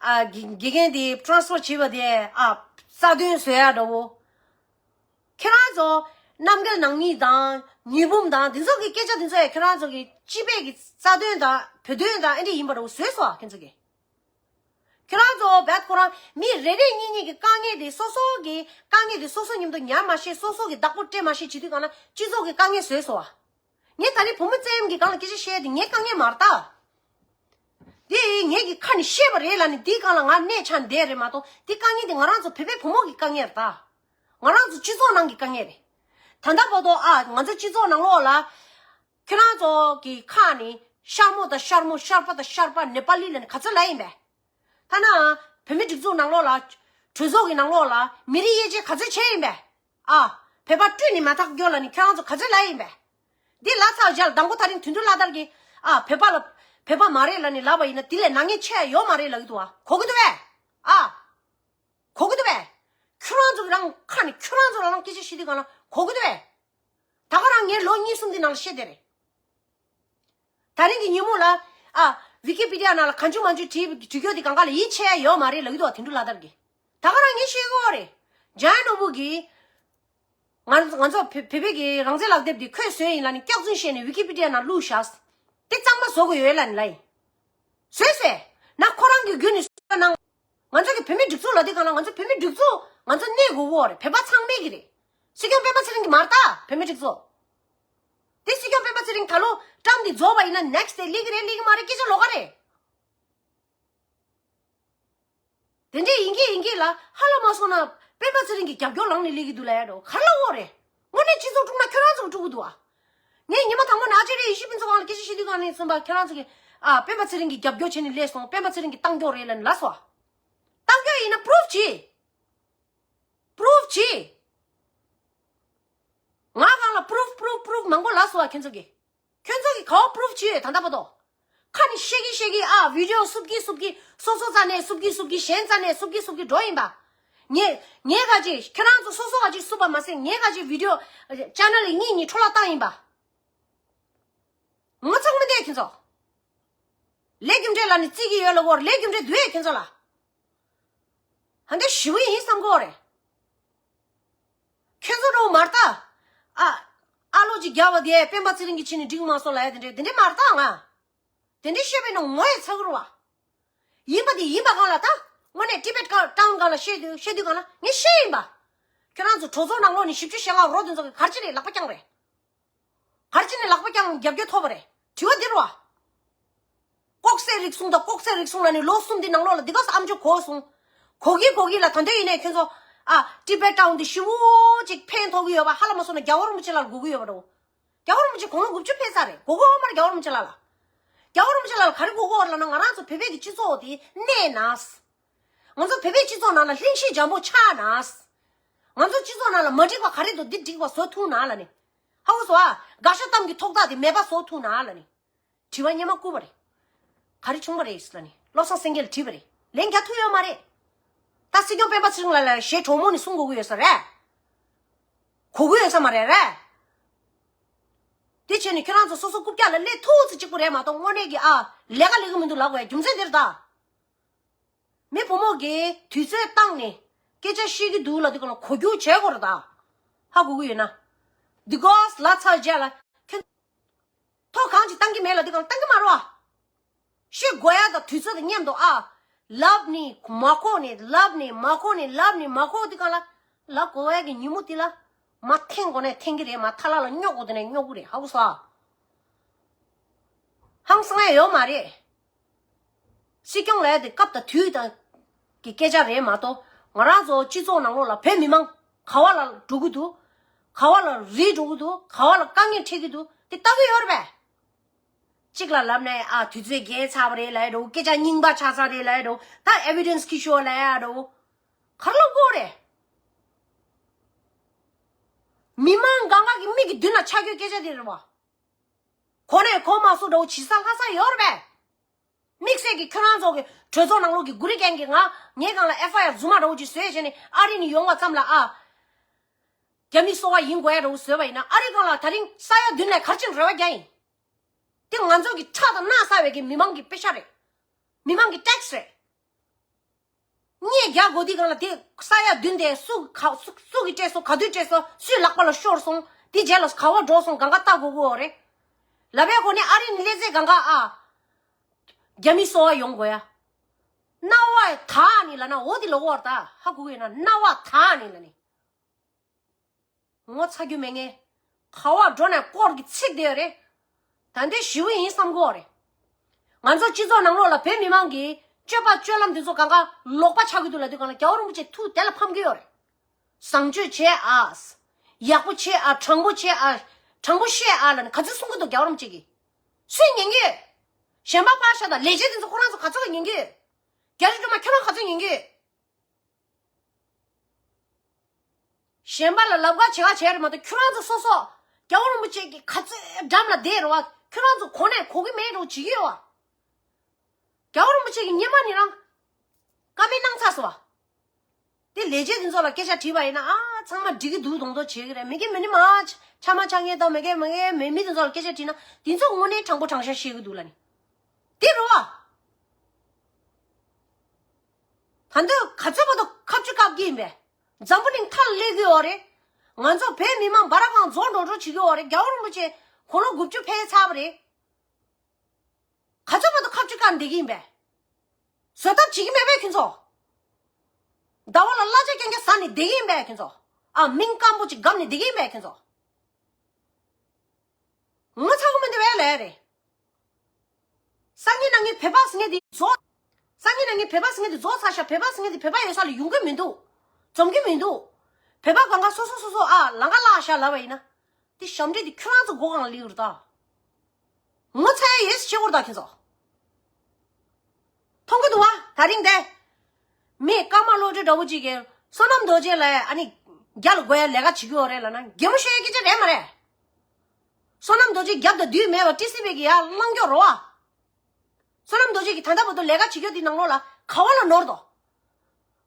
ཨ། དགེ་དགེ་རྒན་དེ་ཊ་རན་སི་ཕར་བྱས་པ་དེ། ཨ། རྩ་དོན་བཟོ་ཡ་འདྲ་བོ། ཁྱེད་རང་ཚོ་རྣམ་རྒྱལ་ནག་ཉེས་དང་ཉི་འབུམ་དང་དེ་ཚོ་གི་སྐད་ཆ་དེ་ཚོ་ཡ། ཁྱེད་རང་ཚོ་གི་སྤྱི་པའི་གི་རྩ་དོན་དང་བོད་དོན་དང་ཨེ་འདྲ་ཡིན་པ་འདྲ་བོ་བཟོས་སོང་། ཨ། ཁྱེད་ཚོ་གི། ཁྱེད་རང་ཚོ་བད་ཁོ་རང་མི་རེ་རེ་གཉིས་གཉིས་ཀྱི་དཀའ་ངལ་དེ་སོ་སོ་གི་དཀའ་ངལ་དེ་སོ་སོ་མཉམ་དུ་ཉར་མ་ཤེས། སོ་སོ་གི་བདག་པོ་སྤྲད་མ་ཤེས་བྱེད་དུས་སྒང་ལ་སྤྱི་ཚོགས་ཀྱི་དཀའ་ངལ་བཟོས་སོང་བ། ངས་ད་ནི་བུ་མོ་བཙན་གཡེམ་གྱི་སྒང་ལ་སྐད་ཆ་བཤད་དེ་ངའི་དཀའ་ངལ་མ་རེད་ད། དེ་ངེད་ཀྱི་ཁ་ནས་བཤད་པ་རེད་ལབ་ནས་དེའི་སྒང་ལ་ང་གནས་ཆགས་བསྡད་རེད་མ་གཏོགས། དེ་དཀའ་ངལ་དེ་ང་རང་ཚོ་བོད་པའི་བུ་མོ་གི་དཀའ་ངལ་རེད་ད། ང་རང་ཚོ་སྤྱི་ཚོགས་ནང་གི་དཀའ་ངལ་རེད། ད་ལྟ་བར་དུ། ཨ། ང་ཚོ་སྤྱི་ཚོགས་ནང་ལོགས་ལ། ཁྱེད་རང་ཚོ་གི་ཁ་ནས་ཤར་མོ་དང་ཤར་མོ། ཤར་པ་དང་ཤར་པ། ནེ་པ་ལི་ལབ་ནས་ག་ཚོད་ལབ་ཡིན་པས། ཐ་ན་བོད་མི་སྒྲིག་འཛུགས་ནང་ལོགས་ལ། གྲོས་ཚོགས་ཀྱི་ནང་ལོགས་ལ་མི་རིགས་དབྱེ་འབྱེད་ག་ཚོད་བྱས་ཡིན་པས། ཨ། བོད་པ་བཀྲུས་ནས་མ་ཐག་རྒྱོ་ལབ་ནས་ཁྱེད་རང་ཚོ་ག་ཚོད་ལབ་ཡིན་པས། འདི་ལབ་ཚར་རྗེས་ལ་དང་པོ་དེ་རིང་དོན་གྲུབ་ལྷ་དར་གྱིས། ཨ། བོད་པ་ལ་བོད་པ་མ་རེད་ལབ་ནས་ལབ་པ་ཡིན་ན་དེ་ལས་ནག་ཉེས་ཆེ་ཡ་ཡོད་མ་རེད་ལབ་ཀྱི་འདུག་བ། གོ་གི་འདུག་བས། ཨ། གོ་གི་འདུག་བས། ཁྱོད་རང་ཚོ་གི་རང་ཁ་ནས་ཁྱོད་རང་ཚོ་རང་སྐད་ཆ་བཤད་དུས་སྒང་ལ་གོ་གི་འདུག་བས། ད་ག་རང་ངས་ལོ་གཉིས་གསུམ་འདི་ནང་ལ་བཤད་བསྡད་རེད། ད་རིང་གི་ཉིན་མོ་ལ། ཨ། ཝི་ཀི་པི་ཌི་ཡ་ནང་ལ་གང་བྱུང་མང་བྱུང་བྲིས་བྲིས་རྒྱུ་དེ་སྒང་ག་ལ་ཡིད་ཆེས་ཡ་ཡོད་མ་རེད་ལབ་ཀྱི་འདུག་བ། དོན་གྲུབ་ལྷ་དར་གྱིས། ད་ག་རང་ངས་བཤད་གི་ཡོད་རེད། ཇཱ་ཡན་ནོར་བུ་གིས། ང་ང་ཚོ་བོད་བོད་པའི་གི་རང་བཙན་ལག་དེབ་དེ་ཁོས་བཟོས་ཡིན་ལབ་ནས་སྐྱག་རྫུན་བཤད་ནས་ཝི་ཀི་པི་ཌི་ཡ་ནང་བླུགས་བཞག་དེ་གཙང་མ་བཟོ་དགོས་ཡོད་ལབ་ནས་ལབ་ཡིན། བཟོས་ཟེར། ན་ཁོ་རང་གི་བརྒྱུད་ནས་བཟོས་གནང་། ང་ཚོ་གི་བོད་མི་སྒྲིག་འཛུགས་ལབ་དུས་སྒང་ལ་ང་ཚོ་བོད་མི་སྒྲིག་འཛུགས་ང་ཚོ་གནས་དགོས་ཀྱི་ཡོད་རེད། བོད་པ་ཚང་མས་ཀྱི་རེད། སྲིད་སྐྱོང་སྤེན་པ་ཚེ་རིང་གི་མ་རེད་ད། བོད་མི་སྒྲིག་འཛུགས། དེ་སྲིད་སྐྱོང་སྤེན་པ་ཚེ་རིང་ད་ལོ་ཊརམ་འདི་རྫོགས་པ་ཡིན་ན་ནེག་སི་ཊི་དེ་སླེབས་ཀྱི་རེད་སླེབས་ཀྱི་མ་རེད་སྐད་ཆ་ལོགས་ཀ་རེད། དེ་འདྲས་ཡིན་གྱི་ཡིན་གྱི་ལ་ཧ་ལ་མ་སོང་ན་སྤེན་པ་ཚེ་རིང་གི་རྒྱབ་སྐྱོར་ལངས་ནས་སླེབས་ཀྱི་འདུག་ལབ་ཡ་འགྲོ་ག་རེ་ལབ་ཡོད་རེད། དངོས་གནས་སྤྱི་ཚོགས་དཀྲུགས་ན་ཁྱོད་རང་ཚོ་དཀྲུག་གི་འདུག་ཨ། ངས་ཉི་མ་དང་པོ་ནས་ཨ་ཅེ་རེ་ཡེ་ཤེས་ཕུན་ཚོགས་ཁང་ལ་སྐད་ཆ་བཤད་དུས་སྒང་ནས་གསུངས་པ། ཁྱོད་རང་ཚོ་གིས་ཨ་སྤེན་པ་ཚེ་རིང་གི་རྒྱབ་སྐྱོར་བྱས་ནས་སླེབས་སོང་། སྤེན་པ་ཚེ་རིང་གི་རྐྱང་རྐྱང་རེད་ལབ་ནས་ལབ་སོང་ཨ། རྐྱང་རྐྱང་ཡིན་ན་པུ་རུབ་བྱེད། པུ་རུབ་བྱེད། ང་སྒང་ལ་པུ་རུབ་པུ་རུབ་པུ་རུབ་མང་པོ་ལབ་སོང་ཨ་ཁྱོད་ཚོ་གིས། ཁྱོད་ཚོ་གིས་ག་པར་པུ་རུབ་བྱེད་ཡོད་ད་ལྟ་བར་དུ། ཁ་ནས་བཤད་ཀྱི་བཤད་ཀྱི་ཨ་བི་ཌི་ཡོ་བསུབ་ཀྱི་བསུབ་ཀྱི་སོ་སོ་རྩ་ནས་བསུབ་ཀྱི་བསུབ་ཀྱི་གཞན་རྩ་ནས་བསུབ་ཀྱི་བསུབ་ཀྱི་འགྲོ་ཡིན་པ། ངས་ངས་ག་ཅིག་ཁྱེད་རང་ཚོ་སོ་སོ་ག་ཅིག་བསུབ་པ་མ་ཟད་ངས་ག་ཅིག་བི་ཌི་ཡོ་ཅེ་ནལ་གཉིས་གཉིས་འཕྲོ་བརླག་བཏང་ཡིན་པ། ངོ་ཚ་གི་མི་འདུག་ཁྱེད་ཚོ། ལས་རྒྱུ་འབྲས་ལབ་ནས་བརྩི་གི་ཡོད་ལ་འོ་ལས་རྒྱུ་འབྲས་འདུག་ཁྱེད་ཚོ་ལ། ཧ་འདི་ཞི་བ་ཡིན་བསམ་གི་ཡོད་རེད། ཁྱེད་ཚོ་འདྲ་བོ་མ་རེད་ད། ཨ། ཨ་ལོ་ཅིག་རྒྱབ་པ་དེ་སྤེན་པ་ཚེ་རིང་གིས་བྱས་ནས་འགྲིག་མ་སོང་ལབ་ཡ་དེ་འདྲས་དེ་འདྲས་མ་རེད་ད་ང་། དེ་འདྲས་བཤད་པས་ན་ངོ་ཡི་ཚ་གི་རེད་བ། ཡིན་པ་དེ་ཡིན་པ་སྒང་ལ་ད། དངོས་གནས་ཊི་བེཊ་ཊའུན་སྒང་ལ་བཤད་དུས་བཤད་དུས་སྒང་ལ་ངས་བཤད་ཡིན་པ། ཁྱོད་རང་ཚོ་གྲོས་ཚོགས་ནང་ལོགས་ནས་བཞི་བཅུ་ཞེ་ལྔ་རོ་དེ་ཚོ་གི་ག་རེ་བྱས་ནས་ལག་པ་བརྐྱངས་རེད། ག་རེ་བྱས་ནས་ལག་པ་བརྐྱངས་རྒྱབ་སྐྱོར་ཐོབ་པ་རེད། དྲི་བ་འདི་རེད་བ། ལྐོག་ཟ་རིག་གསུམ་དང་ལྐོག་ཟ་རིག་གསུམ་ལ་ནི་ལོ་གསུམ་འདི་ནང་ལོགས་ལ་འདི་ག་ས་ཨམ་ཅོག་གོ་སོང་། གོ་གི་གོ་གི་ལ་ད་འདོད་ཡིན་ནས་ཁྱོད་ཚོ། ཨ། ཊི་བེཊ་ཊའུན་འདི་ཞི་བོ་ཅིག་ཕན་ཐོགས་ཀྱི་ཡོད་པ་ཧ་ལ་མ་སོང་ན་རྒྱལ་བ་རིན་པོ་ཆེ་ལ་དགོས་ཀྱི་ཡོད་པ་འགྲོ། རྒྱལ་བ་རིན་པོ་ཆེ་དགུང་ལོ་དགུ་བཅུ་ཕེབས་ཚར་རེད། གོ་གོ་མར་རྒྱལ་བ་རིན་པོ་ཆེ་ལ་ལ། རྒྱལ་བ་རིན་པོ་ཆེ་ལ་ལ་ག་རེ་གོ་གོ་ལ་ན་ང་རང་ཚོ་བོད་པའི་གི་སྤྱི་ཚོགས་དེ་གནས་ན། ང་ཚོ་བོད་པའི་སྤྱི་ཚོགས་ནང་ལ་གླེང་གཞི་འཇམ་པོ་ཆགས་ན། ང་ཚོ་སྤྱི་ཚོགས་ནང་ལ་མ་འགྲིག་པ་ག་རེ་འདུག་འདི་འགྲིག་པ་བཟོ་ཐུབ་ན་ལ་ནི། ཧ་གོ་སོང་ཨ། དགག་བྱ་གཏམ་གྱི་ཐོག་ཐག་དེ་མེད་པ་བཟོ་ཐུབ་ན་ལ་ནི། དྲི་བ་སྙན་མ་བསྐུར་བ་རེད། ག་རེ་བྱུང་བ་རེད་ལ་ནི་བློ་བཟང་སེང་གེ་ལ་དྲིས་པ་རེད། ལན་རྒྱག་ཐུབ་ཡོད་མ་རེད། ད་སྲིད་སྐྱོང་སྤེན་པ་ཚེ་རིང་ལགས་ལ་ཞེ་གྲོགས་མོ་ནི་གསུང་དགོས་ཀྱི་ཡོད་ས་རེད། གོ་གི་ཡོད་ས་མ་རེད་རེད། དེ་བྱས་ནས་ཁྱོད་རང་ཚོ་སོ་སོ་རྐུབ་བཀྱག་ལ་སླེབས་ཐུབ་ཚེ་གཅིག་པུ་རེད་མ་གཏོགས་དངོས་གནས་ཀྱི་ཨ་ལས་ཀ་ལས་གི་མི་འདུག་ལབ་དགོས་རྒྱུ་མཚན་འདིར་ད། མི་བུ་མོ་གིས་དུས་ཚོད་བཏང་ནས་སྐད་ཆ་བཤད་ཀྱི་འདུག་ལབ་དུས་གང་ལ་གོ་རྒྱུ་བྱས་དགོས་རེད་ད། ཧ་གོ་གི་ཡོད་ན། འདི་གོས་ལ་ཚར་རྗེས་ལ་ཁྱོད་ཐོག་གང་ཅིག་བཏང་གི་མེད་ལབ་དུས་གང་ལ་བཏང་གི་མ་རེད་བ། ཤེས་དགོས་ཡ་དང་དུས་ཚོད་དང་མཉམ་དུ་ཨ། ལབ་ནི་མ་གོ་ནི་ལབ་ནི་མ་གོ་ནི་ལབ་ནི་མ་གོ་དུས་གང་ལ། ལབ་དགོས་ཡ་གི་ཉིན་མོ་དེ་ལ། མ་འཐེན་དགོས་ནས་འཐེན་གི་རེད། མ་ཐ་ལ་ལ་སྙོག་དགོས་དེ་ནས་སྙོག་གི་རེད། ཧ་གོ་སོང་ཨ། ཧང་སང་ཡ་ཡོད་མ་རེད། སྲིད་སྐྱོང་ལབ་ཡ་དེ་སྐབས་དང་དུས་དང་གི་སྐད་ཆ་རེད་མ་གཏོགས། ང་རང་ཚོ་སྤྱི་ཚོགས་ནང་ལོགས་ལ་བོད་མི་མང་ག་བ་ལ་འགྲོ་གི་འདུག་ག་བ་ལ་རིལ་འགྲོ་གི་འདུག་ག་བ་ལ་དཀའ་ངལ་འཕྲད་ཀྱི་འདུག་དེ་ལྟ་གི་ཡོད་རེད་པས། གཅིག་ལ་ལབ་ནས་ཨ་དུས་ཚོད་རྒྱས་ཚར་བ་རེད་ལབ་ཡ་འགྲོ། སྐད་ཆ་རྙིང་པ་ཆགས་ཚར་རེད་ལབ་ཡ་འགྲོ། ད་ཨེ་བི་ཌེན་སི་ཁྱི་ཤོར་ལབ་ཡ་འགྲོ། ག་རེ་ལབ་དགོས་རེད། མི་མང་གང་ག་གི་མིག་གི་མདུན་ལ་ཆགས་རྒྱུའི་སྐད་ཆ་དེ་རེད་བ། གོ་ནས་གོ་མ་སོང་འདྲ་བོ་བྱེད་ས་ལྷག་ས་ཡོད་རེད་པས། དམིགས་བསལ་གྱི་ཁྱོད་རང་ཚོ་གི་གྲོས་ཚོགས་ནང་ལོགས་ཀྱི་གུ་རི་རྒན་གྱིས་ང་ངའི་སྒང་ལ་ཨེཕ་ཨའི་ཨར་རྫུན་མ་འདྲ་བོ་ཅིག་བཟོས་བྱས་ནས་ཨ་རི་ནས་ཡོང་བ་ཙམ་ལ་ཨ། རྒྱ་མི་སོ་བ་ཡིན་དགོས་ཡ་འདྲ་བོ་བཟོས་པ་ཡིན་ན་ཨ་རི་སྒང་ལ་ད་རིང་ས་ཡ་བདུན་ལས་ག་རེ་བྱས་ནས་རེ་བ་རྒྱག་ཡིན། དེ་ང་ཚོ་གི་ཁྲག་དང་རྣག་ཟ་བའི་གི་མི་མང་གི་པེ་ཤ་རེད། མི་མང་གི་ཊེག་སི་རེད། གཉིས་རྒྱག་དགོས་དུས་གང་ལ་དེ་ས་ཡ་བདུན་དེ་སུ་ག་སུ་སུ་གིས་སྤྲད་སོང་། ག་དུས་སྤྲད་སོང་། སུའི་ལག་པ་ལ་ཤོར་སོང་། དེ་རྗེས་ལ་ག་བ་འགྲོ་སོང་། གང་ག་ལྟ་དགོས་ཀྱི་ཡོད་རེད། ལབ་པའི་སྒོ་ནས་ཨ་རི་ནས་སླེབས་ཚེ་གང་ག་ཨ། རྒྱ་མི་སོ་བ་ཡོང་དགོས་ཡ། རྣ་བ་དག་ནི་ལབ་ན་འོ་དེ་ལོག་བར་ད་ཧ་གོ་གི་ཡོད་ན། རྣ་བ་དག་ནི་ལབ་ནི། ངོ་ཚ་རྒྱུ་མེད་ངེས། ག་བ་འགྲོ་ནས་སྐོར་གྱི་ཚིག་དེ་རེད། ད་འདི་ཞི་བ་ཡིན་བསམ་གོ་རེད། ང་ཚོ་སྤྱི་ཚོགས་ནང་ལོགས་ལ་བོད་མི་མང་གིས་སྤྱོད་པ་སྤྱོད་ལམ་འདི་ཚོ་གང་ག་ལོག་པ་ཆགས་ཀྱི་འདུག་ལབ་དུས་གང་ལ་རྒྱལ་བ་རིན་པོ་ཆེ་ཐུགས་དེ་ལ་ཕམ་གྱི་ཡོད་རེད། བཟང་སྤྱོད་བྱེད་ཨ། ཡག་པོ་བྱེད་ཨ། དྲང་པོ་བྱེད་ཨ། དྲང་པོ་བཤད་ཨ་ལབ་ནས་ག་ཚོད་གསུང་གི་འདུག་རྒྱལ་བ་རིན་པོ་ཆེ་གིས། སུས་ཉན་གི་ཡོད། གཞན་པ་ཕར་བཞག་དང་ལས་བྱེད་འདི་ཚོ་ཁོ་རང་ཚོ་ག་ཚོད་ཉན་གི་ཡོད། རྒྱ་རི་སྒྲོལ་མ་ཁྱོད་རང་ག་ཚོད་ཉན་གི་ཡོད། གཞན་པ་ལ་ལབ་ཁ་བྱེད་ཁ་བྱེད་རེད་མ་གཏོགས་ཁྱོད་རང་ཚོ་སོ་སོ་རྒྱལ་བ་རིན་པོ་ཆེ་གི་ག་ཚོད་འགྲམ་ལ་བསྡད་རེད་བ། ཁྱོད་རང་ཚོ་གོ་ནས་གོ་གི་མེད་རོགས་བྱེད་ཀྱི་ཡོད་བ། རྒྱལ་བ་རིན་པོ་ཆེ་གི་སྙེ་མ་ནི་རང་ཀ་མེད་གནང་ཚར་སོང་བ། དེ་ལས་བྱེད་དེ་ཚོ་ལ་སྐད་ཆ་དྲིས་པ་ཡིན་ན་ཨ་ཚང་མ་འགྲིག་གི་འདུག་མདོག་མདོག་བྱེད་ཀྱི་རེད། མི་གི་མི་ནི་མ་ཆ་མ་ཆ་ངེས་དང་མི་གི་མི་གི་མི་མི་དེ་ཚོ་ལ་སྐད་ཆ་དྲིས་ན་དེ་ཚོ་དངོས་གནས་དྲང་པོ་དྲང་བཞག་བཤད་གི་འདུག་ལ་ནི། དེ་རེད་བ། ད་འདོད་ག་ཚོད་བར་དུ་ཁ་བཅུ་བཀབ་ཀྱི་ཡིན་པས། འཛམ་བུ་གླིང་མཐའ་ལ་སླེབས་ཀྱི་ཡོད་རེད། ང་ཚོ་བོད་མི་མང་འབའ་ར་གང་རྫོགས་འགྲོ་འགྲོ་བྱེད་ཀྱི་ཡོད་རེད། རྒྱལ་བ་རིན་པོ་ཆེ་དགུང་ལོ་དགུ་བཅུ་ཕེབས་ཚར་བ་རེད། ག་ཚོད་བར་དུ་ཁ་བཅུ་བཀབ་བསྡད་ཀྱི་ཡིན་པས། བཟོད་ཐབས་བྱེད་ཀྱི་མེད་པས་ཁྱོད་ཚོ། ཟླ་བ་ལ་གླ་ཆ་རྐྱང་རྐྱང་ཟ་ནས་བསྡད་ཀྱི་ཡིན་པས་ཁྱོད་ཚོ། ཨ་མིང་སྐམ་པོ་ཅིག་བཀབ་ནས་བསྡད་ཀྱི་ཡིན་པས་ཁྱོད་ཚོ། ངོ་ཚ་གི་མི་འདི་བས་ལས་རེད། སང་ཉིན་གནངས་ཉིན་བོད་པ་ཟེར་མཁན་འདི་རྫོགས། སང་ཉིན་གནངས་ཉིན་བོད་པ་ཟེར་མཁན་འདི་རྫོགས་ཚར་ཤག་བོད་པ་ཟེར་མཁན་འདི་བོད་པ་ཡོད་ས་ལ་ཡོང་གི་མི་འདུག་འཛོམས་ཀྱི་མི་འདུག་བོད་པ་གང་ག་སོ་སོ་སོ་སོ་ཨ་ལང་ཀ་བརླག་ཤག་ལབ་པ་ཡིན་ན། འདི་ཞབས་འདྲེན་འདི་ཁྱོད་རང་ཚོ་མགོ་གང་ལ་སླེབས་ཡོད་རེད་ད། ངོ་ཚ་ཡ་ཡོད་ཟེར་བཤད་དགོས་རེད་ད་ཁྱེད་ཚོ། མཐོང་གི་འདུག་བ། ད་རིང་དེ། མི་ཀརྨ་བློ་གྲོས་འདྲ་བོ་ཅིག་གིས་བསོད་ནམས་རྡོ་རྗེ་ལ་ཨ་ནི་རྒྱ་ལ་དགོས་ཡ་ལས་ཀ་བྱེད་ཀྱི་ཡོད་རེད་ལབ་ན་གད་མོ་ཤོར་ཡ་སྐད་ཆ་རེད་མ་རེད། བསོད་ནམས་རྡོ་རྗེ་རྒྱབ་དང་བསྡུས་མེད་པ་ཊི་སི་ཝི་གི་ཡར་ལངས་ཀྱི་ཡོད་རེད་བ། བསོད་ནམས་རྡོ་རྗེ་གིས་ད་ལྟ་བར་དུ་ལས་ཀ་བྱེད་རྒྱུ་དེ་ནང་ལོགས་ལ་ག་བ་ལ་ནོར་དོ།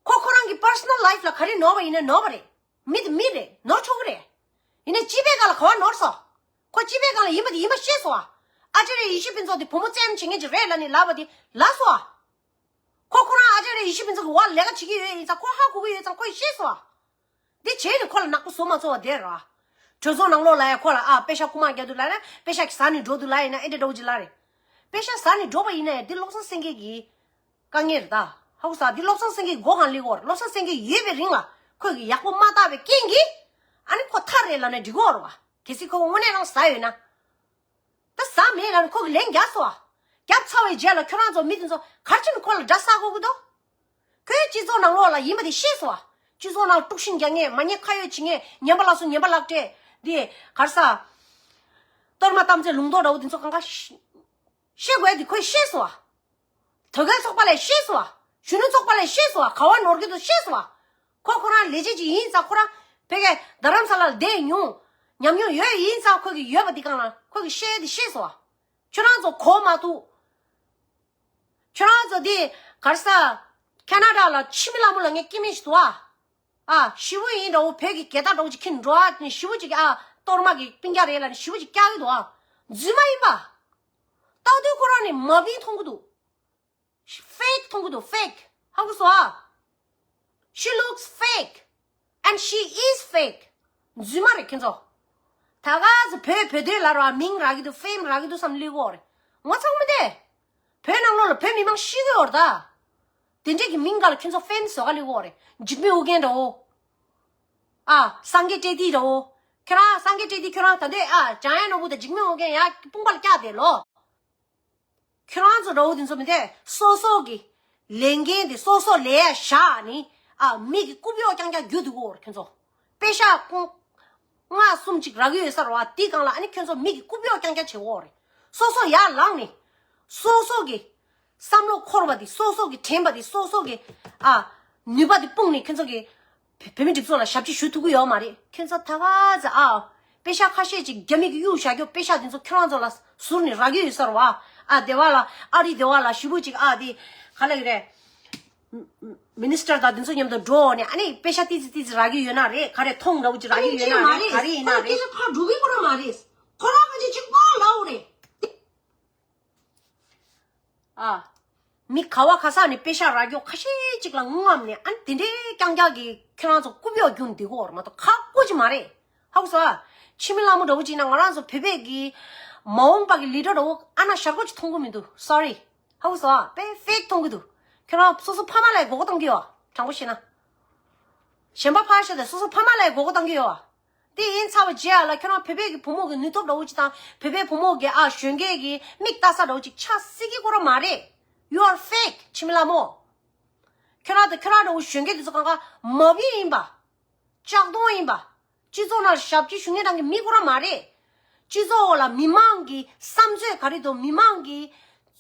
ཁོ་ཁོ་རང་གི་པར་སོ་ནལ་ལའིཕ་ལ་ག་རེ་ནོར་བ་ཡིན་ན་ནོར་བ་རེད། མི་དེ་མི་རེད། ནོར་ཆོག་གི་རེད། ཡིན་ནའི་སྤྱི་པའི་སྒང་ལ་ག་བ་ནོར་སོང་། ཁོ་སྤྱི་པའི་སྒང་ལ་ཡིན་པ་དེ་ཡིན་པ་ཤེས་སོང་ཨ། ཨ་ཙརྱ་ཡེ་ཤེས་ཕུན་ཚོགས་དེ་བུ་མོ་བཙན་བྱེད་མཁན་ཅིག་རེད་ལབ་ནས་ལབ་པ་དེ་ལབ་སོང་ཨ། ཁོ་ཁོ་རང་ཨ་ཙརྱ་ཡེ་ཤེས་ཕུན་ཚོགས་ཀྱི་འོག་ལ་ལས་ཀ་བྱེད་ཀྱི་ཡོད་ཡིན་ཙང་ཁོ་ཧ་གོ་གི་ཡོད་ཙང་ཁོས་ཤེས་སོང་ཨ། འདི་བྱས་ནས་ཁོ་ལ་ནག་པོ་བཟོ་མ་བཟོ་བ་དེ་རེད་བ། གྲོས་ཚོགས་ནང་ལོགས་ལ་ཡ་ཁོ་ལ་ཨ་པེ་ཤ་རྐུ་མ་རྒྱག་དུས་ལ་ཡ་པེ་ཤ་ཟ་ནས་འགྲོ་དུས་ལ་ཡིན་ན་ཨེ་འདྲ་འདྲ་བོ་ཅིག་ལ་རེད། པེ་ཤ་ཟ་ནས་འགྲོ་བ་ཡིན་ན་ཡ་འདི་བློ་བཟང་སེང་གེ་གི་དཀའ་ངལ་རེད་ད། ཧ་གོ་ས། འདི་བློ་བཟང་སེང་གེ་མགོ་གང་ལེགས་བོར་བློ་བཟང་སེང་གེ་ཡོད་པའི་རིང་ལ་ ཁོས་གི་ཡག་པོ་མ་བལྟ་བའི་རྐྱེན་གྱིས། ཨ་ནི་ཁོ་ཐར་རེད་ལབ་ནས་འགྲིག་གོ་རེད་བ། གལ་སྲིད་ཁོ་དངོས་གནས་རང་ཟ་ཡོད་ན། ད་ཟ་མེད་ལབ་ནས་ཁོ་གི་ལན་རྒྱག་སོང་བ། རྒྱབ་ཚར་བའི་རྗེས་ལ་ཁྱོད་རང་ཚོ་མི་དེ་ཚོ་ག་རེ་བྱས་ནས་ཁོ་ལ་དགྲ་ཟ་དགོས་ཀྱི་འདུག་ཁོས་སྤྱི་ཚོགས་ནང་ལོགས་ལ་ཡིན་པ་དེ་ཤེས་སོང་བ། སྤྱི་ཚོགས་ནང་དཀྲུག་ཤིང་རྒྱག་མཁན། མ་ཉེས་ཁ་གཡོགས་བྱེད་མཁན། ངན་པ་ལ་སོགས་ངན་པ་ལག་སྤྲད་དེ་ག་རེ་ཟ། གཏོར་མ་གཏམ་ཚེ་ལུང་རྟོགས་འདྲ་བོ་དེ་ཚོ་གང་ག་ཤེས་དགོས་དེ་ཁོས་ཤེས་སོང་བ། དོལ་རྒྱལ་ཚོགས་པ་ལས་ཤེས་སོང་བ། གཞོན་ནུ་ཚོགས་པ་ལས་ཤེས་སོང་བ། ག་བ་ནོར་གྱི་འདུག་ཤེས་སོང་བ། ཁོ་ཁོ་རང་ལས་བྱེད་ཅིག་ཡིན་ཙང་། ཁོ་རང་བོད་ཀྱི་རྡ་རམ་ས་ལ་ལ་བསྡད་མྱོང་། ཉམས་མྱོང་ཡོད་ཡིན་ཙང་། ཁོ་གི་ཡོད་པ་འདི་སྒང་ལ་ཁོ་གི་ཤེས་དེ་ཤེས་སོང་བ། ཁྱོད་རང་ཚོ་གོ་མ་ཐུབ། ཁྱོད་རང་ཚོ་འདི་ག་རེ་ཟ། ཁ་ན་ཌ་ལ་འཆི་མེད་ལྷ་མོ་ལ་ངས་སྐྱེ་དམན་ཞིག་འདུག་ཨ། ཨ་ཞི་བོ་ཡིན་འདྲ་བོ། བོད་ཀྱི་རྒྱལ་དར་འདྲ་བོ་ཅིག་འཁྱེར་འགྲོ་ཨ་ནི། ཞི་བོ་ཅིག་གིས་ཨ་གཏོར་མ་གི་སྤུན་ཀྱག་རེད་ལབ་ནི་ཞི་བོ་ཅིག་བཀྱག་གི་འདུག་ཨ། རྫུན་མ་ཡིན་པ། ལྟ་དུས་ཁོ་རང་ནི་མ་བིན་མཐོང་གི་འདུག་ཕེག་མཐོང་གི་འདུག་ཕེག་ཧ་གོ་སོང་ཨ། She looks fake and she is fake. རྫུན་མ་རེད་ཁྱེད་ཚོ། ད་ག་ཚོད་བོད་བོད་དོན་ལབ་ར་མིང་རག་གི་འདུག་ཕེམ་རག་གི་འདུག་བསམ་ལུས་གོ་རེད། ངོ་ཚ་མི་འདུག་བོད་ནང་ལོགས་ལ་བོད་མི་མང་ཤི་གི་ཡོད་རེད་ད། དེ་འདྲས་ཀྱི་མིང་ག་ལ་ཁྱོད་ཚོ་ཕེམ་བཟོ་ག་ལུས་གོ་རེད། འཇིགས་མེད་ཨོ་རྒྱན་འདྲ་བོ། ཨ་སངས་རྒྱས་སྤྲེལ་ཏི་འདྲ་བོ། ཁྱོད་རང་སངས་རྒྱས་སྤྲེལ་ཏི་ཁྱོད་རང་ད་ལྟའི་ཨ་འཇམ་དབྱངས་ནོར་བུ་དང་འཇིགས་མེད་ཨོ་རྒྱན་ཡར་དཔུང་པ་ལ་བཀྱགས་བསྡད་ལོ། ཁྱོད་རང་ཚོ་འདྲ་བོ་དེ་ཚོ་མི་འདུག་སོ་སོ་གི་ལས་འགན་དེ་སོ་སོ་ལས་བཞག་ནི། ཨ་མི་གི་རྐུབ་གཡོག་རྐྱང་རྐྱང་རྒྱུག་འདུག་གོ་ཁྱོད་ཚོ། པེ་ཤག་ཁོང་ལྔ་གསུམ་ཅིག་རག་གི་ཡོད་ས་རེད་བ། དེའི་སྒང་ལ་ཨ་ནི་ཁྱོད་ཚོ་མི་གི་རྐུབ་གཡོག་རྐྱང་རྐྱང་བྱེད་གོ་རེད། སོ་སོ་ཡར་ལངས་ནི། སོ་སོ་གི་བསམ་བློ་འཁོར་བ་དེ། སོ་སོ་གི་དྲན་པ་དེ། སོ་སོ་གི་ཨ་ནུས་པ་དེ་སྤུངས་ནི། ཁྱོད་ཚོ་གི་བོད་མི་སྒྲིག་འཛུགས་ལ་ཞབས་ཕྱི་ཞུ་ཐུབ་ཀྱི་ཡོད་མ་རེད། ཁྱོད་ཚོ་ད་ག་ཚོད་ཨ་པེ་ཤག་ཁ་ཤས་ཅིག་རྒྱ་མི་གི་གཡུག་བཞག་རྒྱུ། པེ་ཤག་དེ་ཚོ་ཁྱོད་རང་ཚོ་ལ་ཟུར་ནས་རག་གི་ཡོད་ས་རེད་བ། ཨ་སྡེ་བ་ལ་ཨ་རི་སྡེ་བ་ལ་ཞི་བོ་ཅིག་ཨ་དེ་ག་ལ་ཡོད་རེད། མི་ནི་སི་ཊར་དང་དེ་ཚོ་མཉམ་དུ་འགྲོ་ནས་ཨ་ནི་པེ་ཤག་ཏི་ཙི་ཏི་ཙི་རག་གི་ཡོད་ན་རེད། ག་རེ་མཐོང་འདྲ་བོ་ཅིག་རག་གི་ཡོད་ན་རེད། ག་རེ་ཡིན་ན་རེད། ཁོ་རང་སྐད་ཆ་ཕར་འགྲོ་གི་ཁོ་རང་མ་རེད། ཁོ་རང་སྐད་ཆ་གཅིག་པོ་ལབ་རེད། ཨ། མི་ག་བ་ག་ས་ནས་པེ་ཤག་རག་རྒྱུ་ཁ་ཤས་ཅིག་ལ་རྔམ་ནས་ཨ་ནི་དེ་འདྲའི་རྐྱང་རྐྱང་གི་ཁྱོད་རང་ཚོ་རྐུབ་གཡོག་རྒྱུག་འདི་གོ་ར་མ་གཏོགས་ཁག་པོ་ཅིག་མ་རེད། ཧ་གོ་སོང་ཨ། འཆི་མེད་ལྷ་མོ་འདྲ་བོ་ཅིག་ན་ང་རང་ཚོ་བོད་པའི་གི་མ་འོངས་པ་གི་ལི་ཌར་འདྲ་བོ་ཨ་ན་ཞར་གོ་ཅིག་མཐོང་གི་མི་འདུག་སོ་རི། ཧ་གོ་སོང་ཨ། དཔེ་ཕེག་མཐོང་གི་འདུག་ཁྱོད་རང་སོ་སོ་ཕ་མ་ལ་མགོ་སྐོར་གཏོང་གི་ཡོད། དྲང་པོ་བཤད་ན། གཞན་པ་ཕར་བཞག་སྟེ་སོ་སོ་ཕ་མ་ལ་མགོ་སྐོར་གཏོང་གི་ཡོད། དེ་ཡིན་ཚར་བ་རྗེས་ལ་ཁྱོད་རང་བོད་པའི་གི་བུ་མོ་གི་ནུས་སྟོབས་འདྲ་བོ་ཅིག་དང་། བོད་པའི་བུ་མོ་གི་ཨ་གཞོན་སྐྱེས་གི་མིག་ལྟ་ས་འདྲ་བོ་ཅིག་ཆགས་སྲིད་ཀྱི་ཁོ་རང་མ་རེད། You are fake. འཆི་མེད་ལྷ་མོ། ཁྱོད་རང་དང་ཁྱོད་རང་འདྲ་བོ་གཞོན་སྐྱེས་དེ་ཚོ་གང་ག་མ་བིན་ཡིན་པ། ལྕགས་གདོང་ཡིན་པ། སྤྱི་ཚོགས་ནང་ཞབས་ཕྱི་ཞུ་མཁན་རང་གི་མི་ཁོ་རང་མ་རེད། སྤྱི་ཚོགས་ལ་མི་མང་གི་བསམ་ཚུལ་ག་རེ་འདུག་མི་མང་གི་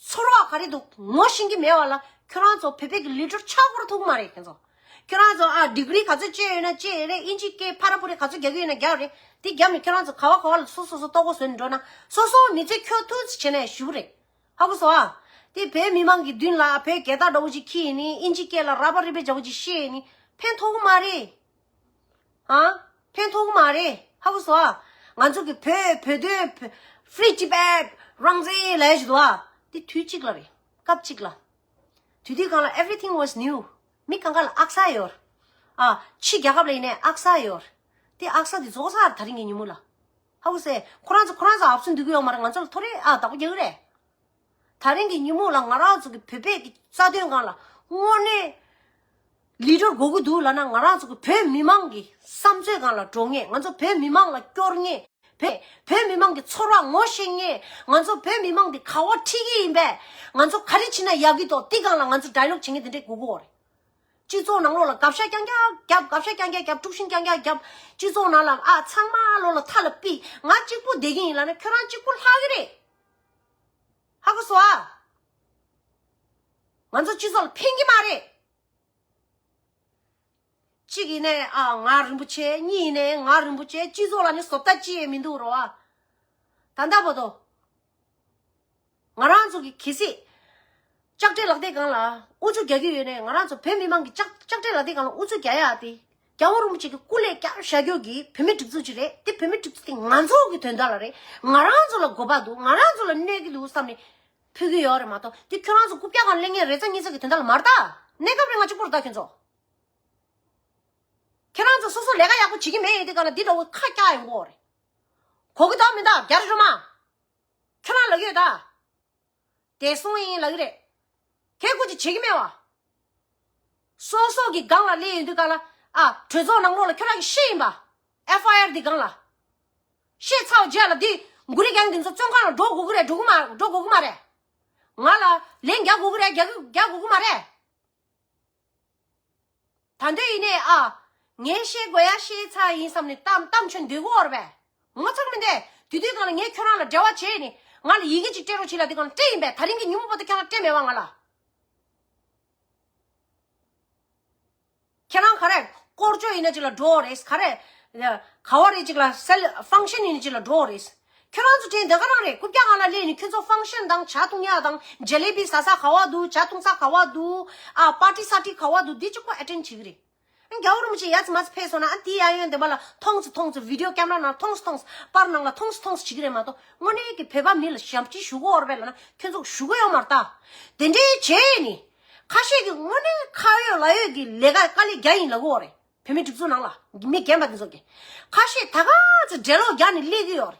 ཚོར་བ་ག་རེ་འདུག་ངོ་ཤེས་ཀྱི་མེད་པ་ལ་ཁྱོད་རང་ཚོ་བོད་པའི་གི་ལི་ཌར་ཆགས་ཁོ་རང་ཐུབ་ཀྱི་མ་རེད། ཁྱོད་ཚོ། ཁྱོད་རང་ཚོ་ཨ་ཌིག་རི་ག་ཚོད་བཅད་ཡོད་ན་བཅད་ཡོད་རེད། ཨིན་ཇི་སྐད་ཕ་ར་པུ་རི་ག་ཚོད་རྒྱག་གི་ཡོད་ན་རྒྱག་རེད། དེ་རྒྱབ་ནས་ཁྱོད་རང་ཚོ་ག་བ་ག་བ་ལ་སོ་སོ་སོ་ལྟོ་གོས་བཟོས་ནས་འགྲོ་ན་སོ་སོ་མི་ཚེ་འཁྱོལ་ཐུབ་ཙམ་བྱས་ནས་ཞུ་གི་རེད། ཧ་གོ་སོང་ཨ། དེ་བོད་མི་མང་གི་མདུན་ལ་བོད་རྒྱལ་དར་འདྲ་བོ་ཅིག་འཁྱེར་ནས་ཨིན་ཇི་སྐད་ལ་ར་པ་རི་པའི་འདྲ་བོ་ཅིག་བཤད་ནས་ཕན་ཐོགས་ཀྱི་མ་རེད། ཨ། ཕན་ཐོགས་ཀྱི་མ་རེད། ཧ་གོ་སོང་ཨ། ང་ཚོ་གི་བོད་བོད་དོན་Free Tibet རང་བཙན་ལབ་ཡ་ཞིག་འདུག་ཨ། དེ་དུས་གཅིག་ལ་རེད། སྐབས་གཅིག་ལ། དུས་དུས་གང་ལ་everything was new. མི་གང་ག་ལ་ཨག་ས་ཡོད། ཨ། ཕྱི་རྒྱལ་ཁབ་ལ་ཡིན་ནའི་ཨག་ས་ཡོད། དེ་ཨག་ས་དེ་རྫོགས་ས་རེད་ད་རིང་གི་ཉིན་མོ་ལ། ཧ་གོ་སོང་ཨ། ཁོ་རང་ཚོ་ཁོ་རང་ཚོ་ཨབ་སུ་འདུག་གི་ཡོད་མ་རེད། ང་ཚོ་ལ་ཐོ་རེ་ཨ་བདག་པོ་རྒྱག་གི་རེད། ད་རིང་གི་ཉིན་མོ་ལ་ང་རང་ཚོ་གི་བོད་པའི་གི་རྩ་དོན་སྒང་ལ་དངོས་གནས་ལི་ཌར་དགོས་ཀྱི་འདུག་ལབ་ན། ང་རང་ཚོ་གི་བོད་མི་མང་གི་བསམ་ཚོད་སྒང་ལ་འགྲོ་མཁན། ང་ཚོ་བོད་མི་མང་ལ་སྐྱོར་མཁན། བོད་བོད་མི་མང་གི་ཚོར་བ་ངོ་ཤེས་མཁན། ང་ཚོ་བོད་མི་མང་འདི་ག་བ་ཁྲིད་ཀྱི་ཡིན་པས། ང་ཚོ་ག་རེ་བྱེད་ན་ཡག་གི་འདུག་དེ་སྒང་ལ་ང་ཚོ་ཌའི་ལོག་བྱེད་མཁན་དེ་འདྲས་དགོས་ཀྱི་ཡོད་རེད། སྤྱི་ཚོགས་ནང་ལོགས་ལ་དགག་བཤགས་རྐྱང་རྐྱང་རྒྱབ། དགག་བཤགས་རྐྱང་རྐྱང་རྒྱབ། དཀྲུག་ཤིང་རྐྱང་རྐྱང་རྒྱབ། སྤྱི་ཚོགས་ནང་ལ་ཨ་ཚང་མ་ལོགས་ལ་མཐའ་ལ་ཕུད། ང་གཅིག་པུ་བསྡད་ཀྱི་ཡིན་ལབ་ན་ཁྱོད་རང་གཅིག་པུ་ལྷག་གི་རེད། ཧ་གོ་སོང་ཨ། ང་ཚོ་སྤྱི་ཚོགས་ལ་ཕན་གྱི་མ་རེད། གཅིག་ཡིན་ནའི་ཨ་ང་རིན་པོ་ཆེ། གཉིས་ཡིན་ནའི་ང་རིན་པོ་ཆེ། སྤྱི་ཚོགས་ལ་ནི་བཟོ་ལྟ་ཅི་ཡང་མི་འདུག་རོ་ཨ། ད་ལྟ་བར་དུ་ང་རང་ཚོ་གི་གལ་སྲིད་ལྕགས་སྤྲེལ་ལག་དེབ་སྒང་ལ་ཨུ་ཚུགས་རྒྱག་གི་ཡོད་ནའི། ང་རང་ཚོ་བོད་མི་མང་གི་ལྕགས་ལྕགས་སྤྲེལ་ལག་དེབ་སྒང་ལ་ཨུ་ཚུགས་རྒྱག་ཡ་དེ་རྒྱལ་བ་རིན་པོ་ཆེ་གི་སྐུ་ལས་བསྐྱར་བཞག་རྒྱུ་གི་བོད་མི་སྒྲིག་འཛུགས་ཅིག་རེད། དེ་བོད་མི་སྒྲིག་འཛུགས་དེ་ང་ཚོ་གི་དོན་དག་ལ་རེད། ང་རང་ཚོ་ལ་དགོས་པ་འདུག་ང་རང་ཚོ་ལ་གནོད་ཀྱི་འདུག་བསམ་ནས་ཕུལ་གྱི་ཡོད་རེད་མ་གཏོགས། དེ་ཁྱོད་རང་ཚོ་རྐུབ་བཀྱག་སྒང་ལ་སླེབས་མཁན་རེ་ཚ་གཉིས་ཚ་གི་དོན་དག་ལ་མ་རེད་ད། གནས་སྐབས་རིང་ང་གཅིག་པོ་རེད་ད་ཁྱོད་ཚོ། ཁྱེད་རང་ཚོ་སོ་སོ་ལས་ཀ་ཡག་པོ་བྱེད་ཀྱི་མེད་ཡིན་དུས་ག་ལ་འདི་འདྲ་བོ་ཁ་བཀྱག་ཡོང་གི་ཡོད་རེད། གོ་གི་འདུག་མི་འདུག་རྒྱ་རི་སྒྲོལ་མ། ཁྱོད་རང་ལབ་ཀྱི་ཡོད་ད། བདེ་སྲུང་ཡིན་ལབ་ཀྱི་རེད། ཁྱེད་སྐུ་མཁྱེན་བྱེད་ཀྱི་མེད་བ། སོ་སོ་གི་སྒང་ལ་སླེབས་ཡོང་དུས་ག་ལ་ ཨ། གྲོས་ཚོགས་ནང་ལོགས་ལ་ཁྱོད་རང་གིས་ཤེས་ཡིན་པ། ཨེཕ་ཨའི་ཨར་འདི་སྒང་ལ། ཤེས་ཚར་བའི་རྗེས་ལ་འདི་འགུ་རི་རྒྱང་འདི་ཚོ་བཙོན་ཁང་ལ་འགྲོ་དགོས་ཀྱི་རེད། འགྲོ་གི་མ་འགྲོ་དགོས་ཀྱི་མ་རེད། ང་ལ་ལན་རྒྱག་དགོས་ཀྱི་རེད། རྒྱག་གི་རྒྱག་དགོས་ཀྱི་མ་རེད། ད་འདོད་ཡིན་ནས་ཨ། ངས་ཤེས་དགོས་ཡ་ཤེས་ཚར་ཡིན་བསམ་ནས་གཏམ་གཏམ་ཆོད་འདོད་གི་ཡོད་རེད་པས། ངོ་ཚ་གི་མི་འདུག་དེ་དུས་སྒང་ལ་ངས་ཁྱོད་རང་ལ་འབྲེལ་བ་བྱས་ནས་ང་ལ་ཡི་གེ་ཅིག་སྤྲད་རོགས་བྱེད་ལབ་དུས་སྒང་ལ་སྤྲད་ཡིན་པས། ད་རིང་གི་ཉིན་མོ་བར་དུ་ཁྱེད་རང་སྤྲད་མེད་པ་ང་ལ། ཁྱེད་རང་ག་རེ་སྐོར་སྐྱོད་ཡིན་ན་ཅིག་ལ་འགྲོ་རེད། ག་རེ་ག་བ་རེད་ཅིག་ལ་སེལ་ཕང་ཤན་ཡིན་ན་ཅིག་ལ་འགྲོ་རེད། ཁྱོད་རང་ཚོ་དྲན་དེ་ག་རང་རེད། རྐུབ་བཀྱག་སྒང་ལ་སླེབས་ནས་ཁྱོད་ཚོ་ཕང་ཤན་དང་ཇ་འཐུང་ཡག་དང་ཇ་ལེ་བི་ཟ་ས་ག་བ་འདུག་ཇ་འཐུང་ས་ག་བ་འདུག་ཨ། པར་ཊི་སར་ཊི་ག་བ་འདུག་འདི་གཅིག་པོ་ཨེ་ཊེན་ཌི་བྱེད་ཀྱི་རེད། རྒྱལ་བ་རིན་པོ་ཆེ་ཡ་ཙི་མ་ཙི་ཕེབས་སོང་ན་ཨ། དེ་ཡ་ཡོན་དེ་མ་ལ་མཐོང་ཙི་མཐོང་ཙི་བི་ཌི་ཡོ་ཀེམ་ར་ནང་མཐོང་ཙི་མཐོང་ཙི་པར་ནང་ལ་མཐོང་ཙི་མཐོང་ཙི་བྱེད་ཀྱི་རེད་མ་གཏོགས། དངོས་གནས་ཀྱི་བོད་པ་མི་ལ་ཞབས་ཕྱི་ཞུ་གི་ཡོད་རེད་པས་ལབ་ན་ཁྱོད་ཚོ་ཞུ་གི་ཡོད་མ་རེད་ད། དེ་འདྲའི་བྱས་ནི། ཁ་ཤས་ཀྱིས་དངོས་གནས་ཁ་ཡོད་ལག་ཡོད་ཀྱི་ལས་ཀ་དཀའ་ལས་རྒྱག་ཡིན་ལབ་ཀྱི་ཡོད་རེད། བོད་མི་སྒྲིག་འཛུགས་ནང་ལ་མི་རྒན་པ་དེ་ཚོ་གིས། ཁ་ཤས་ད་ག་ཚོད་འགྲེ་ལོག་རྒྱག་ནས་སླེབས་ཀྱི་ཡོད་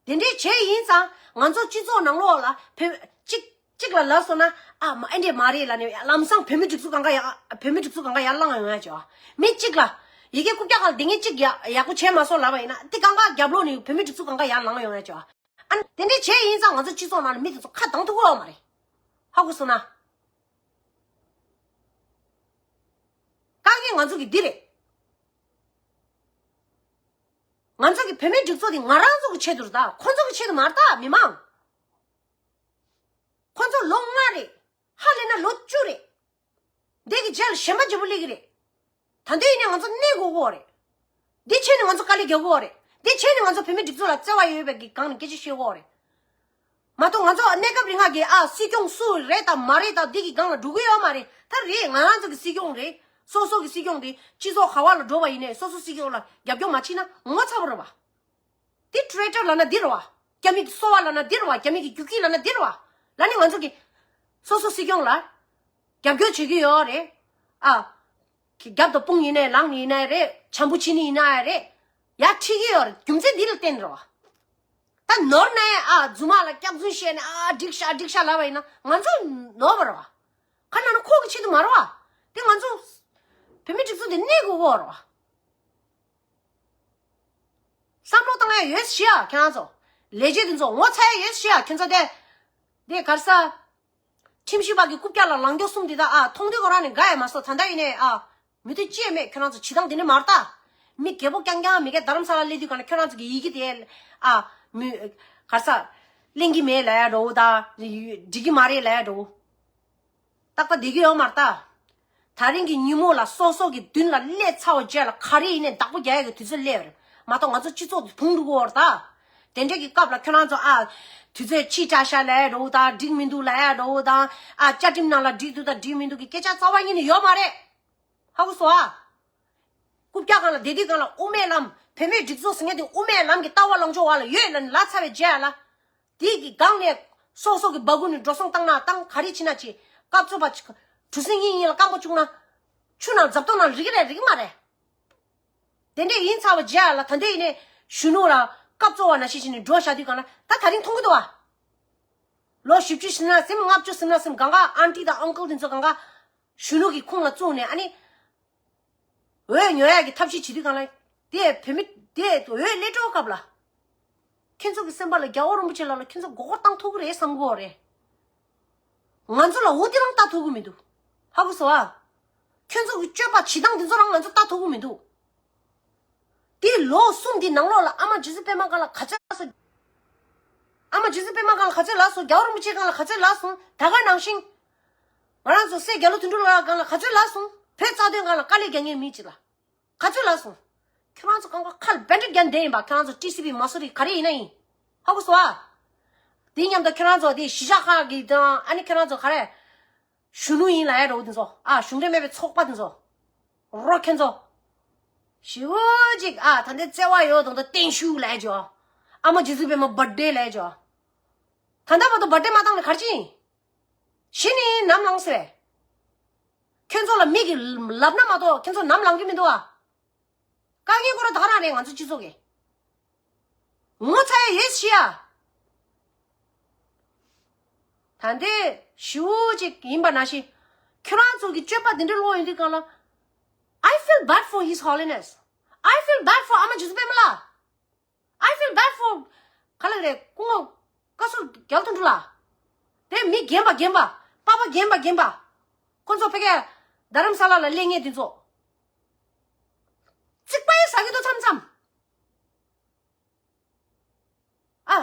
རེད། དེ་འདྲའི་བྱས་ཡིན་ཙང་ང་ཚོ་སྤྱི་ཚོགས་ནང་ལོགས་ལ་བོད་གཅིག་གཅིག་ལ་ལབ་སོང་ན། ཨ་མ་ཨེ་འདྲས་མ་རེད་ལབ་ནས་ལམ་སང་བོད་མི་སྒྲིག་འཛུགས་སྒང་ག་ཡ། བོད་མི་སྒྲིག་འཛུགས་སྒང་ག་ཡར་ལངས་ཡོང་ཡ་བྱས་པ། མི་གཅིག་ལ་ཡི་གེ་རྐུབ་བཀྱག་སྒང་ལ་སྡོད་མཁན་གཅིག་ཡ་ཡག་པོ་བྱས་མ་སོང་ལབ་པ་ཡིན་ན་དེ་སྒང་ག་རྒྱབ་ལོགས་ནས་བོད་མི་སྒྲིག་འཛུགས་སྒང་ག་ཡར་ལངས་ཡོང་ཡ་བྱས་པ། ཨ་ནི་དེ་འདྲས་བྱས་ཡིན་ཙང་ང་ཚོ་སྤྱི་ཚོགས་ནང་ལ་མི་དེ་ཚོ་ཁ་གདངས་ཐུབ་ཀྱི་ཡོད་མ་རེད། ཧ་གོ་སོང་ན། དཀའ་ངལ་ང་ཚོ་གི་འདི་རེད། ང་ཚོ་གི་བོད་མིའི་སྒྲིག་འཛུགས་དེ་ང་རང་ཚོ་གི་ཆེད་དུ་རེད་ད། ཁོ་ཚོ་གི་ཆེད་དུ་མ་རེད་ད། མི་མང་ཁོ་ཚོ་ལོ་ལྔ་རེད། ཧ་ལས་ན་ལོ་བཅུ་རེད། འདི་གི་རྗེས་ལ་གཞན་པ་བརྗེ་པོ་སླེབས་ཀྱི་རེད། ད་འདི་ཡིན་ནའི་ང་ཚོ་གནས་དགོས་ཀྱི་ཡོད་རེད། འདི་བྱས་ནས་ང་ཚོ་དཀའ་ལས་རྒྱག་གི་ཡོད་རེད། འདི་བྱས་ནས་ང་ཚོ་བོད་མིའི་སྒྲིག་འཛུགས་ལ་བརྩེ་བ་ཡོད་པའི་གི་སྒང་ནས་སྐད་ཆ་བཤད་ཀྱི་ཡོད་རེད། མ་གཏོགས་ང་ཚོ་གནས་སྐབས་རིང་ང་གི་ཨ་སྲིད་སྐྱོང་སུ་རེད་དང་མ་རེད་དང་འདི་གི་སྒང་ལ་འགྲོ་གི་ཡོད་མ་རེད། ད་རེད་ང་རང་ཚོ་གི་སྲིད་སྐྱོང་རེད། སོ་སོ་གི་སྲིད་སྐྱོང་རེད། སྤྱི་ཚོགས་ག་བ་ལ་འགྲོ་བ་ཡིན་ནའི་སོ་སོ་སྲིད་སྐྱོང་ལ་རྒྱབ་སྐྱོར་མ་བྱེད་ན་ངོ་ཚ་པོ་རེད་བ། འདི་ཊི་རེ་ཊར་ལབ་ན་འདི་རེད་བ། རྒྱ་མི་གི་སོ་པ་ལབ་ན་འདི་རེད་བ། རྒྱ་མི་གི་རྒྱུག་ཁྱི་ལབ་ན་འདི་རེད་བ། ལ་ནི་ང་ཚོ་གི་སོ་སོ་སྲིད་སྐྱོང་ལ་རྒྱབ་སྐྱོར་བྱེད་ཀྱི་ཡོད་རེད། ཨ། རྒྱབ་དང་དཔུང་ཡིན་ནའི་ལངས་ནི་ཡིན་ནའི་རེད། བྱམས་པོ་བྱེད་ནི་ཡིན་ནའི་རེད། ཡ་ཁྲིད་ཀྱི་ཡོད་རེད། རྒྱུ་མཚན་འདི་ལ་བརྟེན་རེད་བ། ད་ནོར་ནའི་ཨ་རྫུན་མ་ལ་སྐྱག་རྫུན་བཤད་ནས་ཨ་འགྲིག་ཤག་འགྲིག་ཤག་ལབ་པ་ཡིན་ན་ང་ཚོ་ནོར་བ་རེད་བ། ག་ན་ན་ཁོ་གི་ཆེད་དུ་མ་རེད་བ། དེ་ང་ཚོ་བོད་མི་སྒྲིག་འཛུགས་འདི་གནས་དགོས་ཀྱི་ཡོད་རེད་བ། བསམ་བློ་བཏང་ཡ་ཡོད་ཤི་ཡ་ཁྱེད་རང་ཚོ། ལས་བྱེད་འདི་ཚོ་ངོ་ཚ་ཡ་ཡོད་ཤི་ཡ་ཁྱེད་ཚོ་དེ། དེ་གར་ས། ཁྲིམས་ཞིབ་པ་གི་རྐུབ་བཀྱག་ལ་ལང་ཀྱོག་གསུམ་འདི་དག་ཨ་མཐོང་དུས་ཁོ་རང་ནི་དགའ་ཡ་མ་སོང་། ད་ལྟ་ཡིན་ནའི་ཨ། མི་དུ་ཅི་ཡ་མེད། ཁྱོད་རང་ཚོ་བྱེད་སྟངས་འདི་ནི་མ་རེད་ད། མི་རྒད་པོ་རྐྱང་རྐྱང་མི་རྒད་རྡ་རམ་ས་ལ་སླེབས་དུས་ག་ན་ཁྱོད་རང་ཚོ་གི་ཡི་གེ་དེ་ཨ། མི། གར་ས། ལེན་གི་མེད་ལབ་ཡ་འགྲོ་བོ་ད། འགྲིག་གི་མ་རེད་ལབ་ཡ་འགྲོ་བོ། ཏག་ཏག་བསྡད་ཀྱི་ཡོད་མ་རེད་ད། ད་རིང་གི་ཉིན་མོ་ལ་སོ་སོ་གི་མདུན་ལ་སླེབས་ཚར་བའི་རྗེས་ལ་ག་རེ་ཡིན་ནའི་བདག་པོ་རྒྱག་ཡ་གི་དུས་ཚོད་སླེབས་རེད་མ་གཏོགས་ང་ཚོ་སྤྱི་ཚོགས་དེ་བུང་འགྲོ་གི་ཡོད་རེད་ད། དེ་འདྲས་ཀྱི་སྐབས་ལ་ཁྱོད་རང་ཚོ་ཨ། དུས་ཚོད་ཕྱིས་དྲགས་ཤག་ལབ་ཡ་འགྲོ་བོ་ད། འགྲིག་མི་འདུག་ལབ་ཡ་འགྲོ་བོ་ད། ཨ་བཅའ་ཁྲིམས་ནང་ལ་འགྲིག་འདུག་དང་འགྲིག་མི་འདུག་གི་སྐད་ཆ་རྩ་བ་ཉིད་ནས་ཡོད་མ་རེད། ཧ་གོ་སོང་ཨ། རྐུབ་བཀྱག་སྒང་ལ་བསྡད་དུས་སྒང་ལ་དབུ་མའི་ལམ་བོད་མིའི་སྒྲིག་འཛུགས་ཟེར་མཁན་དེ་དབུ་མའི་ལམ་གྱི་ལྟ་བ་ལངས་ཕྱོགས་བ་ལ་ཡོད་ལབ་ནས་ལབ་ཚར་བའི་རྗེས་ལ། དེ་གི་སྒང་ནས་སོ་སོ་གི་སྦ་ཁུག་ནས་འགྲོ་སོང་བཏང་ན་བཏང་། ག་རེ་བྱེད་ན་བྱེད། སྐབས་བཙོན་པ་གྲུ་གཟིངས་གཡས་གཡོན་ལ་རྐང་པ་བཅུག་ན། ཆུ་ནང་འཛབ་ཏོག་ནང་རིག་གི་རེད་རིག་གི་མ་རེད། དེ་འདྲས་ཡིན་ཚར་བའི་རྗེས་ལ་ད་འདོད་ཡིན་ནས་གཞོན་ནུ་ལ་སྐབས་བཙོན་པ་ནང་བཞིན་བྱས་ནས་འགྲོ་བཞག་དུས་སྒང་ལ་ད་ད་རིང་མཐོང་གི་འདུག་བ། ལོ་བཞི་བཅུ་ཟིན་ན་ཟིན། ལྔ་བཅུ་ཟིན་ན་ཟིན། སྒང་ག་ཨན་ཊི་དང་ཨང་ཀལ་དེ་ཚོ་སྒང་ག་གཞོན་ནུ་གི་ཁོངས་ལ་བཙུགས་ནས་ཨ་ནི། འོས་ཉོ་ཡག་གི་ཐབས་ཤེས་བྱེད་དུས་སྒང་ལ། དེ་བོད་མི་དེ་འོས་སླེབས་འགྲོ་སྐབས་ལ། ཁྱེད་ཚོ་གི་སེམས་པ་ལ་རྒྱལ་བ་རིན་པོ་ཆེ་ལགས་ལ་ཁྱེད་ཚོ་མགོ་སྐོར་བཏང་ཐུབ་ཀྱི་རེད་བསམ་གྱི་ཡོད་རེད། ང་ཚོ་ལ་འོ་དེ་རང་ལྟ་ཐུབ་ཀྱི་མི་འདུག་ཧ་གོ་སོང་ཨ། ཁྱེད་ཚོ་གི་སྤྱོད་པ་བྱེད་སྟངས་དེ་ཚོ་རང་ང་ཚོ་ལྟ་ཐུབ་ཀྱི་མི་འདུག་དེ་ལོ་གསུམ་དེ་ནང་ལོགས་ལ་ཨ་མ་རྗེ་བཙུན་པད་མ་སྒང་ལ་ག་ཚོད་ལབ་སོང་། ཨ་མ་རྗེ་བཙུན་པད་མ་སྒང་ལ་ག་ཚོད་ལབ་སོང་། རྒྱལ་བ་རིན་པོ་ཆེ་སྒང་ལ་ག་ཚོད་ལབ་སོང་། ད་ག་ནང་བཞིན། ང་རང་ཚོ་སྲས་རྒྱ་ལོ་དོན་གྲུབ་ལགས་སྒང་ལ་ག་ཚོད་ལབ་སོང་། བོད་རྩ་དོན་སྒང་ལ་དཀའ་ལས་རྒྱག་མཁན་མི་གཅིག་ལ། ག་ཚོད་ལབ་སོང་། ཁྱོད་རང་ཚོ་སྒང་ག་ཁ་ལ་བེ་འདྲ་རྒྱག་བསྡད་ཡིན་པ། ཁྱོད་རང་ཚོ་ཊི་སི་བི་མ་སུ་རི་ག་རེ་ཡིན་ན་ཡིན། ཧ་གོ་སོང་ཨ། དེ་མཉམ་དུ་ཁྱོད་རང་ཚོ་དེ་གཞིས་ཆགས་ཁག་གི་དང་ཨ་ནི་ཁྱོད་རང་ཚོ་ག་རེ། གཞོན་ནུ་ཡིན་ལབ་ཡ་འདྲ་བོ་དེ་ཚོ། ཨ་གཞུང་འབྲེལ་མེད་པའི་ཚོགས་པ་དེ་ཚོ། རོ་ཁྱེད་ཚོ། ཞེ་པོ་ཅིག་ཨ་ད་ལྟའི་བརྩེ་བ་ཡོད་དང་དང་བརྟན་བཞུགས་ལབ་ཡ་ཅིག་ཨ་མ་རྗེ་བཙུན་པད་མ་བར་ཐི་ཌེ་ལབ་ཡ་ཅིག་ད་ལྟ་བར་དུ་བར་ཐི་ཌེ་མ་བཏང་ནས་ག་རེ་བྱེད་ཡིན། གཞི་ནས་ནམ་ལངས་ཟེར། ཁྱོད་ཚོ་ལ་མི་གིས་ལབ་ན་མ་གཏོགས་ཁྱོད་ཚོ་ནམ་ལངས་ཀྱི་མི་འདུག་ཨ། དཀའ་ངལ་ཁོ་རང་ད་ག་རང་རེད། ང་ཚོ་སྤྱི་ཚོགས་ཀྱི་ངོ་ཚ་ཡ་ཡོད་ཤི་ཡ། ད་འདི་ཞུ་ཅིག་ཡིན་པ་ན་ཤི། ཁྱོད་རང་ཚོ་གི་སྤྱོད་པ་འདི་འདྲ་ལོག་ཡོང་དུས་སྒང་ལ། I feel bad for His Holiness. I feel bad for ཨ་མ་རྗེ་བཙུན་པད་མ་ལགས། I feel bad for ག་ལ་རེད། སྐུ་ངོ་བཀའ་ཟུར་རྒྱལ་དོན་གྲུབ་ལགས། དེ་མི་རྒན་པ་རྒན་པ། པ་ཕ་རྒན་པ་རྒན་པ། ཁོ་ཚོ་ཕ་གིར་རྡ་རམ་ས་ལ་ལ་སླེབས་མཁན་དེ་ཚོ། རྩིག་པ་ཡི་ཟ་གི་འདུག་མཚམས་མཚམས། ཨ།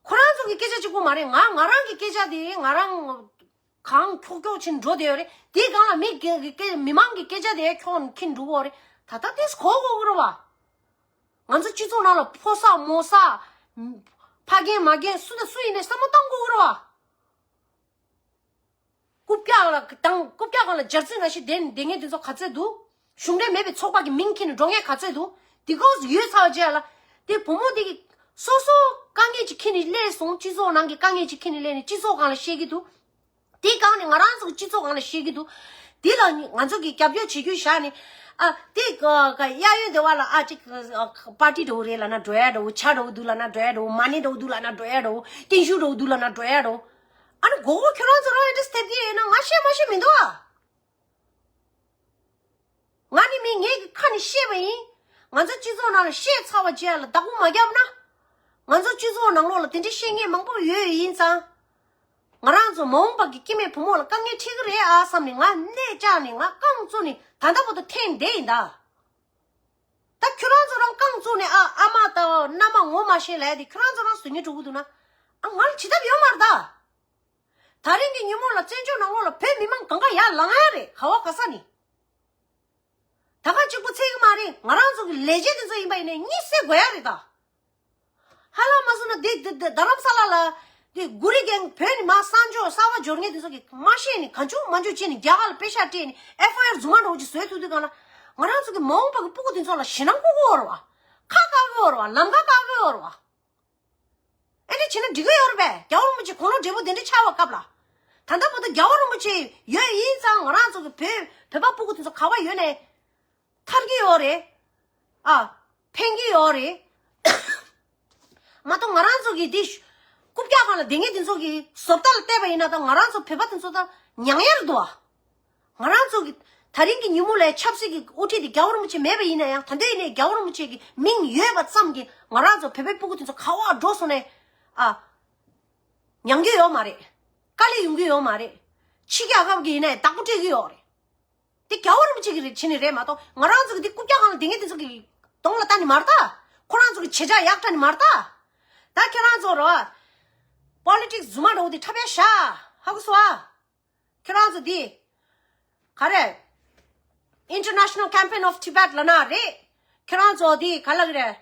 ཁོ་རང་ཚོ་གི་སྐད་ཆ་གཅིག་པོ་མ་རེད། ང་ང་རང་གི་སྐད་ཆ་དེ་ང་རང་གང་ཁྱོག་ཁྱོག་ཕྱིན་འགྲོ་བསྡད་ཡོད་རེད། དེའི་སྒང་ལ་མི་སྒེར་གི་སྐད་མི་མང་གི་སྐད་ཆ་དེ་ཁྱོག་ནས་ཁྱེར་འགྲོ་གི་ཡོད་རེད། ད་ལྟ་དེ་གོ་དགོས་ཀྱི་རེད་བ། ང་ཚོ་སྤྱི་ཚོགས་ནང་ལ་ཕོ་གསར་མོ་གསར། ཕ་རྒན་མ་རྒན་སུ་དང་སུ་ཡིན་ནའི་བསམ་བློ་གཏོང་དགོས་ཀྱི་རེད་བ། རྐུབ་བཀྱག་ལ་དང་རྐུབ་བཀྱག་སྒང་ལ་འབྱར་རྩི་ནང་བཞིན་བསྡད་བསྡད་མཁན་དེ་ཚོ་ག་ཚོད་འདུག་གཞུང་འབྲེལ་མེད་པའི་ཚོགས་པ་གི་མིང་འཁྱེར་ནས་འགྲོ་མཁན་ག་ཚོད་འདུག་དེ་གོ་ཡོད་ཚར་བ་རྗེས་ལ། དེ་བུ་མོ་དེ་གི་སོ་སོ་དཀའ་ངལ་ཅིག་འཁྱེར་ནས་སླེབས་སོང་། སྤྱི་ཚོགས་ནང་གི་དཀའ་ངལ་ཅིག་འཁྱེར་ནས་སླེབས་ནས་སྤྱི་ཚོགས་སྒང་ལ་བཤད་ཀྱི་འདུག་དེའི་སྒང་ནས་ང་རང་ཚོ་གི་སྤྱི་ཚོགས་སྒང་ལ་བཤད་ཀྱི་འདུག་དེ་ལ་ང་ཚོ་གི་རྒྱབ་སྐྱོར་བྱེད་རྒྱུ་བཞག་ནས། ཨ་དེ་ག་ག་གཡས་གཡོན་སྡེ་བ་ལ་ཨ་ཅིག་པར་ཏི་འདྲ་བོ་རེད་ལབ་ན་འགྲོ་ཡ་འདྲ་བོ། ཇ་འདྲ་བོ་འདུག་ལབ་ན་འགྲོ་ཡ་འདྲ་བོ། མ་ཎི་འདྲ་བོ་འདུག་ལབ་ན་འགྲོ་ཡ་འདྲ་བོ། བརྟན་བཞུགས་འདྲ་བོ་འདུག་ལབ་ན་འགྲོ་ཡ་འདྲ་བོ། ཨ་ནི་མགོ་བོ་ཁྱོད་རང་ཚོ་རང་ཨེ་འདྲ་སྟེར་གྱི་ཡོད་ན་ང་བཤད་མ་ཤེས་མི་འདུག་ཨ། ང་ནི་མི་ངེད་ཀྱི་ཁ་ནས་བཤད་པ་ཡིན། ང་ཚོ་སྤྱི་ཚོགས་ནང་ལ་བཤད་ཚར་བ་བྱས་ལ་བདག་པོ་མ་བརྒྱབ་ན། ང་ཚོ་སྤྱི་ཚོགས་ནང་ལོགས་ལ་དེ་འདྲའི་བཤད་མཁན་མང་པོ་ཡོད་ཡིན་ཙང་། ང་རང་ཚོ་མ་འོངས་པ་གི་སྐྱེ་དམན་བུ་མོ་ལ་དཀའ་ངལ་འཕྲད་ཀྱི་རེད་ཨ་བསམ་ནས་ང་གནས་བཅག་ནས་ང་རྐང་བཙུགས་ནས་ད་ལྟ་བར་དུ་འཐེན་བསྡད་ཡིན་ད། ད་ཁྱོད་རང་ཚོ་རང་རྐང་བཙུགས་ནས་ཨ་ཨ་མ་དང་མནའ་མ་ངོ་མ་ཤེས་ལབ་ཡ་དེ་ཁྱོད་རང་ཚོ་རང་བཟོ་སྙིང་བྲོ་གི་འདུག་ན། ཨ་ང་ལ་བྱེད་ཐབས་ཡོད་མ་རེད་ད། ད་རིང་གི་ཉིན་མོ་ལ་བཙན་བྱོལ་ནང་ལོགས་ལ་བོད་མི་མང་གང་ག་ཡར་ལངས་ཡ་རེད། ག་བ་ག་ས་ནས། ད་ག་གཅིག་པུ་ཚད་ཀྱི་མ་རེད། ང་རང་ཚོ་གི་ལས་བྱེད་དེ་ཚོ་ཡིན་པ་ཡིན་ནའི་གཉིད་སད་དགོས་ཡ་རེད་ད། ཧ་ལམ་མ་སོང་ན་འདི་འདི་འདི་རྡ་རམ་ས་ལ་ལ་འདི་གུ་རི་གེང་བོད་ནས་མར་གསར་འབྱོར་གསར་པ་འབྱོར་མཁན་དེ་ཚོ་གིས་མ་ཤེས་ནས་གང་བྱུང་མ་བྱུང་བྱས་ནས་རྒྱ་གར་ལ་པེ་ཤག་སྤྲད་ནས་ཨེཕ་ཨའི་ཨར་རྫུན་མ་འདྲ་བོ་ཅིག་བཟོས་ཐུབ་དུས་གང་ལ་ང་རང་ཚོ་གི་མ་འོངས་པ་གི་སྤུ་གུ་དེ་ཚོ་ལ་ཞེད་སྣང་སྐུལ་གི་ཡོད་རེད་བ། ཁ་བཀག་གི་ཡོད་རེད་བ། ལམ་ཁ་བཀག་གི་ཡོད་རེད་བ། ཨེ་འདྲ་བྱས་ན་འགྲིག་གི་ཡོད་རེད་པས། རྒྱལ་བ་རིན་པོ་ཆེ་དགུང་ལོ་བགྲེས་པོ་དེ་འདྲ་ཆགས་པའི་སྐབས་ལ། ད་ལྟ་བར་དུ་རྒྱལ་བ་རིན་པོ་ཆེ་ཡོད་ཡིན་ཙང་ང་རང་ཚོ་གི་བོད་བོད་པ་སྤུ་གུ་དེ་ཚོ་ག་བ་ཡོད་ནའི་ཐར་གི་ཡོད་རེད། ཨ། ཕན་གི་ཡོད་རེད། མ་གཏོགས་ང་རང་ཚོ་གི་འདི་རྐུབ་བཀྱག་སྒང་ལ་བསྡད་མཁན་དེ་ཚོ་གི་བཟོ་ལྟ་ལ་བལྟས་པ་ཡིན་ན་ད་ང་རང་ཚོ་བོད་པ་དེ་ཚོ་ད་མྱང་ཡ་རེད་འདུག་ཨ། ང་རང་ཚོ་གི་ད་རིང་གི་ཉིན་མོ་ལ་ཆབ་སྲིད་ཀྱི་དབུ་ཁྲིད་དེ་རྒྱལ་བ་རིན་པོ་ཆེ་མེད་པ་ཡིན་ན་ཡང་། ད་འདོད་ཡིན་ནའི་རྒྱལ་བ་རིན་པོ་ཆེ་གི་མིང་ཡོད་པ་ཙམ་གྱིས་ང་རང་ཚོ་བོད་པའི་སྤུ་གུ་དེ་ཚོ་ག་བ་འགྲོ་སོང་ནའི་ཨ། མྱང་རྒྱུ་ཡོད་མ་རེད། དཀའ་ལས་ཡོང་གི་ཡོད་མ་རེད། ཕྱི་རྒྱལ་ཁབ་ཀྱི་ཡིན་ནའི་བདག་པོ་སྤྲད་ཀྱི་ཡོད་རེད། དེ་རྒྱལ་བ་རིན་པོ་ཆེ་གི་རེད་བྱས་ནས་རེད་མ་གཏོགས་ང་རང་ཚོ་གི་དེ་རྐུབ་བཀྱག་སྒང་ལ་བསྡད་མཁན་དེ་ཚོ་གི་གདོང་ལ་ལྟ་ནི་མ་རེད་ད། ཁོ་རང་ཚོ་གི་བྱེད་བྱ་ཡག་ལྟ་ནི་མ་རེད་ད། ད་ཁྱེད་རང་ཚོ་རོ། པོ་ལི་ཊིག་སི་རྫུན་མ་འདྲ་བོ་དེ་འཁྲབ་ཡ་བཞག་ཧ་གོ་སོང་ཨ། ཁྱེད་རང་ཚོ་འདི། ག་རེ། International Campaign of Tibet ལབ་ན་རེད། ཁྱེད་རང་ཚོ་འདི་ག་ལབ་ཀྱི་རེད།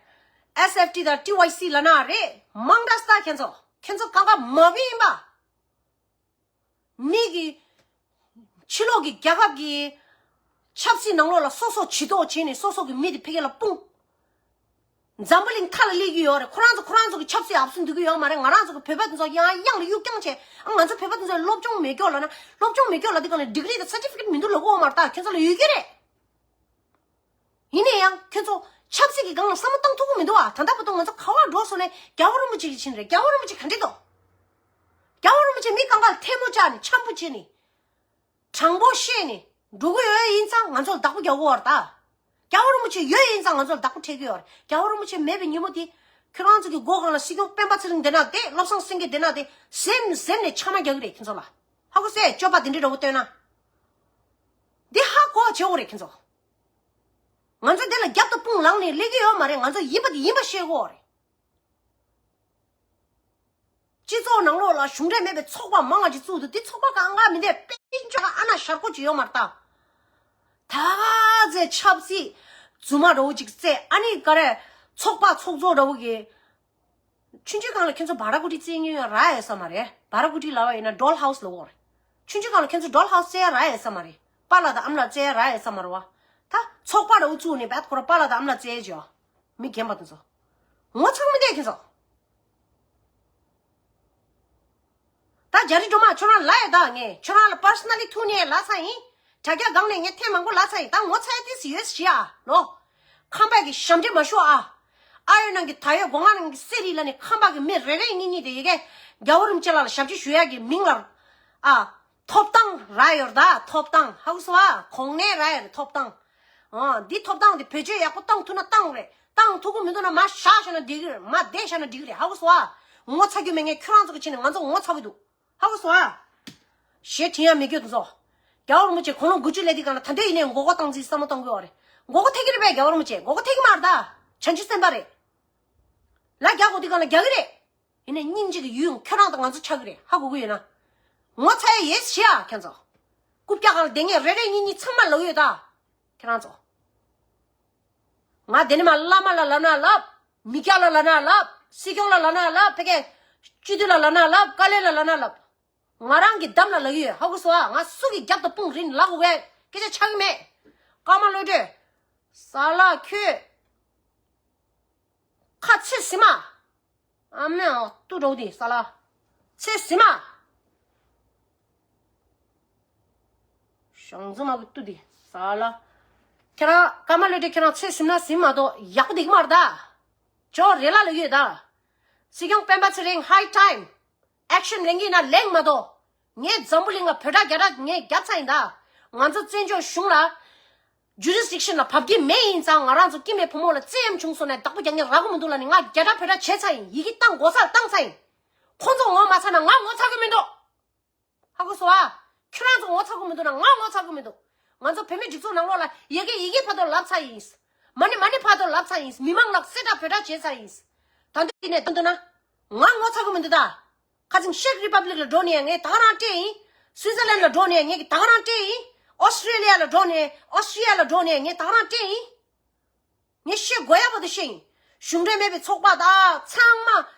S F T དང་T Y C ལབ་ན་རེད། མང་དྲགས་སྟ་ཁྱེད་ཚོ། ཁྱེད་ཚོ་གང་ག་མ་བི་ཡིན་པ། མི་གི། ཕྱི་ལོགས་ཀྱི་རྒྱལ་ཁབ་ཀྱི་ཆབ་སྲིད་ནང་ལོགས་ལ་སོ་སོ་ཇུས་གཏོགས་བྱས་ནས་སོ་སོ་གི་མི་དེ་ཕ་གི་ལ་སྤུངས། འཛམ་བུ་གླིང་མཐའ་ལ་སླེབས་ཀྱི་ཡོད་རེད། ཁོ་རང་ཚོ་ཁོ་རང་ཚོ་གི་ཆབ་སྲིད་ཨབ་སུ་འདུག་གི་ཡོད་མ་རེད། ང་རང་ཚོ་གི་བོད་པ་དེ་ཚོ་ཡང་གཡང་ལ་གཡུག་རྐྱང་བྱས། ཨ་ང་ཚོ་བོད་པ་དེ་ཚོ་སློབ་སྦྱོང་མེད་སྐྱོ་ལབ་ན། སློབ་སྦྱོང་མེད་སྐྱོ་ལབ་དུས་གང་ལ་ཌིག་རི་དང་སར་ཊི་ཕི་ཀེཊ་མི་འདུག་ལབ་ཀྱི་ཡོད་མ་རེད་ད། ཁྱོད་ཚོ་ལ་ཡོད་ཀྱི་རེད། ཡིན་ན་ཡང་ཁྱོད་ཚོ་ཆབ་སྲིད་ཀྱི་སྒང་ལ་བསམ་བློ་བཏང་ཐུབ་ཀྱི་མི་འདུག་ཨ། ད་ལྟ་བར་དུ་ང་ཚོ་ག་བར་འགྲོ་སོང་ནས་རྒྱལ་བ་རིན་པོ་ཆེ་གི་ཕྱིན་རེད། རྒྱལ་བ་རིན་པོ་ཆེ་ག་འདྲ་འདུག་རྒྱལ་བ་རིན་པོ་ཆེ་མི་གང་ག་ལ་ཐལ་མོ་སྦྱར་ནས་འཆམ་པོ་བྱས་ནས། དྲང་པོ་བཤད་ནས་འགྲོ་གི་ཡོད་ཡིན་ཙང་ང་ཚོ་ལ་བདག་པོ་རྒྱག་གི་ཡོད་རེད་ད། རྒྱལ་བ་རིན་པོ་ཆེ་ཡོད་ཡིན་ཙང་ང་ཚོ་ལ་བདག་པོ་སྤྲད་ཀྱི་ཡོད་རེད། རྒྱལ་བ་རིན་པོ་ཆེ་མེད་པའི་ཉིན་མོ་དེ་ཁྱོད་རང་ཚོ་གི་སྒོ་སྒང་ལ་སྲིད་སྐྱོང་སྤེན་པ་ཚེ་རིང་བསྡད་ན་བསྡད། བློ་བཟང་སེང་གེ་བསྡད་ན་བསྡད། གཟིམ་གཟིམ་ནས་ཕྱག་མ་རྒྱག་གི་རེད་ཁྱོད་ཚོ་ལ། ཧ་གོ་སོང་ཨེ། སྤྱོད་པ་དེ་འདྲའི་འདྲ་བོ་སྟོན་ན། འདི་ཧ་གོ་བ་བྱེད་དགོས་རེད་ཁྱོད་ཚོ། ང་ཚོ་འདི་ལ་རྒྱབ་ཏུ་དཔུང་ལངས་ནས་སླེབས་ཀྱི་ཡོད་མ་རེད། ང་ཚོ་ཡིན་པ་དེ་ཡིན་པ་བཤད་དགོས་རེད། སྤྱི་ཚོགས་ནང་ལོགས་ལ་གཞུང་འབྲེལ་མེད་པའི་ཚོགས་པ་མང་བ་ཅིག་བཙུགས་འདུག་དེ་ཚོགས་པ་གང་ག་མི་འདུག་དཔེ་ཅོག་ཨ་ན་ཞར་ཁོ་ཅིག་ཡོད་མ་རེད་ད། ད་ག་ཚད་ཆབ་སྲིད་རྫུན་མ་འདྲ་བོ་ཅིག་བཙལ། ཨ་ནི་ག་རེ། ཚོགས་པ་ཚོགས་གཙོ་འདྲ་བོ་གི། ཆུང་ཆུང་སྒང་ལ་ཁྱོད་ཚོ་བ་ར་ཀུ་ཊི་བཙལ་མྱོང་ཡོད་རག་ཡོད་ས་མ་རེད། བ་ར་ཀུ་ཊི་ལབ་པ་ཡིན་ན་ཌོལ་ཧའུ་སི་ལབ་ཀྱི་ཡོད་རེད། ཆུང་ཆུང་སྒང་ལ་ཁྱོད་ཚོ་ཌོལ་ཧའུ་སི་བཙལ་ཡ་རག་ཡོད་ས་མ་རེད། པཱ་ལགས་དང་ཨ་མ་ལགས་བཙལ་ཡ་རག་ཡོད་ས་མ་རེད་བ། ད་ཚོགས་པ་འདྲ་བོ་བཙུགས་ནས་བད་ཁོ་ར་པཱ་ལགས་དང་ཨ་མ་ལགས་བཙལ་ཡ་བྱེད་ཨ། མི་རྒན་པ་དེ་ཚོ། ངོ་ཚ་གི་མི་འདུག་ཁྱེད་ཚོ། ད་རྒྱ་རི་སྒྲོལ་མ་ཁྱོད་རང་ལབ་ཡ་ད། ངས་ཁྱོད་རང་ལ་པར་སོ་ན་ལི་ཐུག་ནས་ལབ་ཚར་ཡིན། དྲ་རྒྱ་སྒང་ནས་ངས་ཐེངས་མང་པོ་ལབ་ཚར་ཡིན། ད་ངོ་ཚ་ཡ་ཏོག་ཙམ་ཡོད་ཤག་ཨ་ལོ། ཁམས་པ་གི་ཞབས་འདྲེན་མ་ཞུ་ཨ། ཨ་ཡོད་ནང་གི་ད་ཡོད་སྒོ་ང་ནང་གི་སེ་རི་ལ་ནི་ཁམས་པ་གི་མི་རེ་རེ་གཉིས་གཉིས་དེ་ཡི་གེ་རྒྱལ་བ་རིན་པོ་ཆེ་ལགས་ལ་ཞབས་ཕྱི་ཞུ་ཡ་གི་མིང་ལ་ཨ། ཐོབ་ཐང་རག་ཡོད་རེད་ད། ཐོབ་ཐང་ཧ་གོ་སོང་ཨ། གོང་ནས་རག་ཡོད་རེད་ཐོབ་ཐང་། ཨ། འདི་ཐོབ་ཐང་དེ་བེད་སྤྱོད་ཡག་པོ་བཏང་ཐུབ་ན་བཏང་རེད། བཏང་ཐུབ་ཀྱི་མི་འདུག་ན་མར་བཞག་བཞག་ན་འགྲིག་གི་རེད། མར་བསྡད་བཞག་ན་འགྲིག་གི་རེད། ཧ་གོ་སོང་ཨ། ངོ་ཚ་རྒྱུ་མེད། ངས་ཁྱོད་རང་ཚོ་གི་ཆེད་ནས་ང་ཚོ་ངོ་ཚ་གི་འདུག་ཧ་གོ་སོང་ཨ། ཞེ་དྲིན་ཡང་མི་སྐྱོ་དུ་ཚོ། རྒྱལ་བ་རིན་པོ་ཆེ་དགུང་ལོ་དགུ་བཅུ་སླེབས་དུས་གང་ལ་ད་ལྟ་ཡིན་ནའི་མགོ་སྐོར་བཏང་རྩིས་བསམ་བློ་གཏོང་དགོས་བ་རེད། མགོ་སྐོར་ཐེབས་ཀྱི་རེད་པས། རྒྱལ་བ་རིན་པོ་ཆེ་མགོ་སྐོར་ཐེབས་ཀྱི་མ་རེད་ད། བྱང་ཆུབ་སེམས་དཔའ་རེད། ལ་རྒྱག་དགོས་དུས་གང་ལ་རྒྱག་གི་རེད། ཡིན་ནའི་སྙིང་རྗེ་གི་ཡུལ་ཁྱོད་རང་དང་ང་ཚོ་ཆགས་ཀྱི་རེད། ཧ་གོ་གི་ཡོད་ན། ངོ་ཚ་ཡ་ཡེ་ཤེས་ཨ་ཁྱོད་ཚོ། རྐུབ་བཀྱག་གང་ལ་བསྡད་མཁན་རེ་རེ་གཉིས་གཉིས་ཚང་མ་ལབ་ཡོད་ད། ཁྱེད་རང་ཚོ། ང་དེ་ནས་མར་བླ་མ་ལ་ལབ་ན་ལབ། མི་སྐྱ་ལ་ལབ་ན་ལབ། སྲིད་སྐྱོང་ལ་ལབ་ན་ལབ། ཕ་གི་སྤྱི་འཐུས་ལ་ལབ་ན་ལབ། བཀའ་བློན་ལ་ལབ་ན་ལབ། ང་རང་གི་འདམ་ལ་ལབ་ཀྱི་ཡོད། ཧ་གོ་སོང་ཨ། ང་སུ་གི་རྒྱབ་ཏུ་དཔུང་རིང་ལབ་དགོས་པའི་སྐད་ཆ་ཆགས་ཀྱི་མེད། ཀརྨ་བློ་གྲོས། ས་ལ་ཁྱོད། ཁ་ཚེ་ཟིན་མ། ཨ་མའི་ཨོ་ཏུ་འགྲོ་དེ་ས་ལ། ཚེ་ཟིན་མ། ཞང་ཙི་མ་གི་ཏུ་དེ་ས་ལ། ཁྱེད་རང་ཀརྨ་བློ་གྲོས། ཁྱེད་རང་ཚེ་ཟིན་ན་ཟིན་མ་གཏོགས་ཡག་པོ་བསྡད་ཀྱི་མ་རེད་ད། ཇོ་རེ་ལ་ལ་ཡོད་ད། སྲིད་སྐྱོང་སྤེན་པ་ཚེ་རིང་high time། action ལེན་གྱི་ཡིན་ན་ལེན་མ་གཏོགས། ངས་འཛམ་བུ་གླིང་ལ་བོད་སྒྲ་རྒྱ་སྒྲ་ངས་བརྒྱབ་ཚར་ཡིན་ད། ང་ཚོ་བཙན་བྱོལ་གཞུང་ལ་jurisdiction ལ་བབས་ཀྱི་མེད་ཡིན་ཙང་། ང་རང་ཚོ་སྐྱེ་དམན་བུ་མོ་ལ་བཙན་གཡེམ་བྱུང་སོང་ནས་བདག་པོ་རྒྱག་མཁན་རག་གི་མི་འདུག་ལབ་ནས་ང་རྒྱ་སྒྲ་བོད་སྒྲ་བྱས་ཚར་ཡིན། ཡི་གེ་བཏང་དགོས་ས་ལ་བཏང་ཚར་ཡིན། ཁོང་ཚོ་ངོ་མ་ཚ་ན་ང་ངོ་ཚ་གི་མི་འདུག་ཧ་གོ་སོང་ཨ། ཁྱོད་རང་ཚོ་ངོ་ཚ་གི་མི་འདུག་ན་ང་ངོ་ཚ་གི་མི་འདུག་ང་ཚོ་བོད་མི་སྒྲིག་འཛུགས་ནང་ལོགས་ལ་ཡ་གི་ཡི་གེ་ཕར་དུ་ལབ་ཚར་ཡིན། མ་ཎི་མ་ཎི་ཕར་དུ་ལབ་ཚར་ཡིན། མི་མང་ལ་གསལ་བསྒྲགས་བོད་སྒྲ་བྱས་ཚར་ཡིན། ད་འདི་ནས་ད་འདུག་ན་ང་ངོ་ཚ་གི་མི་འདུག་ད། ཁ་སང་ཤེག་རི་པབ་ལིག་ལ་འགྲོ་ནས་ངས་ད་ག་རང་སྤྲད་ཡིན། སུའི་ཙར་ལན་ལ་འགྲོ་ནས་ངས་ད་ག་རང་སྤྲད་ཡིན། ཨོ་སི་ཀྲེ་ལི་ཡ་ལ་འགྲོ་ནས་ཨོ་སི་ཀྲི་ཡ་ལ་འགྲོ་ནས་ངས་ད་ག་རང་སྤྲད་ཡིན། ངས་བཤད་དགོས་ཡ་བར་དུ་བཤད་ཡིན། གཞུང་འབྲེལ་མེད་པའི་ཚོགས་པ་དང་ཚང་མ།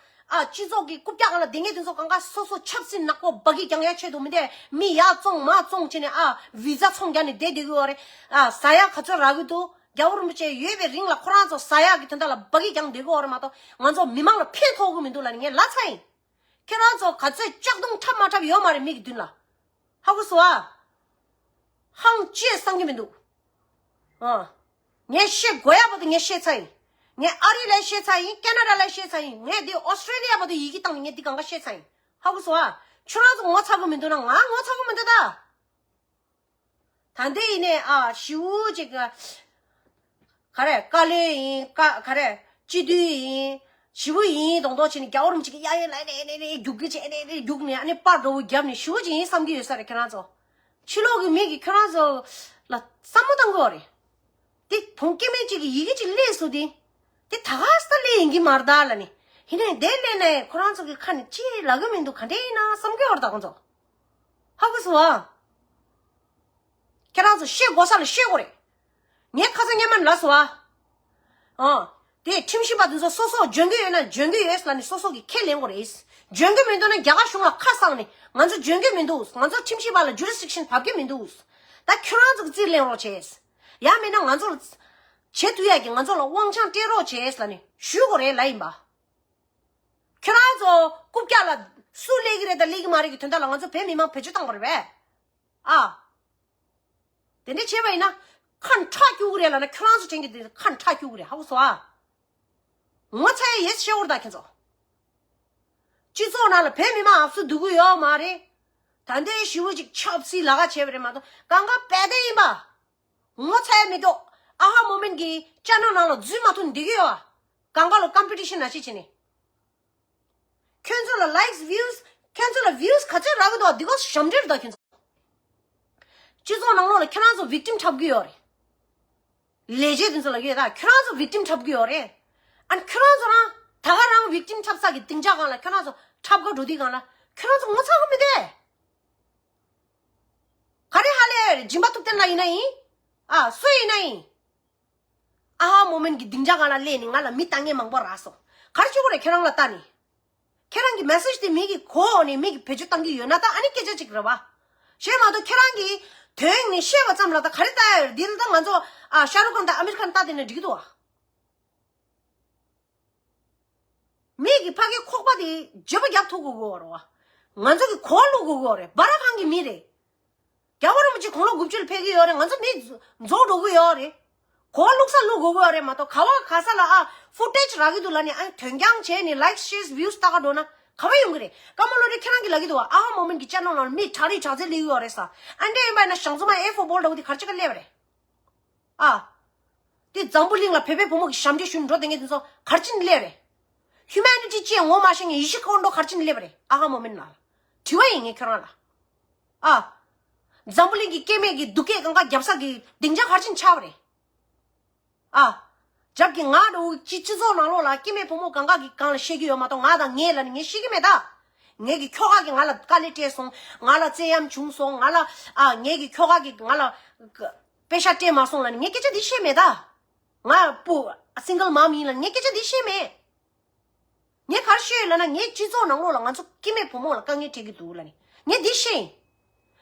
ཨ། སྤྱི་ཚོགས་ཀྱི་རྐུབ་བཀྱག་སྒང་ལ་བསྡད་མཁན་དེ་ཚོ་གང་ག་སོ་སོ་ཆབ་སྲིད་ནག་པོ་འབག་གི་རྒྱང་ཡ་ཆེད་དུ་མི་འདས་མི་ཡར་བཙོང་མར་བཙོང་བྱས་ནས། ཨ། བི་ཛ་ཚོང་རྒྱག་ནས་བསྡད་བསྡད་ཀྱི་ཡོད་རེད། ཨ། ཟ་ཡ་ག་ཚོད་རག་གི་འདུག་རྒྱལ་བ་རིན་པོ་ཆེ་ཡོད་པའི་རིང་ལ་ཁོ་རང་ཚོ་ཟ་ཡ་གི་དོན་དག་ལ་འབག་གི་རྒྱང་བསྡད་ཀྱི་ཡོད་རེད་མ་གཏོགས་ང་ཚོ་མི་མང་ལ་ཕན་ཐོགས་ཀྱི་མི་འདུག་ལབ་ནས་ངས་ལབ་ཚར་ཡིན། ཁྱེད་རང་ཚོ་ག་ཚོད་ལྕགས་རྡུང་འཁྲབ་མ་འཁྲབ་ཡོད་མ་རེད་མི་གི་མདུན་ལ། ཧ་གོ་སོང་ཨ། ཧང་ཅི་ཡང་བསམ་གྱི་མི་འདུག་ཨ། ངས་བཤད་དགོས་ཡ་བར་དུ་ངས་བཤད་ཚར་ཡིན། ངས་ཨ་རི་ལ་བཤད་ཚར་ཡིན། ཁེ་ན་ཌ་ལ་བཤད་ཚར་ཡིན། ངས་འདི་ཨོ་སི་ཀྲེ་ལི་ཡ་བར་དུ་ཡི་གེ་བཏང་ནས་ངས་འདི་གང་ག་བཤད་ཚར་ཡིན། ཧ་གོ་སོང་ཨ། ཁྱོད་རང་ཚོ་ངོ་ཚ་གི་མི་འདུག་ན་ང་ངོ་ཚ་གི་མི་འདུག་ད། ད་འདི་ཡིན་ནས། ཨ། ཞི་བོ་ཅིག་ག་རེ་བཀའ་བློན་ཡིན། ཀ་ག་རེ་སྤྱི་འཐུས་ཡིན། ཞི་བོ་ཡིན་མདོག་མདོག་བྱས་ནས་རྒྱལ་བ་རིན་པོ་ཆེ་གི་གཡས་གཡོན་ལ་ཨེ་ནས་ཨེ་ནས་ཨེ་ནས་རྒྱུག་གི་བྱས། ཨེ་ནས་ཨེ་ནས་རྒྱུག་ནས། ཨ་ནི་པར་འདྲ་བོ་བརྒྱབ་ནས་ཞི་བོ་ཅིག་ཡིན་བསམ་གྱི་ཡོད་ས་རེད། ཁྱེད་རང་ཚོ། ཕྱི་ལོགས་ཀྱི་མི་གིས་ཁྱེད་རང་ཚོ་ལ་བསམ་བློ་བཏང་གི་ཡོད་རེད། དེ་བོང་སྐྱེ་དམན་ཅིག་གིས་ཡི་གེ་ཅིག་སླེབས་སོང་དེ། དེ་ད་ག་ས་སླེབས་ཡིན་གྱི་མ་རེད་ད་ལབ་ནས། ཡིན་ནའི་དེ་སླེབས་ནས་ཁོ་རང་ཚོ་གི་ཁ་ནས་ཅི་ལབ་གི་མི་འདུག་ག་འདྲ་ཡིན་ན་བསམ་གྱི་ཡོད་རེད་ད་ཁོང་ཚོ། ཧ་གོ་སོང་ཨ། ཁྱེད་རང་ཚོ་བཤད་དགོས་ས་ལ་བཤད་དགོས་རེད། ངས་ཁ་སང་སྔོན་མ་ལབ་སོང་ཨ། ཨ། དེ་ཁྲིམས་ཞིབ་པ་དེ་ཚོ་སོ་སོ་འཇོན་གི་ཡོད་ན་འཇོན་གི་ཡོད་ལབ་ནས་སོ་སོ་གི་ཁས་ལེན་དགོས་རེད། འཇོན་གི་མི་འདུག་ན་རྒྱ་གར་གཞུང་ལ་ཁ་གསང་ནས་ང་ཚོ་འཇོན་གི་མི་འདུག་ང་ཚོ་ཁྲིམས་ཞིབ་པ་ལ་ཇུ་རི་སི་ཌིག་ཤན་བབས་ཀྱི་མི་འདུག་ད་ཁྱོད་རང་ཚོ་གི་རྩིས་ལེན་རོགས་བྱས། ཡང་མིན་ན་ང་ཚོ་ལ་བྱེད་ཐུབ་ཡ་གི་ང་ཚོ་ལ་དབང་ཆ་སྤྲད་རོགས་བྱས་ལབ་ནས་ཞུ་དགོས་རེད་ལབ་ཡིན་པ། ཁྱོད་རང་ཚོ་རྐུབ་བཀྱག་ལ་སུ་སླེབས་ཀྱི་རེད་དང་སླེབས་ཀྱི་མ་རེད་ཀྱི་དོན་དག་ལ་ང་ཚོ་བོད་མི་མང་བེད་སྤྱོད་བཏང་བ་རེད་པས། ཨ། དེ་འདྲ་བྱས་པ་ཡིན་ན་ཁ་འཁྲག་རྒྱུག་གི་རེད་ལབ་ན་ཁྱོད་རང་ཚོ་དྲན་གྱི་དེ་ཁ་འཁྲག་རྒྱུག་གི་རེད། ཧ་གོ་སོང་ཨ། ངོ་ཚ་ཡ་ཡེ་ཤེས་བོར་ད་ཁྱེད་ཚོ། སྤྱི་ཚོགས་ནང་ལ་བོད་མི་མང་ཨབ་སུ་འདུག་གི་ཡོད་མ་རེད། ད་ལྟའི་ཞི་བོ་ཅིག་ཆབ་སྲིད་ལ་ཁ་བྱས་པ་རེད་མ་གཏོགས་གང་ག་བལ་བལ་ཡིན་པ། ངོ་ཚ་ཡ་མི་འདུག་ཨ་ཧ་མོ་མེན་གྱི་ཅེ་ནལ་ནང་ལ་འཛུལ་མ་ཐུབ་འདི་གི་ཡོད་ཨ། གང་ག་ལ་ཀམ་པི་ཊི་ཤན་ན་ཅི་བྱེད་ནི། ཁྱོད་ཚོ་ལ་ལའིཀ་སི་བིའུ་སི། ཁྱོད་ཚོ་ལ་བིའུ་སི་ག་ཚོད་རག་གི་འདུག་འདི་གོ་ཞབས་འདྲེན་རེད་ད་ཁྱོད་ཚོ། སྤྱི་ཚོགས་ནང་ལོགས་ལ་ཁྱོད་རང་ཚོ་བིག་ཊིམ་འཁྲབ་གི་ཡོད་རེད། ལས་བྱེད་དེ་ཚོ་ལ་ཡོད་ད་ཁྱོད་རང་ཚོ་བིག་ཊིམ་འཁྲབ་གི་ཡོད་རེད། ཨ་ནི་ཁྱོད་རང་ཚོ་རང་ད་ག་རང་བིག་ཊིམ་འཁྲབ་ས་གི་སྡིངས་ཆ་སྒང་ལ་ཁྱོད་རང་ཚོ་འཁྲབ་ག་འགྲོ་དུས་སྒང་ལ་ཁྱོད་རང་ཚོ་ངོ་ཚ་གི་མི་འདུག་ག་རེ་ཧ་ལས་རེད། སྦྱིན་པ་ཐུབ་བསྟན་ལ་ཡིན་ན་ཡིན། ཨ་སུ་ཡིན་ན་ཡིན། ཨ་ཧ་མོ་མེན་གྱི་སྡིངས་ཆ་སྒང་ལ་སླེབས་ནས་ང་ལ་མི་ལྟ་མཁན་མང་པོ་རག་སོང་། ག་རེ་བྱེད་དགོས་རེད་ཁྱེད་རང་ལ་ལྟ་ནས། ཁྱེད་རང་གི་མེ་སེཇ་དེ་མི་གི་གོ་འོག་ནས་མི་གི་བེད་སྤྱོད་བཏང་གི་ཡོད་ན་ད་ཨ་ནི་སྐད་ཆ་གཅིག་རེད་བ། གཞན་མ་གཏོགས་ཁྱེད་རང་གིས་དོན་ནས་བཤད་པ་ཙམ་ལ་ད་ག་རེ་ལྟ་ཡ་ཡོད་རེད། འདི་ལ་ད་ང་ཚོ་ཨ་ཤ་རུག་ཁཱན་དང་ཨ་མིར་ཁཱན་ལྟ་བསྡད་ན་འགྲིག་གི་འདུག་བ། མི་གི་ཕ་གིའི་ཁོག་པ་དེ་བརྗེ་པོ་རྒྱབ་ཐུབ་དགོས་ཀྱི་ཡོད་རེད་བ། ང་ཚོ་གི་གོ་བ་བླུག་དགོས་ཀྱི་ཡོད་རེད། སྦ་ར་ཁང་གི་མི་རེད། རྒྱལ་བ་རིན་པོ་ཆེ་དགུང་ལོ་དགུ་བཅུ་ལ་ཕེབས་ཀྱི་ཡོད་རེད། ང་ཚོ་མི་རྫོགས་འགྲོ་གི་ཡོད་རེད། གོ་བ་བླུག་ས་བླུག་དགོས་ཀྱི་ཡོད་རེད་མ་གཏོགས་ག་བ་ག་ས་ལ་ཨ་ཕུ་ཊེཇ་རག་གི་འདུག་ལབ་ནས་ཨ་དོན་རྐྱང་བྱས་ནས་ལའིཀ་ཤེར་བིའུ་སི་ལྟ་ག་འགྲོ་ན་ག་བ་ཡོང་གི་རེད། ཀརྨ་བློ་གྲོས་ཁྱེད་རང་གིས་ལབ་ཀྱི་འདུག་བ། ཨ་ཧ་མོ་མེན་གྱི་ཅེ་ནལ་ནང་ལ་མི་དྲག་རིགས་དྲག་རྩལ་སླེབས་ཀྱི་ཡོད་རེད་ས། ཨ་འདྲ་ཡིན་པ་ཡིན་ན་ཞང་ཚོ་མ་ཨེ་ཧྥོ་བྷོལ་འདྲ་བོ་དེ་ག་རེ་བྱེད་ག་སླེབས་པ་རེད། ཨ། དེ་འཛམ་བུ་གླིང་ལ་བོད་པའི་བུ་མོ་གི་ཞབས་འདྲེན་ཞུ་འགྲོ་དེ་ངས་དེ་ཚོ་གར་ཕྱིན་སླེབས་རེད། ཧིའུ་མེ་ནི་ཊི་ཅེས་ངོ་མ་ཤེས་ངས་ཡེ་ཤེས་ཁོང་འགྲོ་གར་ཕྱིན་སླེབས་རེད། ཨ་ཧ་མོ་མིན་ན་ལ་དྲི་བ་ཡིན་ངས་ཁྱོད་རང་ལ། ཨ། འཛམ་བུ་གླིང་གི་སྐྱེ་དམན་གྱི་སྡུག་སྐད་གང་ག་རྒྱབ་ས་གི་སྡིངས་ཆ་གར་ཕྱིན་ཆགས་པ་རེད། ཨ། རྒྱབ་ཀྱི་ང་འདྲ་བོ་སྤྱི་སྤྱི་ཚོགས་ནང་ལོགས་ལ་སྐྱེ་དམན་བུ་མོ་གང་ག་གི་སྒང་ལ་བཤད་ཀྱི་ཡོད་མ་གཏོགས་ང་དང་ངས་ལ་ནི་ངས་བཤད་ཀྱི་མེད་ད། ངས་ཀྱི་ཁྱོ་ག་གི་ང་ལ་དཀའ་ལས་སྤྲད་སོང་། ང་ལ་བཙན་གཡེམ་བྱུང་སོང་། ང་ལ་ཨ་ངས་ཀྱི་ཁྱོ་ག་གི་ང་ལ་པེ་ཤ་སྤྲད་མ་སོང་ལ་ནི་ངས་སྐད་ཆ་འདི་བཤད་མེད་ད། ང་བུ་སིང་གལ་མམ་ཡིན་ལ་ངས་སྐད་ཆ་འདི་བཤད་མེད། ངས་ག་རེ་ཤོད་ཡོད་ལབ་ན་ངའི་སྤྱི་ཚོགས་ནང་ལོགས་ལ་ང་ཚོ་སྐྱེ་དམན་བུ་མོ་ལ་དཀའ་ངལ་འཕྲད་ཀྱི་འདུག་ལབ་ནས་ངས་འདི་ཤེས་ཡིན།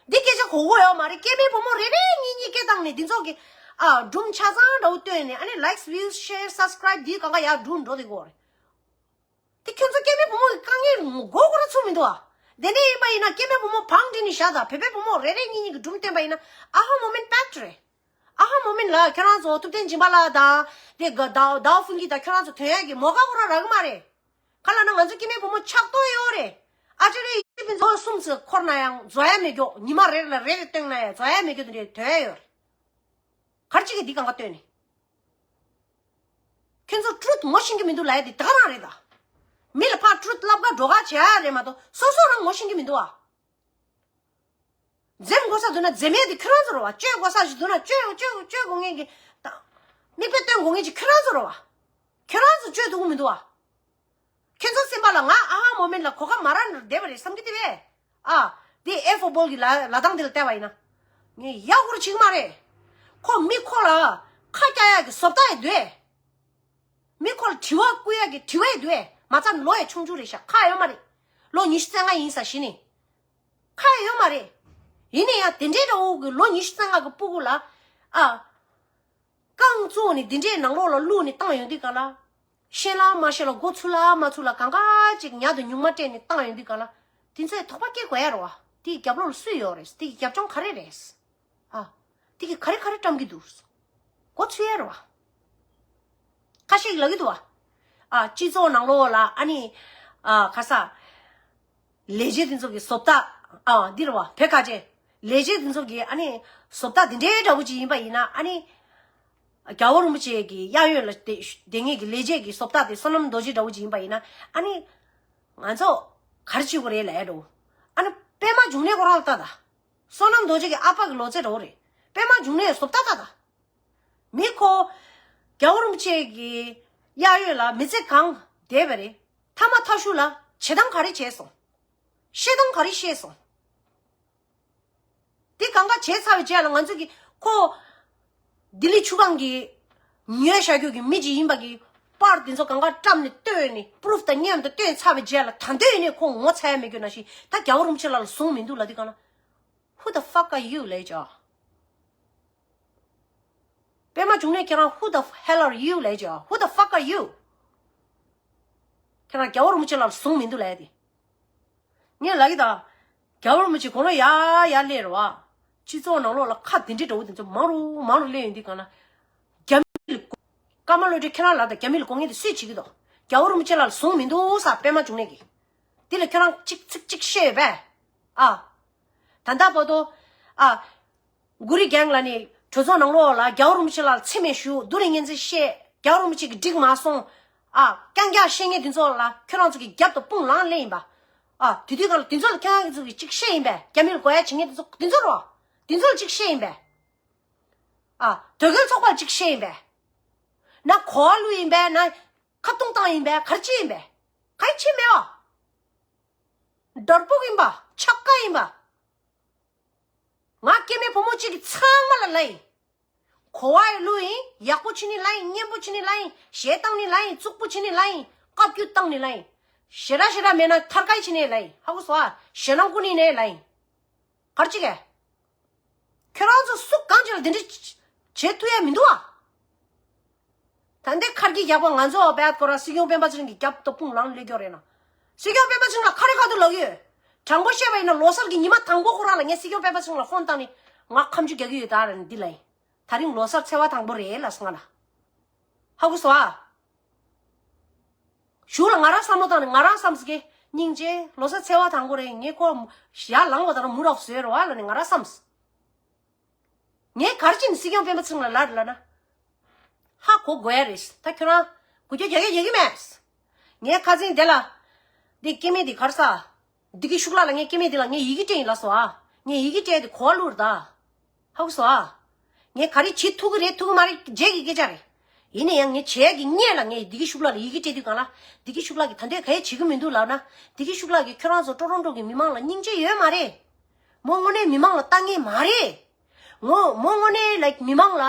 འདི་སྐད་ཆ་གོ་གོ་ཡོད་མ་རེད། སྐྱེ་དམན་བུ་མོ་རེ་རེ་གཉིས་གཉིས་སྐད་བཏང་ནས་འདི་ཚོ་གི་ཨ་སྒྲུང་ཆ་ཚང་འདྲ་བོ་བཏོན་ནས་ཨ་ནི་likes views share subscribe འདི་གང་ག་ཡར་འགྲོ་འགྲོ་དེ་གོ་རེད། དེ་ཁྱོད་ཚོ་སྐྱེ་དམན་བུ་མོ་གི་དཀའ་ངལ་མགོ་སྐོར་ཚུགས་མི་འདུག་ཨ། དེ་འདྲ་ཡིན་པ་ཡིན་ན་སྐྱེ་དམན་བུ་མོ་བང་སྒྲིག་ནས་བཞག་དང་བོད་པའི་བུ་མོ་རེ་རེ་གཉིས་གཉིས་ཀྱི་སྒྲུང་བཏོན་པ་ཡིན་ན་ཨ་ཧ་མོ་མིན་ཕེག་ཊི་རེད། ཨ་ཧ་མོ་མིན་ལ་ཁྱོད་རང་ཚོ་ཐུབ་བསྟན་སྦྱིན་པ་ལགས་དང་དེ་ག་ཟླ་ཟླ་བ་ཧྥུན་གྱི་དང་ཁྱོད་རང་ཚོ་ཐོན་ཡག་གི་མོ་ཁ་ཁོ་རང་རག་གི་མ་རེད། ག་ལ་ན་ང་ཚོ་སྐྱེ་དམན་བུ་མོ་ཆགས་ཏོ་ཡོད་རེད། ཨ་ཅེ་རེ་ཡིན་པའི་ཚོ་གསུམ་ཚོ་འཁོར་ན་ཡང་འཛོལ་ཡ་མེད་མགྱོགས། ཉི་མ་རེ་ལ་རེ་རེ་སྟོན་ན་ཡང་འཛོལ་ཡ་མེད་མགྱོགས་དེ་འདྲའི་ཐོན་ཡ་ཡོད་རེད། ག་རེ་ཅིག་གིས་འདི་གང་ག་སྟོན་ནས། ཁྱོད་ཚོ་ཊུ་རུ་ཐི་ངོ་ཤེས་ཀྱི་མི་འདུག་ལབ་ཡ་དེ་དེ་ག་རང་རེད་ད། མི་ལ་ཕར་ཊུ་རུ་ཐི་ལབ་ག་འགྲོ་ག་བྱེད་ཡ་རེད་མ་གཏོགས་སོ་སོ་རང་ངོ་ཤེས་ཀྱི་མི་འདུག་ཨ། འཛེམ་དགོས་ས་འདུག་ན་འཛེམ་ཡ་དེ་ཁྱོད་རང་ཚོ་རེད་བ། བཅོས་དགོས་ས་ཞིག་འདུག་ན་བཅོས་བཅོས་བཅོས་དགོས་ངེས་ཀྱི་ད། མིག་དཔེ་སྟོན་དགོས་ངེས་ཀྱི་ཁྱོད་རང་ཚོ་རེད་བ། ཁྱོད་རང་ཚོ་བཅོས་ཐུབ་ཀྱི་མི་འདུག་བ། ཁྱོད་ཚོ་སེམས་པ་ལ་ང་ཨ་ཧ་མོ་མེན་ལ་གོ་སྐབས་མ་རག་ན་བསྡད་པ་རེད་བསམ་གྱི་དེ་བས། ཨ། དེ་ཨེ་ཧྥོ་བོལ་གྱི་ལ་ལ་དང་དེ་ལ་བལྟས་པ་ཡིན་ན། ངས་ཡག་པོ་བྱེད་ཀྱི་མ་རེད། ཁོ་མི་ཁོ་ལ་ཁ་རྒྱག་ཡག་གི་བཟོ་ལྟ་ཡི་འདུག་ཨེ། མི་ཁོ་ལ་དྲི་བ་བསྐུར་ཡག་གི་དྲི་བ་ཡི་འདུག་ཨེ། མ་རྩ་ལོ་ཡི་ཆུང་ཆུང་རེད་ཤག་ཁ་ཡོད་མ་རེད། ལོ་ཉི་ཤུ་རྩ་ལྔ་ཡིན་ས་གཞི་ནས། ཁ་ཡོད་མ་རེད། ཡིན་ན་ཡང་དེ་འདྲའི་འདྲ་བོ་གི་ལོ་ཉི་ཤུ་རྩ་ལྔ་གི་སྤུ་གུ་ལ། ཨ། རྐང་བཙུགས་ནས་འདི་འདྲའི་ནང་ལོགས་ལ་བླུགས་ནས་བཏང་ཡོང་དུས་ག་ལ། ཤེས་ལ་མ་ཤེས་ལ་མགོ་ཚོས་ལ་མ་ཚོས་ལ་གང་ག་ཅིག་ཉག་དང་ཉུང་མ་སྤྲད་ནས་བཏང་ཡོང་དུས་ག་ལ། དེ་ཚོས་དོགས་པ་སྐྱེ་དགོས་ཡ་རེད་བ། དེའི་རྒྱབ་ལོགས་ལ་སུ་ཡོད་རེད། དེ་གི་རྒྱབ་ལྗོངས་ག་རེ་རེད། ཨ། དེ་གི་ག་རེ་ག་རེ་བཀྲམ་གི་འདུག་མགོ་ཚོས་ཡ་རེད་བ། ཁ་ཤས་ཀྱིས་ལབ་ཀྱི་འདུག་བ། ཨ། སྤྱི་ཚོགས་ནང་ལོགས་ལ་ཨ་ནི། ཨ། ཁ་ས། ལས་བྱེད་དེ་ཚོ་གི་བཟོ་ལྟ། ཨ། འདི་རེད་བ། བོད་ཁ་ཆེ། ལས་བྱེད་དེ་ཚོ་གི་ཨ་ནི། བཟོ་ལྟ་འདི་འདྲའི་འདྲ་བོ་ཅིག་ཡིན་པ་ཡིན་ན་ཨ་ནི། རྒྱལ་བ་རིན་པོ་ཆེ་གི་གཡས་གཡོན་ལ་བསྡད་བསྡད་མཁན་གྱི་ལས་བྱེད་ཀྱི་བཟོ་ལྟ་དེ་བསོད་ནམས་རྡོ་རྗེ་འདྲ་བོ་ཅིག་ཡིན་པ་ཡིན་ན་ཨ་ནི། ང་ཚོ་ག་རེ་བྱེད་དགོས་རེད་ལབ་ཡ་འགྲོ། ཨ་ནི་པད་མ་འབྱུང་གནས་ཁོ་རང་ལ་ལྟ་ད། བསོད་ནམས་རྡོ་རྗེ་གི་ཨ་ཕ་གི་ལོ་ཚད་འདྲ་བོ་རེད། པད་མ་འབྱུང་གནས་བཟོ་ལྟ་ལྟ་ད། མི་ཁོ། རྒྱལ་བ་རིན་པོ་ཆེ་གི་གཡས་གཡོན་ལ་མི་ཚེ་གང་བསྡད་པ་རེད། ཐ་མ་ཐ་ཤུ་ལ་བྱེད་སྟངས་ག་རེ་བྱས་སོང་། བཤད་སྟངས་ག་རེ་བཤད་སོང་། དེ་གང་ག་བྱས་ཚར་བའི་རྗེས་ལ་ང་ཚོ་གི་ཁོ། ལྡི་ལི་ཆུ་སྒང་གི་ཉོས་བཞག་རྒྱུ་གི་མི་ཅིག་ཡིན་པ་གི་པར་དེ་ཚོ་གང་ག་བཀྲམ་ནས་བཏོན་ནས་པུ་རུབ་དང་མཉམ་དུ་བཏོན་ཚར་བའི་རྗེས་ལ་ད་འདོད་ནས་ཁོ་ངོ་ཚ་ཡ་མེད་རྒྱུ་ན་ཞིག་ད་རྒྱལ་བ་རིན་པོ་ཆེ་ལགས་ལ་བཟུང་མི་འདུག་ལབ་དུས་གང་ལ། Who the fuck are you ལབ་ཀྱི། པད་མ་འབྱུང་གནས་ཁྱེད་རང་who the hell are you ལབ་ཀྱི། Who the fuck are you? ཁྱེད་རང་རྒྱལ་བ་རིན་པོ་ཆེ་ལགས་ལ་བཟུང་མི་འདུག་ལབ་ཡ་དེ། ངས་ལབ་ཀྱི་ད། རྒྱལ་བ་རིན་པོ་ཆེ་དགུང་ལོ་ཡར་ཡར་སླེབས་རེད་བ། སྤྱི་ཚོགས་ནང་ལོགས་ལ་ཁ་དེ་འདྲའི་འདྲ་བོ་དེ་ཚོ་མང་རུ་མང་རུ་སླེབས་ཡོང་དུས་གང་ལ། རྒྱ་མི་ལ་ཀརྨ་བློ་གྲོས་ཁྱེད་རང་ལ་ད་རྒྱ་མི་ལ་དགོངས་ངེས་དེ་སུས་བྱེད་ཀྱི་འདུག་རྒྱལ་བ་རིན་པོ་ཆེ་ལགས་ལ་བཟུང་མི་འདུག་ས་པད་མ་འབྱུང་གནས་ཀྱིས། འདི་ལ་ཁྱོད་རང་གཅིག་ཚིག་གཅིག་བཤད་ཡོད་པས། ཨ། ད་ལྟ་བར་དུ། ཨ། གུ་རི་གེང་ལ་ནི་གྲོས་ཚོགས་ནང་ལོགས་ལ་རྒྱལ་བ་རིན་པོ་ཆེ་ལགས་ལ་མཚན་སྨད་ཞུ་བསྡུ་རིང་ངན་ཚེ་བཤད་རྒྱལ་བ་རིན་པོ་ཆེ་གིས་འགྲིག་མ་སོང་། ཨ། རྐྱང་རྐྱང་བཤད་མཁན་དེ་ཚོ་ལ་ཁྱོད་རང་ཚོ་གི་རྒྱབ་ཏུ་དཔུང་ལངས་སླེབས་ཡིན་པ། ཨ། དེ་དུས་གང་ལ་དེ་ཚོ་ལ་ཁྱོད་རང་ཚོ་གིས་གཅིག་བཤད་ཡིན་པས། རྒྱ་མི་ལ་དགོས་ཡ་བྱེད་མཁན་དེ་ཚོ་དེ་ཚོ་རོ། དེ་ཚོ་ལ་གཅིག་བཤད་ཡིན་པས། ཨ། དོལ་རྒྱལ་ཚོགས་པ་ལ་གཅིག་བཤད་ཡིན་པས། ན་གོ་བ་བླུགས་ཡིན་པས། ན་ཁ་བརྡུང་བཏང་ཡིན་པས། ག་རེ་བྱས་ཡིན་པས། ག་རེ་བྱས་མེད་པ། འདར་པོ་ཡིན་པ། ཆག་ཀ་ཡིན་པ། ང་སྐྱེ་དམན་བུ་མོ་གཅིག་གིས་ཚང་མ་ལ་ལབ་ཡིན། གོ་བ་ཡི་བླུགས་ཡིན། ཡག་པོ་བྱེད་ནི་ལབ་ཡིན། སྙན་པོ་བྱེད་ནི་ལབ་ཡིན། གཞས་བཏང་ནི་ལབ་ཡིན། རྩུབ་པོ་བྱེད་ནི་ལབ་ཡིན། བཀའ་བཀྱོན་བཏང་ནི་ལབ་ཡིན། ཞེ་དྲག་ཞེ་དྲག་མེད་ན་ཐར་ཀའི་བྱེད་ནི་ལབ་ཡིན། ཧ་གོ་སོང་ཨ། ཞེད་སྣང་སྐུ་ནི་ནས་ལབ་ཡིན། ག་རེ་བྱེད་གས། ཁྱོད་རང་ཚོ་སུ་གང་ཅིག་ལ་དེ་འདྲ་བྱེད་ཐུབ་ཡ་མི་འདུག་ཨ། ད་ལྟའི་ཁར་གྱི་རྒྱག་པ་ང་ཚོ་བད་ཁོ་ར་སྲིད་སྐྱོང་སྤེན་པ་ཚེ་རིང་གི་རྒྱབ་ཏུ་དཔུང་ལངས་སླེབས་ཀྱི་རེད་ན། སྲིད་སྐྱོང་སྤེན་པ་ཚེ་རིང་ལ་ཁ་རེ་ཁ་ཐུག་ལབ་ཀྱི་ཡོད། དྲང་པོ་བཤད་པ་ཡིན་ན་ལོ་གསར་གྱི་ཉི་མ་དང་པོ་ཁོ་རང་ལ་ངས་སྲིད་སྐྱོང་སྤེན་པ་ཚེ་རིང་ལ་ཕོན་བཏང་ནས་ང་ཁ་མཆུ་རྒྱག་གི་ཡོད་ད་ར་ནི་འདི་ལ་ཡིན། ད་རིང་ལོ་གསར་ཚེས་པ་དང་པོ་རེད་ལབ་སོང་ང་ལ། ཧ་གོ་སོང་ཨ། གཞུག་ལ་ང་རང་བསམ་བློ་བཏང་ནས་ང་རང་བསམ་སོང་གི་སྙིང་རྗེ་ལོ་གསར་ཚེས་པ་དང་པོ་རེད། ངས་ཁོ་ཡར་ལངས་པ་དང་མུ་རོགས་བཟོས་རེད་བ་ལབ་ནས་ང་རང་བསམ་སོང་། ངས་ག་རེ་བྱས་ནས་སྲིད་སྐྱོང་སྤེན་པ་ཚེ་རིང་ལ་ལབ་རེད་ལབ་ན། ཧ་གོ་དགོས་ཡ་རེད། ད་ཁྱོད་རང་འགུལ་སྐྱོད་རྒྱག་གི་ཡོད་གི་མེད། ངས་ཁ་སང་དེ་ལ། འདི་སྐྱེ་དམན་འདི་གར་ས། བདེ་སྐྱིད་ཤུགས་ལགས་ལ་ངས་སྐྱེ་དམན་འདི་ལ་ངས་ཡི་གེ་སྤྲད་ཡིན་ལ་སོ་ཨ། ངས་ཡི་གེ་སྤྲད་དེ་གོ་བ་བླུགས་རེད་ད། ཧ་གོ་སོ་ཨ། ངས་ག་རེ་བྱེད་ཐུབ་ཀྱི་རེད་ཐུབ་ཀྱི་མ་རེད་རྗེས་ཀྱི་སྐད་ཆ་རེད། ཡིན་ན་ཡང་ངས་བྱས་ཀྱི་སྔོན་ལ་ངས་བདེ་སྐྱིད་ཤུགས་ལགས་ལ་ཡི་གེ་སྤྲད་དུས་གང་ལ། བདེ་སྐྱིད་ཤུགས་ལགས་ཀྱིས་ད་འདོད་ག་ཡེ་བྱེད་ཀྱི་མི་འདུག་ལབ་ན། བདེ་སྐྱིད་ཤུགས་ལགས་ཀྱིས་ཁྱོད་རང་ཚོ་ཀྲོ་རོན་ཀྲོ་གི་མི་མང་ལ་སྙིང་རྗེ་ཡོད་མ་རེད། མོ་དངོས་གནས་མི་མང་ལ་ལྟ་མཁན་མ་རེད། ངོ་མོ་དངོས་གནས་ལའིཀ་མི་མང་ལ་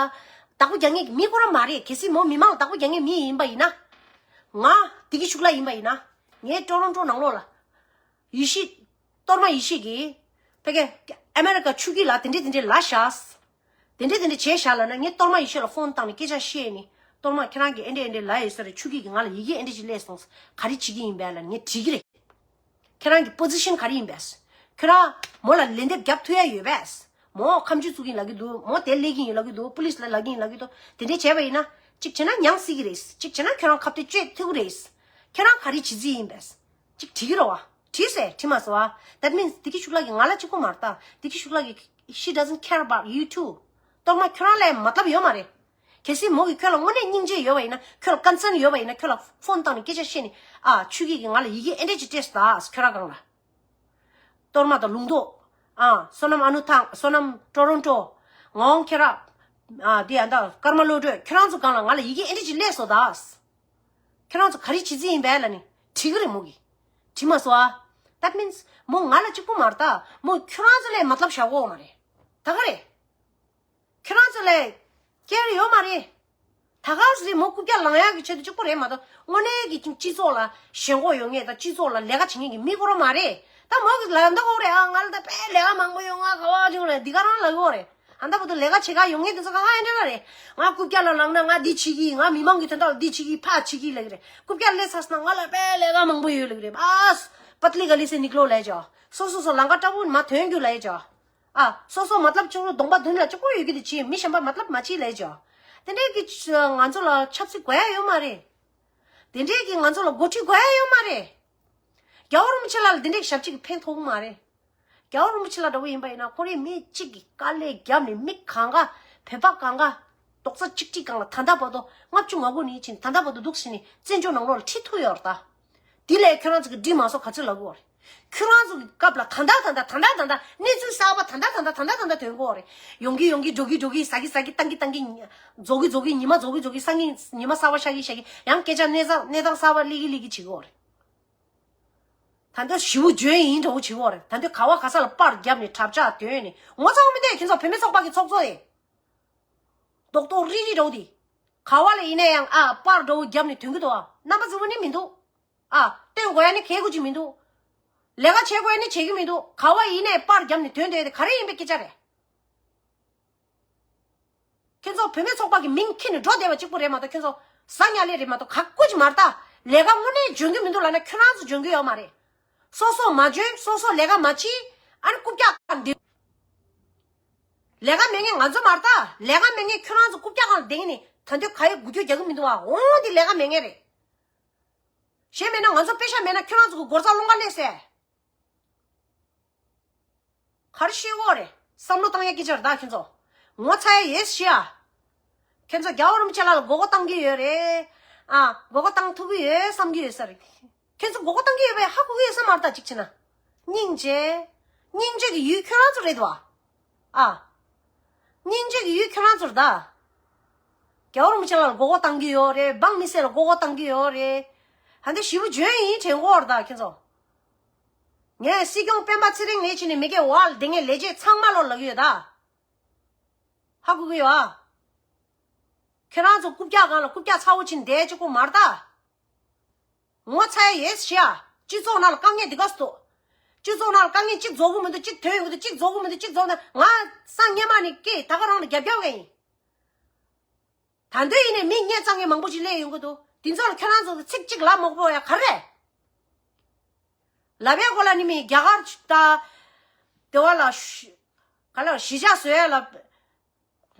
བདག་པོ་རྒྱག་མཁན་གྱི་མི་ཁོ་རང་མ་རེད། གལ་སྲིད་མོ་མི་མང་ལ་བདག་པོ་རྒྱག་མཁན་མི་ཡིན་པ་ཡིན་ན། ང་བདེ་སྐྱིད་ཤུགས་ལགས་ཡིན་པ་ཡིན་ན། ངའི་ཀྲོ་རོན་ཀྲོ་ནང་ལོགས་ལ། ཡེ་ཤེས། གཏོར་མ་ཡེ་ཤེས་ཀྱིས། ཕ་གི། ཨ་མེ་རི་ཀ་ཆུ་སྐྱིད་ལ་དེ་འདྲས་དེ་འདྲས་ལབ་བཞག་དེ་འདྲས་དེ་འདྲས་བྱས་བཞག་ལབ་ན་ངས་གཏོར་མ་ཡེ་ཤེས་ལ་ཕོན་བཏང་ནས་སྐད་ཆ་བཤད་ནས་གཏོར་མ་ཁྱེད་རང་གིས་ཨེ་འདྲས་ཨེ་འདྲས་ལབ་ཡོད་ས་རེད། ཆུ་སྐྱིད་ཀྱིས་ང་ལ་ཡི་གེ་ཨེ་འདྲས་ཅིག་སླེབས་སོང་། ག་རེ་བྱེད་ཀྱི་ཡིན་པས་ལབ་ངས་དྲིས་ཀྱི་རེད། ཁྱེད་རང་གི་པོ་ཟི་ཤན་ག་རེ་ཡིན་པས། ཁྱེད་རང་མོ་ལ་ལན་འདེབས་རྒྱབ་ཐུབ་ཡ་ཡོད་པས། མོ་ཁ་མཆུ་བཙུགས་ཀྱི་ཡིན་ལབ་ཀྱི་འདུག་མོ་དེ་སླེབས་ཀྱི་ཡིན་ལབ་ཀྱི་འདུག་པུ་ལིས་ལ་ལབ་ཀྱི་ཡིན་ལབ་ཀྱི་འདུག་དེ་འདྲས་བྱས་པ་ཡིན་ན། གཅིག་བྱས་ན་མྱངས་སྲིད་ཀྱི་རེད། གཅིག་བྱས་ན་ཁྱོད་རང་ཁ་གཏད་གཅོད་ཐུབ་ཀྱི་རེད། ཁྱེད་རང་ག་རེ་བྱེད་རྩིས་ཡིན་པས། གཅིག་དྲིས་ཀྱི་རེད་བ། དྲིས་སེ་དྲིས་མ་སོང་བ། That means བདེ་སྐྱིད་ཤུགས་ལགས་ཀྱིས་ང་ལ་གཅིག་པོ་མ་རེད་ད། བདེ་སྐྱིད་ཤུགས་ལགས་ཀྱིས། She doesn't care about you too. གཏོར་མ་ཁྱོད་རང་ལ་ཡང་མ་ལབ་ཡོད་མ་རེད། གལ་སྲིད་མོ་གིས་ཁྱོད་ལ་དངོས་གནས་སྙིང་རྗེ་ཡོད་པ་ཡིན་ན། ཁྱོད་ལ་ཀོན་སརན་ཡོད་པ་ཡིན་ན། ཁྱོད་ལ་ཕོན་བཏང་ནས་སྐད་ཆ་བཤད་ནས། ཨ་ཆུ་སྐྱིད་ཀྱིས་ང་ལ་ཡི་གེ་ཨེ་འདྲས་ཅིག་སྤྲད་སོང་ད། ཁྱོད་རང་སྒང་ལ། གཏོར་མ་དང་ལུང་རྟོགས། ཨ་བསོད་ནམས་ཨ་ནུ་ཐང་། བསོད་ནམས་ཀྲོ་རོན་ཀྲོ། ངག་དབང་ཁྱེད་རང་། ཨ་འདི་ཡ་ད་ཀརྨ་བློ་གྲོས། ཁྱོད་རང་ཚོ་སྒང་ལ་ང་ལ་ཡི་གེ་ཨེ་འདྲས་ཅིག་སླེབས་སོང་ད། ཁྱོད་རང་ཚོ་ག་རེ་བྱེད་རྩིས་ཡིན་པས་ལབ་ནས་དྲིས་ཀྱི་རེད་མོ་གིས། དྲིས་མ་སོང་ཨ། That means མོ་ང་ལ་གཅིག་པོ་མ་རེད་ད། མོ་ཁྱོད་རང་ཚོ་ལ་ཡང་མ་ལབ་བཞག་གོ་མ་རེད། ད་ག་རེད། ཁྱོད་རང་ཚོ་ལ་ཁྱེར་ཡོད་མ་རེད། ད་ག་ཟེ་རེད། མོ་རྐུབ་བཀྱག་ལངས་ཡག་གི་ཆེད་དུ་གཅིག་པོ་རེད་མ་གཏོགས། དངོས་གནས་ཀྱི་སྤྱི་ཚོགས་ལ་ཞེན་ཁོག་ཡོད་མཁན་དང་སྤྱི་ཚོགས་ལ་ལས་ཀ་བྱེད་མཁན་གྱི་མི་ཁོ་རང་མ་རེད། ད་མོ་གིས་ལབ་ད་གོ་རེད། ཨ་ང་ལ་ད་དཔེ་ལས་ཀ་མང་པོ་ཡོད། ང་ག་བ་བྱུང་ལ་འདི་ག་རང་ལབ་གོ་རེད། ཨ་ད་བར་དུ་ལས་ཀ་བྱེད་ག་ཡོང་མཁན་དེ་ཚོ་ག་ག་ཨེ་འདྲ་རེད། ང་རྐུབ་བཀྱག་ལ་ལངས་ན་ང་འདི་བྱེད་ཀྱི། ང་མི་མང་གི་དོན་དག་ལ་འདི་བྱེད་ཀྱི་ཕ་བྱེད་ཀྱི་ལབ་ཀྱི་རེད། རྐུབ་བཀྱག་སླེབས་ཚར་སོང་ན་ང་ལ་དཔེ་ལས་ཀ་མང་པོ་ཡོད་ལབ་ཀྱི་རེད། ཨ་སུ་པཏ་ལི་ག་ལི་སེ་ནིག་ལོ་ལབ་ཀྱི། སོ་སོ་སོ་ལམ་ཁ་དྲག་པོ་མར་ཐོན་རྒྱུ་ལབ་ཀྱི། ཨ། སོ་སོ་མ་ལབ་ཆུང་རུ་གདོང་པ་མདུན་ལ་གཅིག་པོ་ཡོད་ཀྱི་དེ་བྱེད། མི་གཞན་པ་མ་ལབ་མ་བྱེད་ལབ་ཀྱི། དེ་འདྲས་ཀྱི་ང་ཚོ་ལ་ཆབ་སྲིད་དགོས་ཡ་ཡོད་མ་རེད། དེ་འདྲས་ཀྱི་ང་ཚོ་ལ་འགོ་ཁྲིད་དགོས་ཡ་ཡོད་མ་རེད། རྒྱལ་བ་རིན་པོ་ཆེ་ལགས་ལ་དེ་འདྲས་ཀྱི་ཞབས་ཕྱི་གི་ཕན་ཐོགས་ཀྱི་མ་རེད། རྒྱལ་བ་རིན་པོ་ཆེ་ལགས་འདྲ་བོ་ཡིན་པ་ཡིན་ན། ཁོ་རེ་མི་གཅིག་གིས་དཀའ་ལས་བརྒྱབ་ནས་མི་གང་ག་བོད་པ་གང་ག་རྡོག་རྩ་གཅིག་སྒྲིལ་སྒང་ལ་ད་ལྟ་བར་དུ་ལྔ་བཅུ་ང་དགུ་ནས་ཕྱིན་ད་ལྟ་བར་དུ་འདུག་ཟེར་ནས་བཙན་བྱོལ་ནང་ལོགས་ལ་ཁྲིད་ཐུབ་ཡོད་རེད་ད། དེ་ལས་ཁྱོད་རང་ཚོ་གིས་འགྲིག་མ་སོང་ག་ཚོད་ལབ་དགོས་རེད། ཁྱོད་རང་ཚོ་གི་སྐབས་ལ་ད་ལྟ་ད་ལྟ་ད་ལྟ་ད་ལྟ་གནས་ཚུལ་གསར་པ་ད་ལྟ་ད་ལྟ་ད་ལྟ་ད་ལྟ་ཐོན་གྱི་ཡོད་རེད། ཡོང་གི་ཡོང་གི། འགྲོ་གི་འགྲོ་གི། ཟ་གི་ཟ་གི། བཏང་གི་བཏང་གི། རྫོགས་གི་རྫོགས་གི། ཉི་མ་རྫོགས་གི་རྫོགས་གི། སང་ཉིན་ཉི་མ་གསར་པ་ཤར་གི་ཤར་གི། ཡང་སྐད་ཆ་གནས་ས་གནས་སྟངས་གསར་པ་སླེབས་གི་སླེབས་གི་བྱེད་ཀྱི་ཡོད་རེད། ད་འདོད་ཞེ་པོ་འཇོན་ཡིན་འདྲ་བོ་བྱེད་ཀྱི་ཡོད་རེད། ད་འདོད་ག་བ་ག་ས་ལ་པར་བརྒྱབ་ནས་གྲབས་ཆག་འདོན་ནས་ངོ་ཚ་བ་མི་འདུག་ཁྱེད་ཚོ་བུད་མེད་ཚོགས་པ་གི་ཚོགས་གཙོ་དེ། རྡོག་རྡོག་རིལ་རིལ་འདྲ་བོ་དེ། ག་བ་ལ་ཡིན་ན་ཡང་ཨ་པར་འདྲ་བོ་བརྒྱབ་ནས་ཐོན་གྱི་འདུག་ཨ། རྣམ་པ་རྫིག་པོ་ནི་མི་འདུག་ཨ། སྟོན་དགོས་ཡ་ནི་གལ་དགོས་ཅིག་མི་འདུག་ལས་ཀ་བྱེད་དགོས་ཡ་ནི་བྱེད་ཀྱི་མི་འདུག་ག་བ་ཡིན་ནའི་པར་བརྒྱབ་ནས་ཐོན་བསྡད་དེ་ག་རེ་ཡིན་པའི་སྐད་ཆ་རེད། ཁྱེད་ཚོ་བུད་མེད་ཚོགས་པ་གི་མིང་ཁྱེར་ནས་འགྲོ་བསྡད་པ་གཅིག་པུ་རེད་མ་གཏོགས། ཁྱེད་ཚོ་ཟ་ཉལ་ལས་རེད་མ་གཏོགས་ག་ཀུ་ཅིག་མ་རེད་ད། ལས་ཀ་དངོས་གནས་འཇོན་གྱི་མི་འདུག་ལབ་ན་ཁྱོད་རང་ཚོ་འཇོན་གྱི་ཡོད་མ་རེད། སོ་སོ་མ་འཇོན། སོ་སོ་ལས་ཀ་མ་བྱེད། ཨ་ནི་རྐུབ་བཀྱག་སྒང་འདི། ལས་ཀ་མེད་མཁན་ང་ཚོ་མ་རེད་ད། ལས་ཀ་མེད་མཁན་ཁྱོད་རང་ཚོ་རྐུབ་བཀྱག་སྒང་ལ་བསྡད་མཁན་ནི་ད་འདོད་ག་ཡེ་འགུལ་སྐྱོད་རྒྱག་གི་མི་འདུག་ཨ། འོང་དེ་ལས་ཀ་མེད་མཁན་རེད། གཞན་མེད་ན་ང་ཚོ་པེ་ཤ་མེད་ན་ཁྱོད་རང་ཚོ་གི་སྒོ་རྩར་སློང་ག་སླེབས་སེ། ག་རེ་བཤད་ཀྱི་ཡོད་རེད། བསམ་བློ་བཏང་ཡ་སྐད་ཆ་རེད་ད་ཁྱེད་ཚོ། ངོ་ཚ་ཡ་ཡོད་ཤི་ཨ། ཁྱེད་ཚོ་རྒྱལ་བ་རིན་པོ་ཆེ་ལགས་ལ་མགོ་སྐོར་བཏང་གི་ཡོད་རེད། ཨ། མགོ་སྐོར་བཏང་ཐུབ་ཀྱི་ཡོད་བསམ་གྱི་ཡོད་ས་རེད། ཁྱེད་ཚོ་མགོ་སྐོར་བཏང་གི་ཡོད་པས་ཧ་གོ་གི་ཡོད་ས་མ་རེད་ད། གཅིག་བྱས་ན། སྙིང་རྗེ། སྙིང་རྗེ་གི་ཡུལ་ཁྱོད་རང་ཚོ་རེད་དོ། ཨ། སྙིང་རྗེ་གི་ཡུལ་ཁྱོད་རང་ཚོ་རེད་ད། རྒྱལ་བ་རིན་པོ་ཆེ་ལགས་ལ་མགོ་སྐོར་བཏང་གི་ཡོད་རེད། འབངས་མི་སེར་ལ་མགོ་སྐོར་བཏང་གི་ཡོད་རེད། ཧ་འདི་ཞེ་པོ་འཇོན་ཡིན་དྲན་གྱི་ཡོད་རེད་ད་ཁྱེད་ཚོ། ངས་སྲིད་སྐྱོང་སྤེན་པ་ཚེ་རིང་ལས་བྱེད་ནས་མི་སྒེར་འོག་ལ་བསྡད་མཁན་ལས་བྱེད་ཚང་མ་ལོ་ལབ་ཀྱི་ཡོད་ད། ཧ་གོ་གི་ཡོད་ཨ། ཁྱེད་རང་ཚོ་རྐུབ་བཀྱག་སྒང་ལ་རྐུབ་བཀྱག་ཚ་བོ་བྱས་ནས་བསྡད་ཅིག་པོ་མ་རེད་ད། ངོ་ཚ་ཡ་ཡོད་ཤི་ཨ། སྤྱི་ཚོགས་ནང་ལ་དཀའ་ངལ་འདི་ག་སུ་འདུག་སྤྱི་ཚོགས་ནང་ལ་དཀའ་ངལ་གཅིག་རྫོགས་གི་མི་འདུག་གཅིག་ཐོན་ཡོང་གི་འདུག་གཅིག་རྫོགས་གི་མི་འདུག་གཅིག་རྫོགས་ན་ང་སང་སྔོན་མ་ནས་སྐད་ད་ག་རང་ལ་རྒྱབ་རྒྱབ་ག་ཡིན། ད་འདོད་ཡིན་ནའི་མི་ངན་རྩ་ངན་མང་པོ་ཞིག་སླེབས་ཡོང་གི་འདུག་དེ་ཚོ་ལ་ཁྱེད་རང་ཚོ་གི་ཚིག་གཅིག་ལབ་མ་དགོས་ཡ་ག་རེ་རེད། ལབ་པའི་སྐོར་ལ་ནི་མི་རྒྱ་གར་ད་དེ་བ་ལ་ཤི་ག་ལ་གཞིས་ཆགས་བཟོ་ཡ་ལ་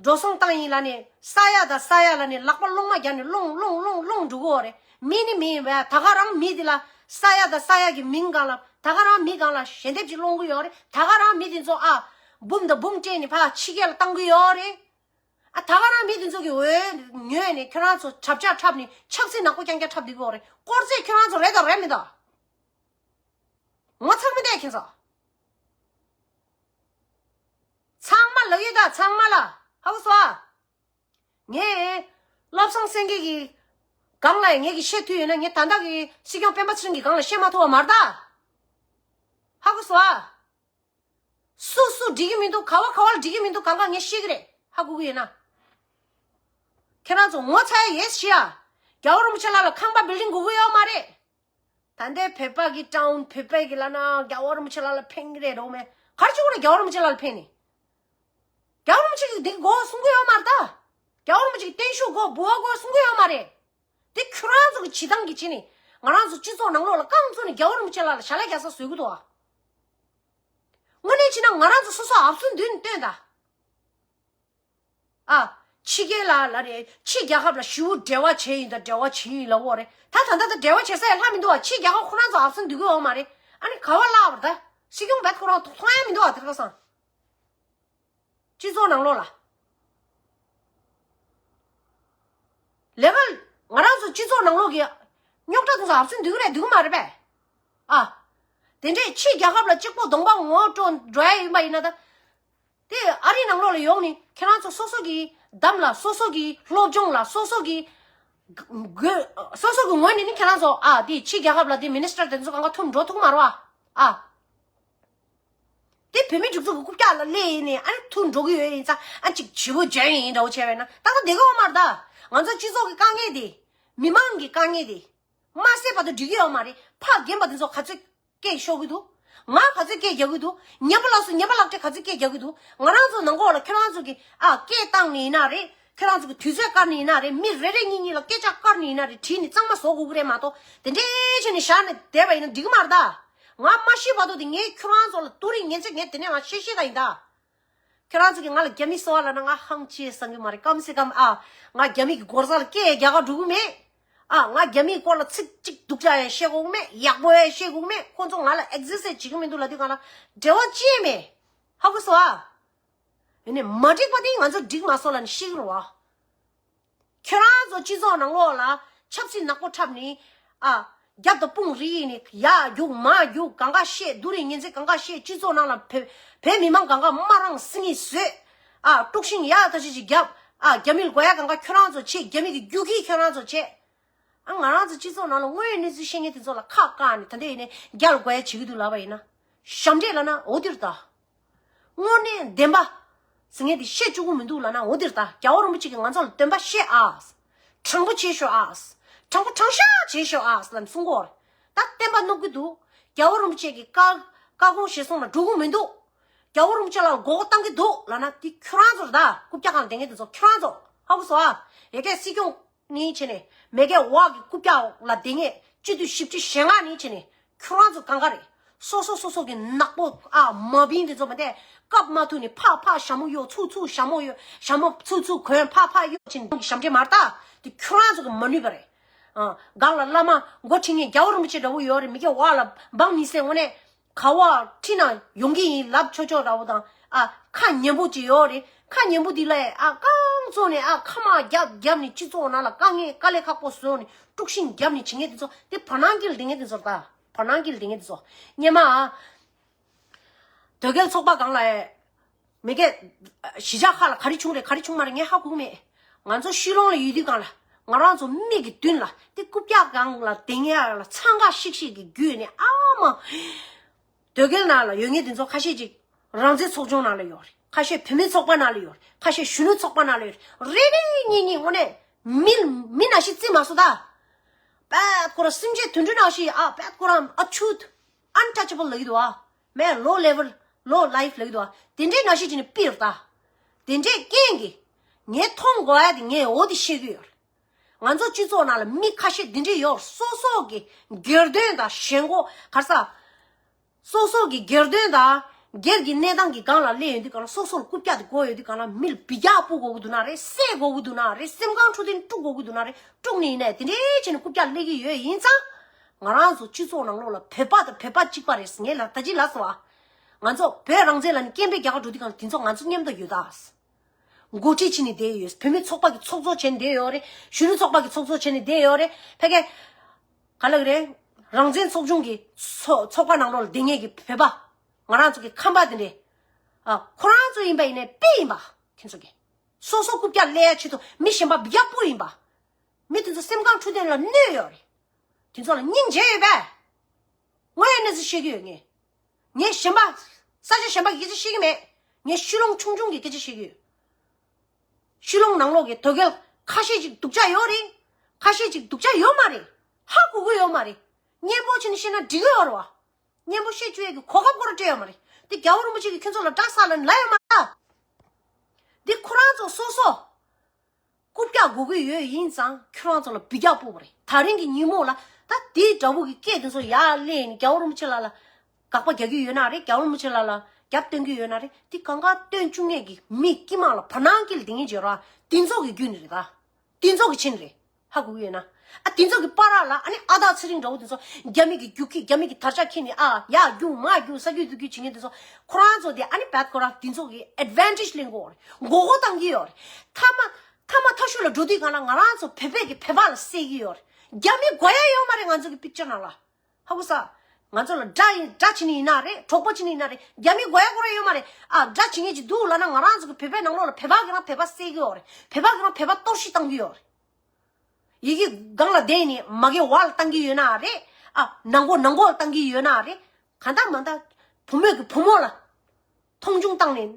འགྲོ་སོང་བཏང་ཡིན་ལབ་ནས་ས་ཡ་དང་ས་ཡ་ལབ་ནས་ལག་པ་སློང་མ་རྒྱབ་ནས་སློང་སློང་སློང་སློང་འགྲོ་གི་ཡོད་རེད། མི་ནི་མི་ཡིན་པས་ད་ག་རང་མི་དེ་ལ་ས་ཡ་དང་ས་ཡ་གི་མིང་སྒང་ལ་ད་ག་རང་མི་སྒང་ལ་ཞལ་འདེབས་ཅིག་སློང་གི་ཡོད་རེད། ད་ག་རང་མི་དེ་ཚོ་ཨ་འབུམ་དང་འབུམ་སྤྲད་ནས་ཕར་ཕྱི་རྒྱལ་ལ་བཏང་གི་ཡོད་རེད། ཨ་ད་ག་རང་མི་དེ་ཚོ་གི་འོས་ཉོས་ནས་ཁྱོད་རང་ཚོ་འཁྲབ་ཆ་འཁྲབ་ནས་ཆབ་སྲིད་ནག་པོ་རྐྱང་རྐྱང་འཁྲབ་བསྡད་ཀྱི་ཡོད་རེད། དཀོར་རྫས་ཁྱོད་རང་ཚོ་རེད་དང་རེད་མི་འདུག་ངོ་ཚ་མི་འདུག་ཁྱེད་ཚོ། ཚང་མ་ལབ་ཡོད་ད། ཚང་མ་ལ་ཧ་གོ་སོང་ཨ། ངས་བློ་བཟང་སེང་གེ་གི་སྒང་ལ་ངེད་ཀྱི་བཤད་ཐུབ་ཡོད་ན། ངས་ད་ལྟ་གི་སྲིད་སྐྱོང་སྤེན་པ་ཚེ་རིང་གི་སྒང་ལ་བཤད་མ་ཐུབ་པ་མ་རེད་ད། ཧ་གོ་སོང་ཨ། སུ་སུ་འགྲིག་གི་མི་འདུག་ག་བ་ག་བ་ལ་འགྲིག་གི་མི་འདུག་གང་ག་ངས་ཤེས་ཀྱི་རེད། ཧ་གོ་གི་ཡོད་ན། ཁྱེད་རང་ཚོ་ངོ་ཚ་ཡ་ཡོད་ཤི་ཨ། རྒྱལ་བ་རིན་པོ་ཆེ་ལགས་ལ་ཁང་པ་བིལ་ཌིང་དགོས་ཀྱི་ཡོད་མ་རེད། ད་ལྟའི་བོད་པ་གི་ཊའུན་བོད་པ་གི་ལབ་ན་རྒྱལ་བ་རིན་པོ་ཆེ་ལགས་ལ་ཕན་གི་རེད་རོགས་མེད། ག་རེ་བྱེད་དགོས་རེད་རྒྱལ་བ་རིན་པོ་ཆེ་ལགས་ལ་ཕན་ནས། རྒྱལ་བ་རིན་པོ་ཆེ་གིས་འདི་དགོས་གསུང་གི་ཡོད་མ་རེད་ད། རྒྱལ་བ་རིན་པོ་ཆེ་གིས་བརྟན་བཞུགས་དགོས་འབུལ་བ་དགོས་གསུང་གི་ཡོད་མ་རེད། དེ་ཁྱོད་རང་ཚོ་གི་བྱེད་སྟངས་ཀྱི་བྱས་ནས་ང་རང་ཚོ་སྤྱི་ཚོགས་ནང་ལོགས་ལ་རྐང་བཙུགས་ནས་རྒྱལ་བ་རིན་པོ་ཆེ་ལགས་ལ་ཞལ་ལག་རྒྱག་ས་བཟོ་གི་འདུག་ཨ། དངོས་གནས་བྱས་ན་ང་རང་ཚོ་སོ་སོ་ཨབ་སུ་མདུན་ནས་སྟོན་ད། ཨ། ཕྱི་རྒྱལ་ལ་ལ་རེད། ཕྱི་རྒྱལ་ཁབ་ལ་ཞེ་པོ་འབྲེལ་བ་བྱས་ཡིན་ད། འབྲེལ་བ་བྱས་ཡིན་ལབ་ཡོད་རེད། ད་ད་ལྟ་ད་འབྲེལ་བ་བྱེད་ས་ཡང་ལྷག་མི་འདུག་ཨ། ཕྱི་རྒྱལ་ཁབ་ཁོ་རང་ཚོ་ཨབ་སུ་འདུག་གི་ཡོད་མ་རེད། ཨ་ནི་ག་བ་བརླག་པ་རེད་ད། སྲིད་སྐྱོང་བད་ཁོ་རང་མཐོང་ཡ་མི་འདུག་ཨ། དེ་ག་སང་། སྤྱི་ཚོགས་ནང་ལོགས་ལ། ལས་ཀ་ང་རང་ཚོ་སྤྱི་ཚོགས་ནང་ལོགས་ཀྱི་རྙོག་དྲ་དེ་ཚོ་ཨབ་སུ་འདུག་གི་རེད་འདུག་གི་མ་རེད་པས། ཨ། དེ་འདྲས་ཕྱི་རྒྱལ་ཁབ་ལ་གཅིག་པོ་གདོང་པ་ངོ་སྤྲོད་འགྲོ་ཡ་ཡིན་པ་ཡིན་ན་ད། དེ་ཨ་རི་ནང་ལོགས་ལ་ཡོང་ནས་ཁྱེད་རང་ཚོ་སོ་སོ་གི་འདམ་ལ་སོ་སོ་གི་སློབ་སྦྱོང་ལ་སོ་སོ་གི་དགོས། སོ་སོ་གི་ངོས་ནས་ནི་ཁྱེད་རང་ཚོ་ཨ་དེ་ཕྱི་རྒྱལ་ཁབ་ལ་དེ་མི་ནི་སི་ཊར་དེ་ཚོ་གང་ག་ཐུག་འགྲོ་ཐུབ་མ་རེད་བ། ཨ། དེ་བོད་མི་སྒྲིག་འཛུགས་ཀྱི་རྐུབ་བཀྱག་ལ་སླེབས་ཡིན་ནས་ཨ་ནི་ཐུག་འགྲོ་གི་ཡོད་ཡིན་ཙང་ཨ་ཅིག་བྱིས་པོ་འཇོན་ཡིན་འདྲ་བོ་བྱས་པས་ན་ད་ག་དེ་ག་འོ་མ་རེད་ད། ང་ཚོ་སྤྱི་ཚོགས་ཀྱི་དཀའ་ངལ་དེ། མི་མང་གི་དཀའ་ངལ་དེ། མ་བསད་བར་དུ་འགྲིག་གི་ཡོད་མ་རེད། ཕ་རྒན་པ་དེ་ཚོ་ག་ཚོད་སྐད་ཤོར་གི་འདུག་ང་ག་ཚོད་སྐད་རྒྱག་གི་འདུག་ཉན་པ་ལགས་སུ་ཉན་པ་ལགས་བྲེ་ག་ཚོད་སྐད་རྒྱག་གི་འདུག་ང་རང་ཚོ་ནང་ཁོག་ལ་ཁྱོད་རང་ཚོ་གི་ཨ་སྐད་བཏང་ནི་ཡིན་ན་རེད། ཁྱོད་རང་ཚོ་གི་དུས་ཚོད་བཀར་ནི་ཡིན་ན་རེད། མི་རེ་རེ་གཉིས་གཉིས་ལ་སྐད་ཆ་བཀར་ནི་ཡིན་ན་རེད། བྲིས་ནི་གཙང་མ་བཟོ་དགོས་གི་རེད་མ་གཏོགས་དེ་འདྲའི་བྱས་ནས་བཞག་ནས་བསྡད་པ་ཡིན་ན་འགྲིག་གི་མ་རེད་ད། ང་མ་ཤི་བར་དུ་དེ་ངས་ཁྱོད་རང་ཚོ་ལ་ཏུ་རིག་ཉན་ཚེ་ངས་དེ་ནས་ང་བཤད་ཤེས་ད་ཡིན་ད། ཁྱོད་རང་ཚོ་གིས་ང་ལ་རྒྱ་མི་གསོ་བ་ལབ་ན་ང་ཧང་ཆེ་བསམ་གི་མ་རེད། ཀམ་སེ་ཀམ་ཨ། ང་རྒྱ་མི་གི་སྒོ་རྩ་ལ་སྐད་རྒྱག་ག་འགྲོ་གི་མེད། ཨ། ང་རྒྱ་མིའི་སྐོར་ལ་ཚིག་གཅིག་སྡུག་ཅག་ཡང་བཤད་དགོས་གི་མེད། ཡག་པོ་ཡང་བཤད་དགོས་གི་མེད། ཁོང་ཚོ་ང་ལ་ཨེག་ཛིས་ཊི་བྱེད་ཀྱི་མི་འདུག་ལབ་དུས་ང་ལ་འབྲེལ་བ་ཅི་ཡང་མེད། ཧ་གོ་སོང་ཨ། ཡིན་ནའི་མ་འགྲིག་པ་དེ་ང་ཚོ་འགྲིག་མ་སོང་ལབ་ནས་བཤད་ཀྱི་རེད་བ། ཁྱོད་རང་ཚོ་སྤྱི་ཚོགས་ནང་ལོགས་ལ་ཆབ་སྲིད་ནག་པོ་འཁྲབ་ནི། ཨ། རྒྱབ་དང་དཔུང་རིས་ནི་ཡར་རྒྱུག་མར་རྒྱུག་གང་ག་བཤད། སྡུག་རུས་ངན་ཚིག་གང་ག་བཤད། སྤྱི་ཚོགས་ནང་ལ་བོད་བོད་མི་མང་གང་ག་དམར་རང་སིང་ངེ་བཟོས། ཨ། དཀྲུག་ཤིང་ཡག་ཐག་ཆོད་ཅིག་རྒྱབ། ཨ། རྒྱ་མིར་དགོས་ཡ་གང་ག་ཁྱོད་རང་ཚོ་བྱེད། རྒྱ་མི་གི་རྒྱུག་ཁྱི་ཁྱོད་རང་ཚོ་བྱེད། ཨ། ང་རང་ཚོ་སྤྱི་ཚོགས་ནང་ལ་དངོས་ཡོད་གནས་ཚུལ་བཤད་མཁན་དེ་ཚོ་ལ་ཁག་བཀག་ནས་ད་ལྟ་ཡིན་ནའི་རྒྱ་ལ་དགོས་ཡ་བྱེད་ཀྱི་འདུག་ལབ་པ་ཡིན་ན། ཞབས་འདྲེན་ལབ་ན་འོ་དེ་རེད་ད། དངོས་གནས་བདེན་པ་ཟེར་མཁན་དེ་བཤད་བཅུག་གི་མི་འདུག་ལབ་ན་འོ་དེ་རེད་ད། རྒྱལ་བ་རིན་པོ་ཆེ་གིས་ང་ཚོ་ལ་སྟོན་པ་བཤད་ཨ། དྲང་པོ་བྱེད་ཤོག་ཨ། དྲང་པོ་དྲང་བཞག་བྱེད་ཤོག་ཨ་ལབ་ནས་གསུང་གི་ཡོད་རེད། ད་བསྟན་པ་བསྣུབ་ཀྱི་འདུག་རྒྱལ་བ་རིན་པོ་ཆེ་གི་བཀའ་བཀའ་དགོངས་གཞིར་བཟུང་ལ་འགྲོ་གི་མི་འདུག་རྒྱལ་བ་རིན་པོ་ཆེ་ལ་མགོ་སྐོར་བཏང་གི་འདུག་ལབ་ན་དེ་ཁྱོད་རང་ཚོ་རེད་ད། རྐུབ་བཀྱག་སྒང་ལ་བསྡད་མཁན་དེ་ཚོ་ཁྱོད་རང་ཚོ། ཧ་གོ་སོང་ཨ། ཡ་གི་སྲིད་སྐྱོང་ནི་བྱས་ནས་མེ་ཀའི་འོག་གི་རྐུབ་བཀྱག་ལ་བསྡད་མཁན་སྤྱི་འཐུས་བཞི་བཅུ་ཞེ་ལྔ་ནི་བྱས་ནས་ཁྱོད་རང་ཚོ་གང་ག་རེད། སོ་སོ་སོ་སོ་གི་ནག་པོ་ཨ་མ་བིན་དེ་ཚོ་མ་བསྡད། སྐབས་མ་ཐུག་ནས་ཕག་ཕག་ཞྭ་མོ་གཡོག་ཚུགས་ཚུགས་ཞྭ་མོ་གཡོག་ཞྭ་མོ་ཚུགས་ཚུགས་གོན་ཕག་ཕག་གཡོག་བྱས་ནས་ཞབས་འདྲེན་མ་རེད་ད། དེ་ཁྱོད་རང་ཚོ་གི་མ་ནུས་པ་རེད། ཨ། སྒང་ལ་བླ་མ་མགོ་ཁྲིད་མཁན་རྒྱལ་བ་རིན་པོ་ཆེ་འདྲ་བོ་ཡོད་རེད། མེ་ཀའི་འོག་ལ་འབངས་མི་སེར་དངོས་གནས། ག་བ་ཁྲིད་ན་ཡོང་གི་ཡིན་ལབ་ཆོག་ཆོག་འདྲ་བོ་དང་། ཨ། ཁ་ཉན་པོ་ཅིག་ཡོད་རེད། ཁ་ཉན་པོ་འདི་ལ་ཨ་རྐང་བཙུགས་ནས་ཨ་ཁ་མ་རྒྱབ་རྒྱབ་ནས་སྤྱི་ཚོགས་ནང་ལ་དཀའ་ངལ་དཀའ་ལས་ཁག་པོ་བཟོས་ནས་དཀྲུག་ཤིང་རྒྱབ་ནས་བྱེད་མཁན་དེ་ཚོ་དེ་བར་སྣང་གི་ལ་བསྡད་མཁན་དེ་ཚོ་རེད་ད། བར་སྣང་གི་ལ་བསྡད་མཁན་དེ་ཚོ། སྔོན་མ་ཨ། དོལ་རྒྱལ་ཚོགས་པ་སྒང་ལ་ཨེ། མི་སྒེར་གཞིས་ཆགས་ཁག་ལ་ག་རེ་བྱུང་རེད་ག་རེ་བྱུང་མ་རེད་ངས་ཧ་གོ་གི་མེད། ང་ཚོ་ཤུལ་ལོང་ལ་ཡོད་དུས་སྒང་ལ་ང་རང་ཚོ་མིག་གི་མདུན་ལ་དེ་རྐུབ་བཀྱག་སྒང་ལ་བསྡད་མཁན་ལ་འཚང་ཁ་ཤིག་ཤིག་གི་བརྒྱུད་ནས་ཨ་མ། དོལ་རྒྱལ་ནང་ལ་ཡོད་མཁན་དེ་ཚོ་ཁ་ཤས་ཅིག་རང་བཙན་ཚོགས་ཆུང་ནང་ལ་ཡོད་རེད། ཁ་ཤས་བུད་མེད་ཚོགས་པ་ནང་ལ་ཡོད་རེད། ཁ་ཤས་གཞོན་ནུ་ཚོགས་པ་ནང་ལ་ཡོད་རེད། རེ་རེ་གཉིས་གཉིས་དངོས་གནས་མི་མི་ནང་བཞིན་བརྩི་མ་སོང་ད། པད་ཁོ་རང་སེམས་ཅན་དུད་འགྲོ་ནང་བཞིན་ཨ་པད་ཁོ་རང་ཨ་ཆུ། untouchable ལབ་ཀྱི་འདུག་ཨ། མེན་low level low life ལབ་ཀྱི་འདུག་ཨ། དེ་འདྲའི་ནང་བཞིན་བྱས་ནས་ཕུད་རེད་ད། དེ་འདྲའི་རྐྱེན་གྱིས་ངས་མཐོང་དགོས་ཡ་དེ་ངས་འོ་དེ་བཤད་ཀྱི་ཡོད་རེད། ང་ཚོ་སྤྱི་ཚོགས་ནང་ལ་མི་ཁ་ཤས་དེ་འདྲས་ཡོད་རེད། སོ་སོ་གི་སྒེར་དོན་དང་ཞེན་ཁོག་ག་རེ་ཟ། སོ་སོ་གི་སྒེར་དོན་དང་སྒེར་གྱི་གནས་སྟངས་ཀྱི་སྒང་ལ་སླེབས་ཡོང་དུས་སྒང་ལ་སོ་སོར་རྐུབ་བཀྱག་དེ་དགོས་ཡོང་དུས་སྒང་ལ་མི་ལ་འབུད་རྒྱག་སྤུ་དགོས་ཀྱི་འདུག་ན་རེད། བསད་དགོས་ཀྱི་འདུག་ན་རེད། སེམས་ཁམས་འཕྲོག་དེ་དཀྲུག་དགོས་ཀྱི་འདུག་ན་རེད། དཀྲུག་ནི་ཡིན་ནའི་དེ་འདྲའི་བྱས་ནས་རྐུབ་བཀྱག་སླེབས་ཀྱི་ཡོད་ཡིན་ཙང་། ང་རང་ཚོ་སྤྱི་ཚོགས་ནང་ལོགས་ལ་བོད་པ་དང་བོད་པ་གཅིག་པ་རེད་ཟེར་ངས་ལ་ད་ཅི་ལབ་སོང་ཨ། ང་ཚོ་བོད་རང་བཙན་ལབ་ནས་སྐད་འབོད་རྒྱག་ག་འགྲོ་དུས་སྒང་ལ་དེ་ཚོ་ང་ཚོ་མཉམ་དུ་ཡོད་ད། འགོ་ཁྲིད་བྱས་ནས་བསྡད་ཡོད། བུད་མེད་ཚོགས་པ་གི་ཚོགས་གཙོ་བྱས་ནས་བསྡད་ཡོད་རེད། གཞོན་ནུ་ཚོགས་པ་གི་ཚོགས་གཙོ་བྱས་ནས་བསྡད་ཡོད་རེད། ཕ་གི་ག་ལབ་རེད། རང་བཙན་ཚོགས་ཆུང་གི་ཚོ་ཚོགས་པ་ནང་ལོགས་ལ་བསྡད་མཁན་གྱི་བོད་པ། ང་རང་ཚོ་གི་ཁམས་པ་དེ་འདྲས། ཨ། ཁོ་རང་ཚོ་ཡིན་པ་ཡིན་ནའི་དཔེ་ཡིན་པ། ཁྱེད་ཚོ་གི་སོ་སོ་རྐུབ་བཀྱག་ལས་ཡ་ཆེད་དུ་མི་གཞན་པ་བི་རྒྱ་སྤོ་ཡིན་པ། མི་དེ་ཚོ་སེམས་ཁམས་འཕྲོད་བསྟེན་ལ་གནོད་ཡོད་རེད། དེ་ཚོ་ལ་སྙིང་རྗེ་ཡོད་པས། དངོས་ཡོད་གནས་ཚུལ་བཤད་ཀྱི་ཡོད་ངས། ངས་གཞན་པ། ས་ཆ་གཞན་པ་གི་སྐད་ཆ་བཤད་ཀྱི་མེད། ངས་ཤུལ་ལུང་ཆུང་ཆུང་གི་སྐད་ཆ་བཤད་ཀྱི་ཡོད། ཤུལ་ལུང་ནང་ལོགས་ཀྱི་དོལ་རྒྱལ་ཁ་ཤས་ཅིག་སྡུག་ཅག་ཡོད་རེད། ཁ་ཤས་ཅིག་སྡུག་ཅག་ཡོད་མ་རེད། ཧ་གོ་གི་ཡོད་མ་རེད། སྙན་པོ་བྱས་ནས་བཤད་ན་འགྲིག་གི་ཡོད་རེད་བ། སྙན་པོ་བཤད་བཅུག་ཡས་ཀྱི་གོ་སྐབས་ཁོ་རང་སྤྲད་ཡོད་མ་རེད། འདི་རྒྱལ་བ་རིན་པོ་ཆེ་གིས་ཁྱོད་ཚོ་ལ་དགྲ་ཟ་ལབ་ནས་ལབ་ཡོད་མ་རེད། འདི་ཁོ་རང་ཚོ་སོ་སོ། རྐུབ་བཀྱག་དགོས་ཀྱི་ཡོད་ཡིན་ཙང་ཁྱོད་རང་ཚོ་ལ་བི་རྒྱག་སྤོ་བ་རེད། ད་རིང་གི་ཉིན་མོ་ལ་ད་དེའི་དགྲ་བོ་གི་སྐད་དེ་ཚོ་ཡར་སླེབས་ནས་རྒྱལ་བ་རིན་པོ་ཆེ་ལགས་ལ་དགག་པ་རྒྱག་གི་ཡོད་ན་རེད། རྒྱལ་བ་རིན་པོ་ཆེ་ལགས་ལ་རྒྱབ་སྟོན་གྱི་ཡོད་ན་རེད། དེ་གང་ག་སྟོན་བཅུག་མཁན་གྱི་མི་དཀྱུས་མ་ལ་བར་སྣང་སྐྱེལ་དེ་ངན་བྱེད་རོགས། དེ་ཚོ་གི་རྒྱུ་ནི་རེད་ད། དེ་ཚོ་གི་ཆེད་ནི་རེད། ཧ་གོ་གི་ཡོད་ན། ཨ། དེ་ཚོ་གི་བར་ལ་ཨ་ནི་ཨ་སྟག་ཚེ་རིང་འདྲ་བོ་དེ་ཚོ་རྒྱ་མི་གི་རྒྱུག་ཁྱི། རྒྱ་མི་གི་དར་ཆ་འཁྱེར་ནས། ཨ། ཡར་རྒྱུག་མར་རྒྱུག་ས་རྒྱུག་རྡོ་རྒྱུག་བྱེད་མཁན་དེ་ཚོ། ཁོ་རང་ཚོ་དེ་ཨ་ནི་བད་ཁོ་རང་དེ་ཚོ་གི་ཨེཌ་ཝན་ཊེཇ་ལེན་གི་ཡོད་རེད། མགོ་སྐོར་བཏང་གི་ཡོད་རེད། མཐའ་མ་མཐའ་མ་མཐའ་གཞུག་ལ་འགྲོ་དུས་གང་ལ་ང་རང་ཚོ་བོད་པའི་གི་བོད་པ་ལ་བསད་ཀྱི་ཡོད་རེད། རྒྱ་མི་དགོས་ཡ་ཡོད་མ་རེད་ང་ཚོ་གི་པིག་ཅར་ནང་ལ། ཧ་གོ་སོང་། ང་ཚོ་ལ་དགྲ་ཡིན། དགྲ་བྱེད་ནི་ཡིན་ན་རེད། གྲོགས་པོ་བྱེད་ནི་ཡིན་ན་རེད། རྒྱ་མི་དགོས་ཡ་ཁོ་རང་ཡོད་མ་རེད། ཨ། དགྲ་བྱེད་མཁན་ཅིག་འདུག་ལབ་ན་ང་རང་ཚོ་གི་བོད་པའི་ནང་ལོགས་ལ་བོད་པ་གི་རང་བོད་པ་བསད་ཀྱི་ཡོད་རེད། བོད་པ་གི་རང་བོད་པ་གཏོར་བཤིག་བཏང་གི་ཡོད་རེད། ཡི་གེ་སྒང་ལ་བསྡད་ནས་མ་གི་བར་ལ་བཏང་གི་ཡོད་ན་རེད། ཨ། ནང་སྒོ་ནང་སྒོ་ལ་བཏང་གི་ཡོད་ན་རེད། གང་ལྟར་མ་ལྟར་བུ་མོས་གི་བུ་མོ་ལ་མཐོང་ཆུང་བཏང་ནས་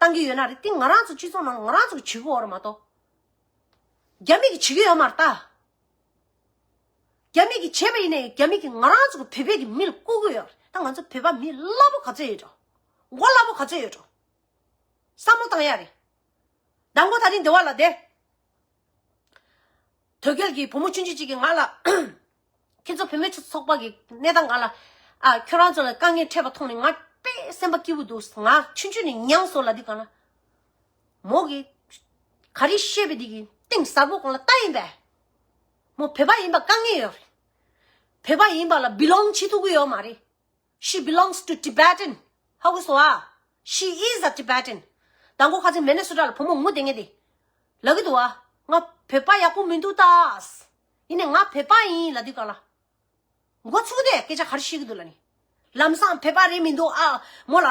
བཏང་གི་ཡོད་ན་རེད། དེ་ང་རང་ཚོ་སྤྱི་ཚོགས་ནང་ང་རང་ཚོ་གི་བྱེད་དགོས་རེད་མ་གཏོགས། རྒྱ་མི་གི་བྱེད་ཀྱི་ཡོད་མ་རེད་ད། རྒྱ་མི་གི་བྱས་པ་ཡིན་ནའི་རྒྱ་མི་གི་ང་རང་ཚོ་གི་བོད་པའི་གི་མི་ལ་བཀུག་གི་ཡོད་རེད། ད་ང་ཚོ་བོད་པ་མི་སླ་པོ་ག་ཚོད་ཡོད་འགྲོ། མགོ་སླ་པོ་ག་ཚོད་ཡོད་འགྲོ། བསམ་བློ་བཏང་ཡ་རེད། མདང་དགོང་དེ་རིང་སྡེ་བ་ལ་བསྡད། དོལ་རྒྱལ་གྱི་བུ་མོ་ཆུང་ཆུང་གཅིག་གིས་ང་ལ། ཁྱེད་ཚོ་བུད་མེད་ཚོགས་པ་གི་གནས་སྟངས་སྒང་ལ། ཨ། ཁྱོད་རང་ཚོ་ལ་དཀའ་ངལ་འཕྲད་པ་མཐོང་ནས་ང་དཔེ་སེམས་པ་སྐྱིད་པོ་འདུག་ང་ཆུང་ཆུང་ནས་མྱངས་སོང་ལབ་དུས་གང་ལ། མོ་གིས་ག་རེ་བཤད་པ་དེ་གི་གཏིང་ཟབ་པོ་སྒང་ལ་ལྟ་ཡིན་པས། མོ་བོད་པ་ཡིན་པ་དཀའ་ངལ་ཡོད་རེད། བོད་པ་ཡིན་པ་ལ་བི་ལོང་བྱེད་ཐུབ་ཀྱི་ཡོད་མ་རེད། She belongs to Tibetan. ཧ་གོ་སོང་ཨ། She is a Tibetan. མདང་དགོང་ཁ་སང་མི་ནི་སོ་ཊ་ལ་བུ་མོ་ངུ་བསྡད་མཁན་དེ་ལབ་ཀྱི་འདུག་ཨ། ང་བོད་པ་ཡག་པོ་མི་འདུག་ད། ཡིན་ནའི་ང་བོད་པ་ཡིན་ལབ་དུས་གང་ལ། མགོ་ཚུགས་ཏེ་སྐད་ཆ་ག་རེ་བཤད་ཀྱི་འདུག་ལབ་ནི། ལམ་སང་བོད་པ་རེད་མི་འདུག་ཨ། མོ་ལ་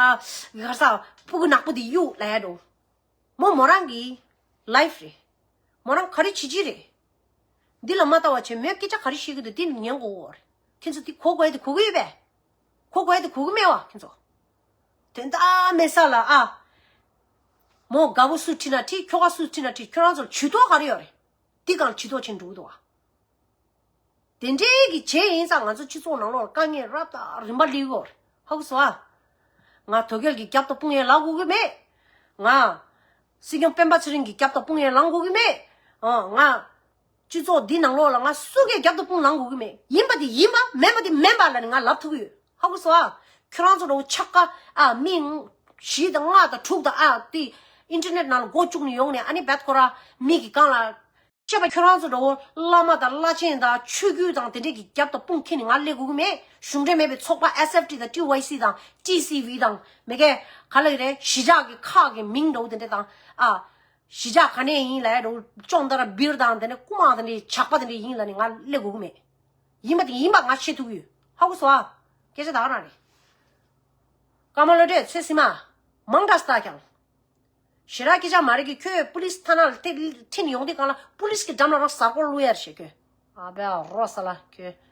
ག་རེ་ཟ། སྤུ་གུ་ནག་པོ་དེ་གཡུག་ལབ་ཡ་འགྲོ། མོ་མོ་རང་གི་ལའིཕ་རེད། མོ་རང་ག་རེ་བྱེད་ཀྱི་རེད། འདི་ལ་མ་ལྟ་བ་བྱས་མོས་སྐད་ཆ་ག་རེ་བཤད་ཀྱི་འདུག་འདི་ཉན་དགོས་རེད། ཁྱེད་ཚོ་འདི་གོ་དགོས་ཡ་དེ་གོ་གི་ཡོད་པས། གོ་དགོས་ཡ་དེ་གོ་གི་མེད་བ་ཁྱེད་ཚོ། དོན་དག་མེད་ས་ལ་ཨ། མོ་དགའ་བོ་སུ་ཁྲིད་ན་ཁྲིད། ཁྱོ་ག་སུ་ཁྲིད་ན་ཁྲིད། ཁྱོད་རང་ཚོར་ཇུས་གཏོགས་ག་རེ་ཡོད་རེད། འདི་གང་ཇུས་གཏོགས་བྱེད་འགྲོ་གི་འདུག་བ། དེ་འདྲའི་གི་བྱས་ཡིན་ཙང་ང་ཚོ་སྤྱི་ཚོགས་ནང་ལོགས་ལ་དཀའ་ངལ་རབ་དང་རིམ་པ་སླེབས་ཡོད་རེད། ཧ་གོ་སོང་ཨ། ང་དོལ་རྒྱལ་གྱི་རྒྱབ་ཏུ་དཔུང་ཡས་ལངས་དགོས་ཀྱི་མེད། ང་སྲིད་སྐྱོང་སྤེན་པ་ཚེ་རིང་གི་རྒྱབ་ཏུ་དཔུང་ཡས་ལངས་དགོས་ཀྱི་མེད། ཨ། ང་སྤྱི་ཚོགས་འདི་ནང་ལོགས་ལ་ང་སུ་གི་རྒྱབ་ཏུ་དཔུང་ལངས་དགོས་ཀྱི་མེད། ཡིན་པ་དེ་ཡིན་པ། མེན་པ་དེ་མེན་པ་ལབ་ནས་ང་ལབ་ཐུབ་ཀྱི་ཡོད། ཧ་གོ་སོང་ཨ། ཁྱོད་རང་ཚོ་འདྲ་བོ་ཆགས་ཀ་ཨ། མི་བཞི་དང་ལྔ་དང་དྲུག་དང་ཨ། དེ་ཨིན་ཊར་ནེཊ་ནང་ལ་མགོ་བཅུག་ནས་ཡོང་ནས་ཨ་ནི་བད་ཁོ་ར་མི་གི་སྒང་ལ། བཤད་པ། ཁྱོད་རང་ཚོ་འདྲ་བོ་བླ་མ་དང་བླ་ཆེན་དང་ཆོས་བརྒྱུད་དང་དེ་འདྲས་ཀྱི་རྒྱབ་ཏུ་དཔུང་ཁྱེར་ནས་ང་སླེབས་དགོས་ཀྱི་མེད། གཞུང་འབྲེལ་མེད་པའི་ཚོགས་པ་ཨེས་ཨེཕ་ཊི་དང་ཊི་ཝའི་སི་དང་ཊི་སི་ཝི་དང་མི་སྒེར་ག་ལ་ཡོད་རེད། གཞིས་ཆགས་ཀྱི་ཁག་གི་མིང་འདྲ་བོ་དེ་འདྲས་དང་ཨ། གཞིས་ཆགས་ག་ནས་ཡིན་ལབ་ཡ་འདྲ་བོ། ཅོང་ཏ་ར་སྦིར་དང་དེ་འདྲས། རྐུ་མ་དེ་འདྲས་ཇག་པ་དེ་འདྲས་ཡིན་ལབ་ནས་ང་སླེབས་དགོས་ཀྱི་མེད། ཡིན་པ་དེ་ཡིན་པ་ང་བཤད་ཐུབ་ཀྱི་ཡོད། ཧ་གོ་སོང་ཨ། སྐད་ཆ་ད་ག་རང་རེད། ཀརྨ་བློ་གྲོས་ཚོད་སྲིད་མ། མང་དྲགས་སྟག་ཀྱང་། ཞེ་དྲག་སྐད་ཆ་མ་རེད་གི། ཁྱོད་པུ་ལིས་ཐ་ན་ལ་དེ་ཁྲིད་ནས་ཡོང་དུས་སྒང་ལ་པུ་ལིས་ཀྱི་འགྲམ་ལ་རང་གཟའ་སྐོར་བླུག་ཡར་བྱེད་ཁྱོད། ཨ་བེ་རོ་ས་ལ་ཁྱོད།